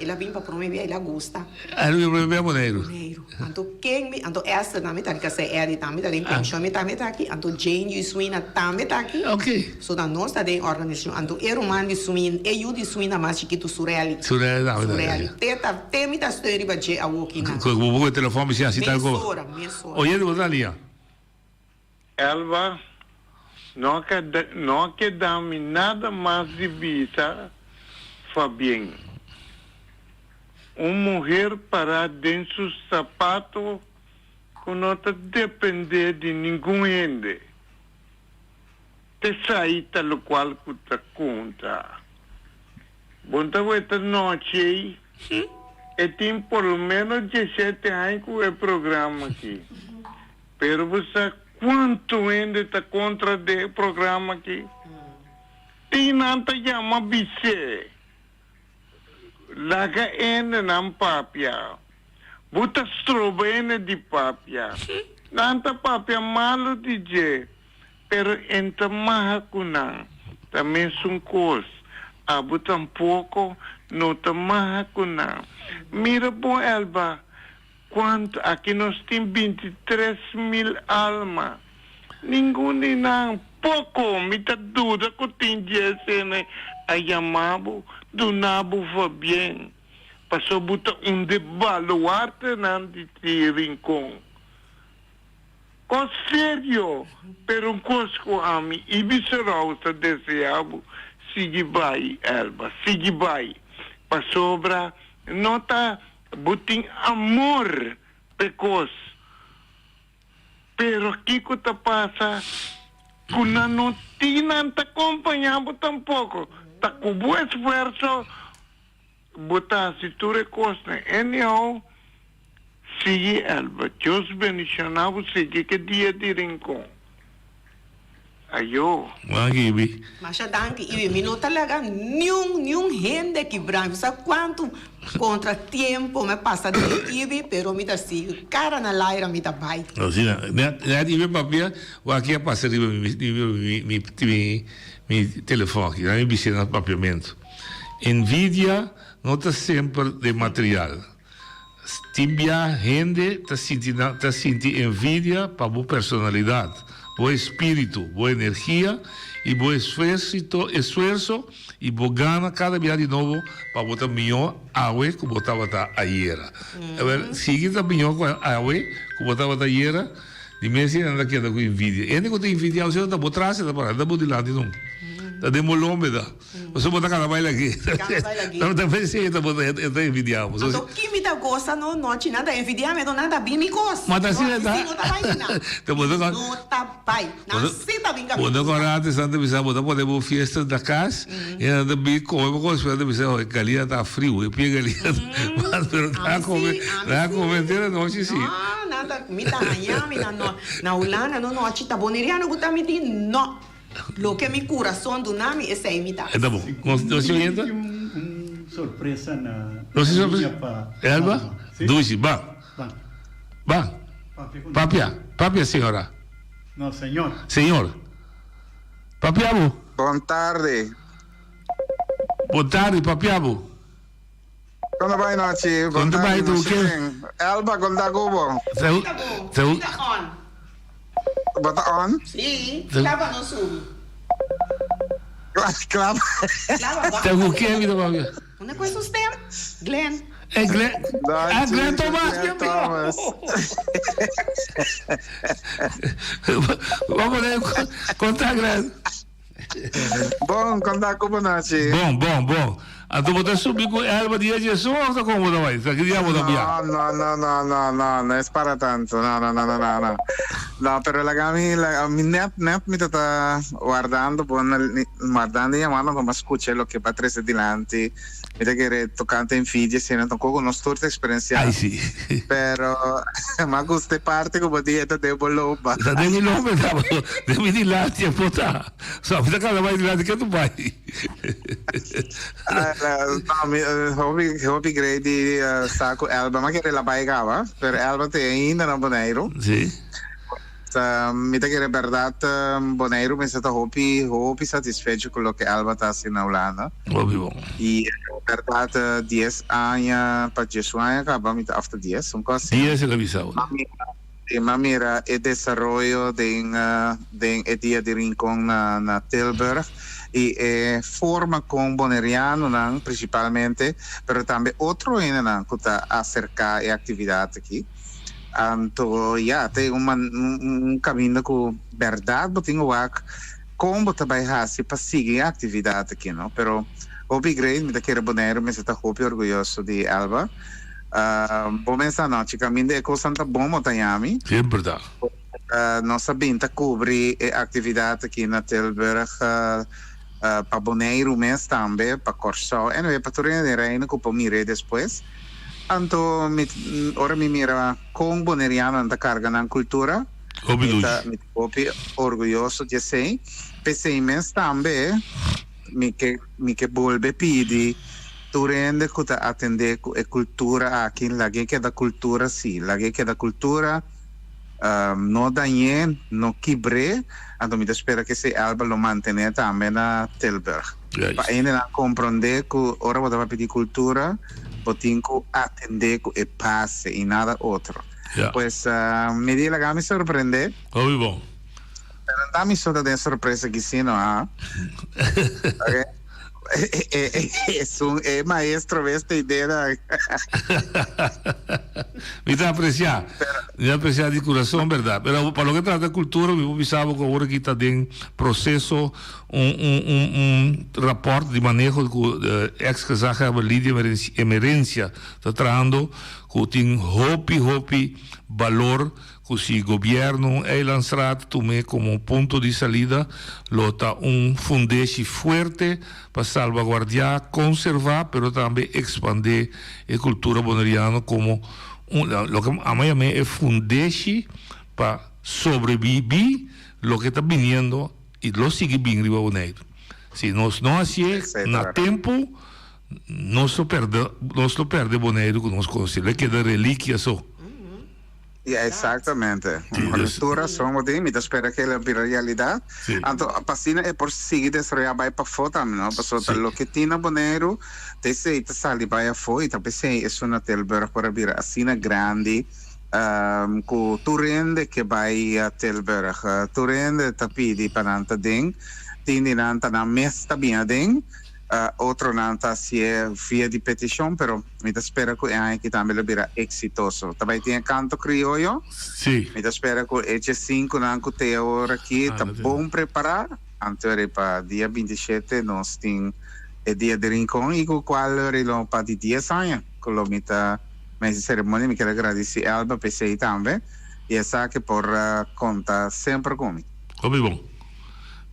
Speaker 16: el a bin pa prome bia el a gusta.
Speaker 14: Aruba prome bia Boneiru.
Speaker 16: Boneiru. Anto ken mi, anto Esther tambe ta aki, kasé Eddie tambe ta den komishon, mi tambe ta aki, anto Jane yu Swina tambe ta aki.
Speaker 14: Ok.
Speaker 16: So ta nos ta den organisashon. Anto e ruman di Swin, e yu di Swina mas chikitu Surelly.
Speaker 14: Surelly tambe ta aki.
Speaker 16: Surelly. Te ta, te mi ta steun riba dje awoki nan.
Speaker 14: Ku bo ku telefòn mi si hasi tal kos.
Speaker 16: Mesora, mesora.
Speaker 14: Oye bo ta lia.
Speaker 1: Elba, No a keda, no a keda mi nada mas di bisa, Fabien. Un muher pará den su sapato ku no ta dependé di ningun hende. T'esai ta lokual ku ta konta. Bon ta weta nochi ei, e tin por lo ménos dieshete aña ku e programa aki. Pero bo sa cuanto hende ta contra de e programa aki? Tin nan ta yama bis'é, Laga hendenan papia. Bo ta stroba hende di papia. Nan ta papia malo di dje, pero en ta maha cu nan. Ta mesun cos, abo tampoco no ta maha cu nan. Mira bon Elba, Cuanto? Aki nos tin 23 mil alma. Ningun di nan, poco, mi ta duda cu tin dies hende a yama bo, duna bo fabien, pasobra bo ta un de baluartenan di ti Rincon. Cos serio, pero un cos cu ami y Biserou ta desea bo, sigui bay, Elba, sigui bay, pasobra no ta Bo tin amor p'e kos, pero kiko ta pasa ku nan no tin nan ta kompañá bo tampoko? Ta ku bo esfuerso bo ta hasi tur e kosnan. Anyhow, sigui Elba. Dios bendishoná bo sigui ke dia di Rincon. Ayo.
Speaker 14: Danki Ibi.
Speaker 16: Masha danki Ibi, mi no ta laga niun niun hende kibra mi sa kuantu kontra tiempo mi a pasa den Ibi pero mi ta sigui kara na laira mi ta bai.
Speaker 14: Asina, net net Ibi papia wak a pasa riba mi mi mi mi mi telefon aki, mi bis'é na papiamentu. Envidia no ta semper den material. Tin bia hende ta sinti nan ta sinti envidia pa bo personalidad. Bo espíritu, bo energia i bo esfuersito, esfuerso i bo gana kada bia di nobo pa bo ta mihó awe ku bo tabata ayera. Awel, sigui ta mihó ku awe ku bo tabata ayera, di mes hende nan ta keda ku envidia. Hende ku ta envidiá bo, ta bo tras e ta pará, ta bo dilanti nunka. Ta den bo lombe ta. Pasobra bo ta kana bai lag'é. Ta pens'é e ta envidiá bo.
Speaker 16: Anto ki mi ta gosa no nochi nan ta envidiá mi anto nan ta bin mi kos.
Speaker 14: Ma ta asina ta.
Speaker 16: No ta bai di nan. No ta bai. Nan si ta bin
Speaker 14: Bo ta kòrda antes nan ta bisa bo ta pone bo fiesta na kas i nan ta bin kome bo kos pero nan ta bisa oe galina ta friu e pie galina ta pero nan a kome nan a kome henter anochi si.
Speaker 16: No nan ta mi ta haña mi na na Hulanda no nochi ta boneriano ku ta mi di no. Loke mi kurason duna mi, esei mi ta.
Speaker 14: E ta bon. Nos nos
Speaker 3: Sigur
Speaker 14: oyente?
Speaker 3: tin un, un sorpresa na
Speaker 14: Nos tin
Speaker 3: liña
Speaker 14: sorpresa?
Speaker 3: pa
Speaker 14: Elba?
Speaker 3: Alma. Sí?
Speaker 14: Dushi, ban.
Speaker 3: Ban.
Speaker 14: Ban.
Speaker 3: Papia ku nos.
Speaker 14: Papia, papia señora.
Speaker 3: No, señor.
Speaker 14: Señor. Papia bo.
Speaker 18: Bon tardi.
Speaker 14: Bon tardi, papia bo.
Speaker 18: Kon ta bai nochi? Bon
Speaker 14: Kon ta bai
Speaker 18: tardi,
Speaker 14: tu
Speaker 18: nochi
Speaker 14: ke?
Speaker 18: den. Elba, kon ta ku bo?
Speaker 14: Seu,
Speaker 16: Ta bon.
Speaker 14: seu.
Speaker 16: Mi ta on.
Speaker 18: Bo ta on?
Speaker 16: Sí,
Speaker 14: Seu.
Speaker 16: klaba no subi.
Speaker 18: Klaba.
Speaker 16: Klaba ba.
Speaker 14: Seu ku ken mi ta papia?
Speaker 16: Unda ku esun stem? Glenn.
Speaker 14: Eh, Glenn. Ah,
Speaker 18: Danki,
Speaker 14: Glenn Thomas,
Speaker 18: Glenn
Speaker 14: mi
Speaker 18: Thomas.
Speaker 14: Bo pone kon ta Glenn?
Speaker 18: Bon, kon ta ku bo nochi?
Speaker 14: Bon, bon, bon. Anto bo ta subi ku Elba dia djesun of ta kon bo ta bai? Sa ki dia bo ta bia?
Speaker 18: No, no, no, no, no, no es para tanto. No, no, no, no, no, no. No, pero laga mi, laga mi net, net mi ta ta wardando bo na, wardando e yamada pa mi a skucha loke bo a trese dilanti. Mi ta kere tocante envidia asina tampoco nos tur ta experiencia.
Speaker 14: Ay si.
Speaker 18: Pero m'a gusta e parte cu bo di e ta den bo lomba.
Speaker 14: Ta den mi lomba e ta den mi dilanti e por ta. So mi ta cana bay dilanti ke tu bay.
Speaker 18: No mi hopi hopi grei di sa cu Elba m'a kere la bay caba pero Elba te ainda na Boneiru.
Speaker 14: Si.
Speaker 18: Mi ta kere bèrdat Boneiru mester ta hopi hopi satisfecho ku loke Elba ta hasi na Hulanda.
Speaker 14: Hopi bon.
Speaker 18: I bèrdat dies aña pa diesun aña kaba mi ta after dies un kos asina.
Speaker 14: Dies el a bisa awor.
Speaker 18: Mi a mira e desaroyo den den e dia di Rincon na na Tilburg i e forma kon bonerianonan principalmente pero tambe otro hendenan ku ta aserká e aktividat aki. Anto ya, ta un un kaminda ku bèrdat bo tin ku wak kon bo ta bai hasi pa sigui e aktividat aki no. Pero hopi great, mi ta kere Boneiru mester ta hopi orguyoso di Elba. Bo mester anochi kaminda e kosnan ta bon bo ta yami.
Speaker 14: Semper ta.
Speaker 18: Nos a bin ta kubri e aktividat aki na Tilburg pa Boneiru mes tambe, pa Kòrsou, anyway pa tur hende den Reino ku por mir'é despues. Anto mi ora mi mira kon bonerianonan ta karga nan kultura,
Speaker 14: Hopi
Speaker 18: mi ta
Speaker 14: dushi.
Speaker 18: mi ta hopi orguyoso di esei. P'esei mes tambe mi ke mi ke bolbe pidi tur hende ku ta atendé ku e kultura aki, lag'é keda kultura sí, lag'é keda kultura, no dañ'é, no kibr'é. Anto mi ta spera ku esei Elba lo mantené tambe na Tilburg. Pa
Speaker 14: Juist.
Speaker 18: hendenan komprondé ku ora bo ta papia di kultura, bo tin ku atendé ku e base i nada otro.
Speaker 14: Ja.
Speaker 18: Pues mi di laga mi sorprendé.
Speaker 14: Hopi bon.
Speaker 18: Pero no ta mi so ta den sorpresa aki sino ha. Ok. Esun e maestro mes ta idea nan.
Speaker 14: Mi ta aprecia. Mi ta aprecia di curason berdad. Pero pa loke trata cultura mi por bisa bo cu awor aki ta den proceso Un un un un rapport di maneho cu ex gezaghebber Lydia Emerencia ta trahando cu tin hopi hopi balor cu si gobierno Eilandsraad tume como punto di salida lo ta un fundeshi fuerte pa salvaguardia, conserva pero tambe expande e cultura Boneriano como un loke amo yam'e e fundeshi pa sobrevivi loke ta biniendo I lo sigui bin riba Boneiru. Si nos no hasié na tempu, nos lo pèrdè, nos lo pèrdè Boneiru ku nos konosé. Lo e keda relikia so.
Speaker 18: Ya, exactamente. Tur rason bo tin. Mi ta spera ku e lo bira realidat. Anto pa asina e por sigui desaroyá bai pafó tambe, no? Pasobra ta loke tin na Boneiru, ta esei ta sali bai afó i ta p'esei esun na Tilburg por a bira asina grandi. Ku tur hende ke bai Tilburg. Tur hende ta pidi pa nan ta den. Tin di nan ta nan mes ta bin aden. Otronan ta hasié via di petishon, pero mi ta spera ku e aña aki tambe lo bira eksitoso. Ta bai tin e kanto krioyo.
Speaker 14: Sí.
Speaker 18: Mi ta spera ku e diesinkunan ku te awor aki ta bon prepará. Anto riba dia 27 nos tin e Dia di Rincon i ku kual lo pa di dies aña ku lo mi ta Mes di ceremonia mi kier a gradici Elba p'esey tambe y esaki por conta semper cu mi.
Speaker 14: Hopi bon.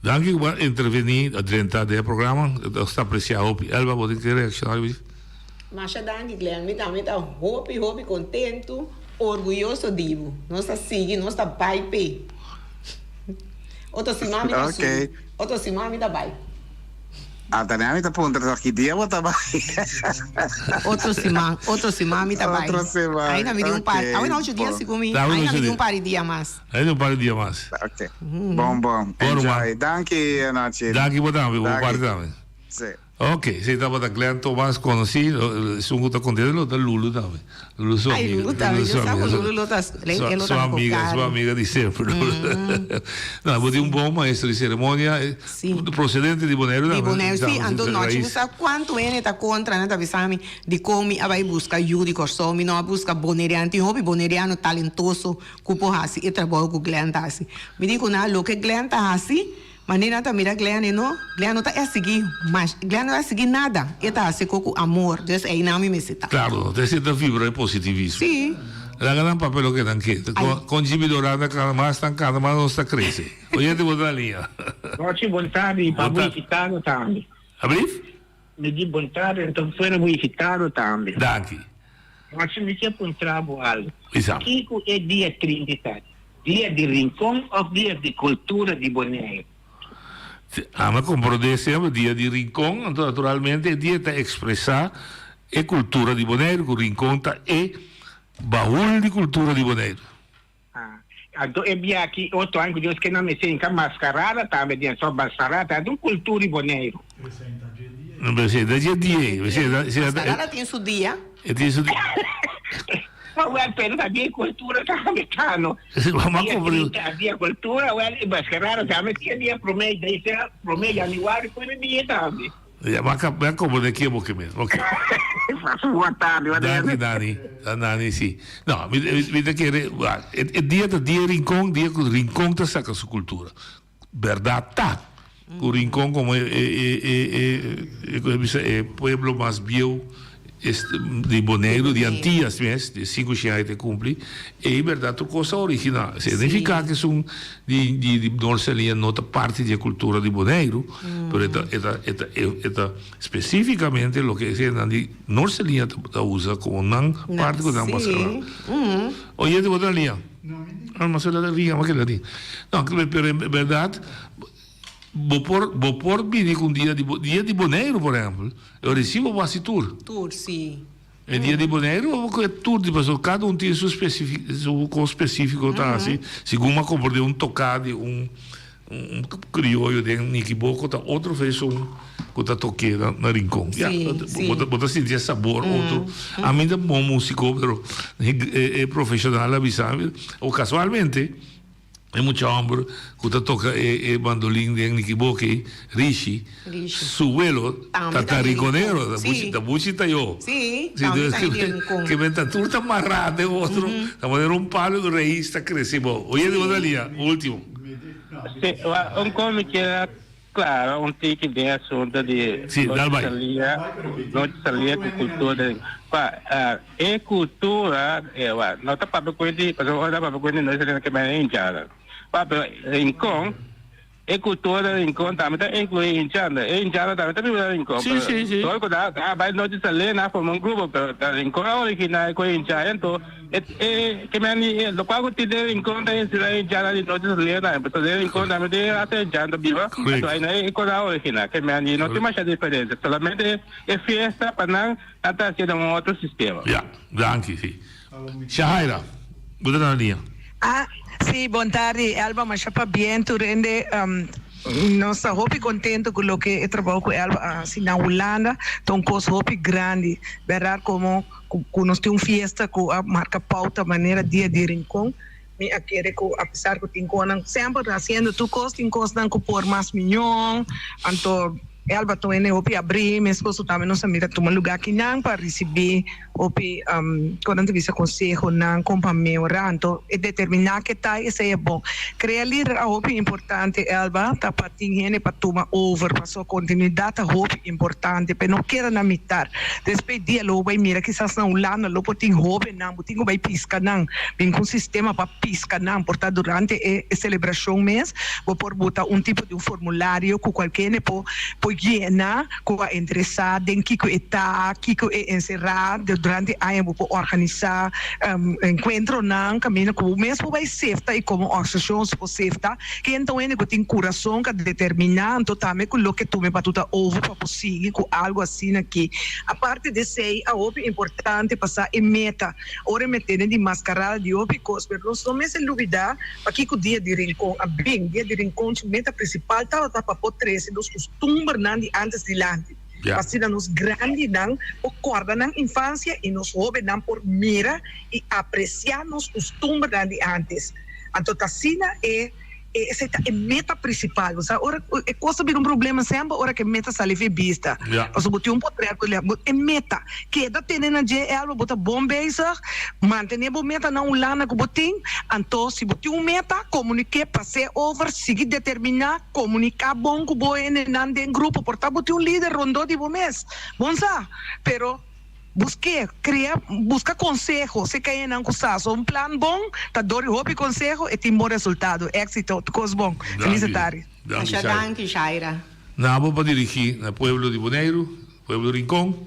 Speaker 14: Danki cu bo a interveni, a drenta den e programa. Nos ta aprecia hopi. Elba, bo tin ke reacciona riba dje?
Speaker 16: Masha danki Glenn, mi tambe ta hopi hopi contento, orguyoso di bo. Nos ta sigui, nos ta bay p'e. Otro siman mi ta subi, otro siman mi ta bay.
Speaker 18: Ata mi ta puntra toch ki dia bo ta bai.
Speaker 16: Otro siman, otro siman mi ta bai.
Speaker 18: Otro siman,
Speaker 16: Ainda mi di un par,
Speaker 18: ok.
Speaker 16: awe na ocho dia sigun mi, ainda mi di un par di dia mas.
Speaker 14: Ainda un par di dia mas.
Speaker 18: Ok, bon bon, enjoy. Danki anochi.
Speaker 14: Danki bo tambe, bo parti tambe.
Speaker 18: Si.
Speaker 14: Ok, si tabata Glenn Thomas conoci, esun cu ta contento lo ta Lulu tambe. Lulu su
Speaker 16: Ay,
Speaker 14: amiga.
Speaker 16: Lulu tambe,
Speaker 14: Lulu
Speaker 16: yo
Speaker 14: su
Speaker 16: sa cu
Speaker 14: amiga,
Speaker 16: Lulu lo ta,
Speaker 14: su,
Speaker 16: e lo
Speaker 14: su
Speaker 16: ta na
Speaker 14: amiga, su
Speaker 16: Cocari.
Speaker 14: amiga di semper. No, bo tin un bon maestro di ceremonia, procedente di Boneiru
Speaker 16: Di
Speaker 14: tambe.
Speaker 16: Boneiru, si. Anto
Speaker 14: Di
Speaker 16: nochi
Speaker 14: raiz.
Speaker 16: bo sa cuanto hende ta contra, nan ta bisa mi dicon mi a bay busca yu di Corsou, mi no a busca Boneriano. Tin hopi Boneriano talentoso cu por haci e trabou cu Glenn ta haci. Mi di cu nan loke Glenn ta haci, Manera ta mira Glenn e no, Glenn no ta exigi mas, Glenn no ta exigi nada, e ta haci co cu amor, dus eynan mi mester ta.
Speaker 14: Claro, ta esey ta vibra e positivismo.
Speaker 16: Sí.
Speaker 14: Laga nan papia loke nan ke. Con Jimmy Doran ta cana mas tan cana mas nos ta crece. Oyente bo ta na liña.
Speaker 19: Rochi bon tardi pa bo invitado tambe.
Speaker 14: Ablief?
Speaker 19: Mi di bon tardi anto fuera bo invitado tambe.
Speaker 14: Danki.
Speaker 19: Rochi mi ke puntra bo algo.
Speaker 14: Bisa.
Speaker 19: Kiko e dia 30 ta? Dia di Rincon of dia di cultura di Bonaire?
Speaker 14: Ami a comprende semper dia di Rincon, anto naturalmente e dia ta expresa e cultura di Bonaire, cu Rincon ta e baul di cultura di Bonaire.
Speaker 19: Ah, anto e bia aki otro aña cu Dios ke nan mester hinca mascarada tambe den so mascarada ta un cultura di Bonaire.
Speaker 14: Presenta dje dia,
Speaker 16: Mascarada tin su dia.
Speaker 14: E tin su dia.
Speaker 19: Ma wel, pero ta dia cultura tambe ta no.
Speaker 14: Ma
Speaker 19: Dia
Speaker 14: como
Speaker 19: 30 dia cultura, wel, e mascarada tambe tin dia prome, dese prome januari por e dia tambe.
Speaker 14: Ya, ma ka, ma como de ke bo ke mes. Ok.
Speaker 19: Boa tarde, boa
Speaker 14: Danki, Dani. Dani, si. No, mi, mi ta kere, e, e dia ta dia Rincon, dia ku Rincon ta saka su cultura. Berdad ta cu Rincon como e e e bisa e pueblo mas bieu di Boneiru, di Antillas mes, di sinku shen aña ta cumpli, ey berdad tur cos ta origina. Significa cu esun di di Noord Saliña no ta parti di e cultura di Boneiru, pero e ta e ta e ta e ta specificamente loke esnan di Noord Saliña ta usa como nan parti cu nan mascara. Oyente bo ta liña? No, mas el a ria, mas el a ria. No, pero en berdad, bo por, bo por bini cu un dia di, dia di Boneiru, por ehempel, e ora si bo por haci tur.
Speaker 16: Tur, si.
Speaker 14: E dia di Boneiru, bo por tur, di pasobra cada un tin su specifi, su cos specifico ta haci, segun bo a comprende un toca di un. Un krioyo den Nikiboko ta otro feson ku ta tok'é na Rincon. Ya, bo ta sinti e sabor otro. Ami ta bon músiko, pero e profeshonal a bisa mi, o kasualmente e mucha hòmber ku ta toka e bandolin den Nikiboko ei, Rishi, su welo ta rinkonero, ta buchi tayó.
Speaker 16: Sí, tambe ta di Rincon.
Speaker 14: Ke men ta tur ta mará den otro, ta manera un palo ku rais ta krese bou. Oye di bo ta lia, último.
Speaker 11: Sí, un kos mi kier klara un tiki den asunto di
Speaker 14: Sí, dal
Speaker 11: nochi
Speaker 14: bai.
Speaker 11: salia, nochi salia ku kultura den pa e kultura e wa no ta papia ku di pasobra ora ta papia ku di nochi salia ke mene hinchada pa pero Rincon e kultura den Rincon tambe ta inkluí hinchada e hinchada tambe ta biba den Rincon
Speaker 14: Sí,
Speaker 11: pero
Speaker 14: sí, sí.
Speaker 11: dor ku ta ta bai nochi salia nan a forma un grupo pero ta Rincon a originá e ku hinchada anto E e ke men di e lokual ku tin den Rincon ta ensina e djana di nochi salié tambe pasobra den Rincon tambe tin hasta e djan ta biba
Speaker 14: Correcto.
Speaker 11: anto aina e kos a originá ke men di no tin masha diferensia solamente e fiesta pa nan nan ta hasié den un otro sistema.
Speaker 14: Ya, danki si. Shahaira, bo ta na liña.
Speaker 20: Ah, si, bon tardi Elba, masha pabien tur hende. Nos ta hopi contento cu loke e trabou cu Elba a haci na Hulanda ta un cos hopi grandi, berdad como cu nos tin un fiesta cu a marca pauta manera Dia di Rincon. Mi a kere cu apesar cu tin conan semper ta haciendo tur cos, tin cosnan cu por mas miñon, anto Elba ta un hende hopi abri, mescos cu tambe nos a mira tuma lugar akinan pa ricibi hopi con nan ta bisa consehonan con pa mehora, anto e determina ke ta esey e bon. Crea lider a hopi importante Elba ta pa tin hende pa tuma over pasobra continuidad ta hopi importante pa e no keda na mitar. Despues dia lo bo bay mira kisas na Hulanda lo por tin hobennan bo tin cu bay pisca nan bin cu un sistema pa pisca nan por ta durante e celebracion mes bo por buta un tipo di un formulario cu cualke hende por por yena cu a interesa den kico e ta, kico e encera durante aña bo por organisa encuentronan caminda cu bo mes por bay sefta y como organisacion su por sefta ken ta un hende cu tin curason ca determina anto tambe cu loke tuma e batuta over pa por sigui cu algo asina aki. Aparte di esey a hopi importante pa sa e meta. Ora e mete den di mascarada di hopi cos, pero nos no mester lubida pakico Dia di Rincon a bin. Dia di Rincon su meta principal tabata pa por trece nos custumbernan di antes dilanti, pa asina nos grandinan por corda nan infancia y nos hobennan por mira y aprecia nos custumbernan di antes. Anto ta asina e. Esei ta e meta principal. Bo sa, ora cu e cos ta bira un problema semper ora cu e meta sali fi bista. Pasobra bo tin un potret cu bo e meta keda tene na dje Elba, bo ta bon bezig, mantene bo meta na un lana cu bo tin. Anto si bo tin un meta, comunique, pas'e over, sigui determina, comunica bon cu bo hendenan den grupo. Por ta bo tin un lider rondó di bo mes. Bon sa, pero. Busk'é, krea, buska konseho, si ka e nan ku sa. So un plan bon ta dor di hopi konseho e tin bon resultado. Éksito, tur kos bon. Feliz
Speaker 14: Danki.
Speaker 20: tardi.
Speaker 14: Danki,
Speaker 16: Masha
Speaker 14: Shaira.
Speaker 16: danki, Shaira.
Speaker 14: Na bo pa dirigí na pueblo di Boneiru, pueblo Rincon,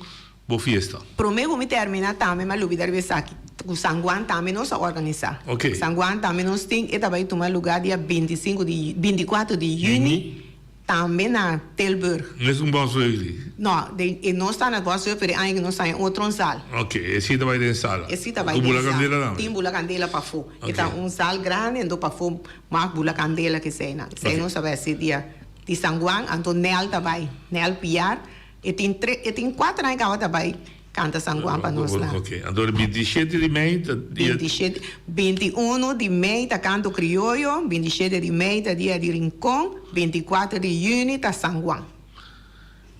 Speaker 14: bo fiesta.
Speaker 16: Promé ku mi terminá tambe mi a lubida riba esaki, ku San Juan tambe nos a organisá.
Speaker 14: Oké.
Speaker 16: San Juan tambe nos tin, e ta bai tuma lugá dia 25 di, 24 di yüni. Tambe na Tilburg.
Speaker 14: No es un bosvleugel?
Speaker 16: No, den e nos ta na bosvleugel pero e aña ki nos ta en otro un zaal.
Speaker 14: Ok, e si ta bai den sala.
Speaker 16: E si ta bai
Speaker 14: Ku
Speaker 16: den
Speaker 14: bula
Speaker 16: sala.
Speaker 14: kandela tambe?
Speaker 16: Tin bula kandela pafó.
Speaker 14: Ok.
Speaker 16: E ta un zaal grandi anto pafó mas bula kandela ke eseinan. Esei
Speaker 14: Ok.
Speaker 16: nos ta bai hasi dia di San Juan anto Nel ta bai, Nel Piar. E tin tre, e tin kuater aña kaba ta bai kanta San Juan pa nos na.
Speaker 14: Ok, anto di 27 di mei ta dia.
Speaker 16: 27, 21 di mei ta kanto krioyo, 27 di mei ta dia di Rincon, 24 di yüni ta San Juan.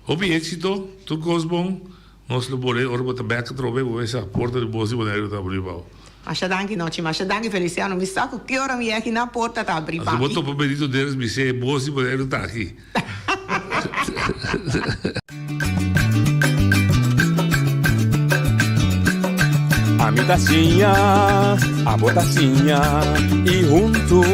Speaker 14: Hopi éxito, tur kos bon, nos lo bore ora bo ta bek atrobe bo mesa porta di bos di Boneiru ta abri pa bo.
Speaker 16: Masha danki Nochi, masha danki Feliciano, mi sa ku ki ora mi yegi na porta ta abri pa
Speaker 14: Anto bo
Speaker 16: mi.
Speaker 14: topa Benito Deres bis'é bos di Boneiru ta aki.
Speaker 15: Ami ta siña, abo ta siña y huntu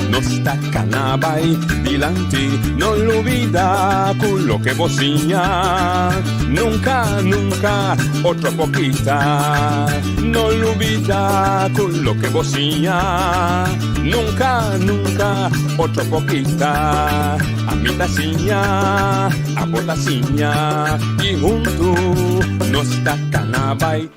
Speaker 15: nos ta cana bay dilanti. No lubida cu loke bo siña nunca, nunca otro por kita. No lubida cu loke bo siña nunca, nunca otro por kita. Ami ta siña, abo ta siña y huntu nos ta cana bay.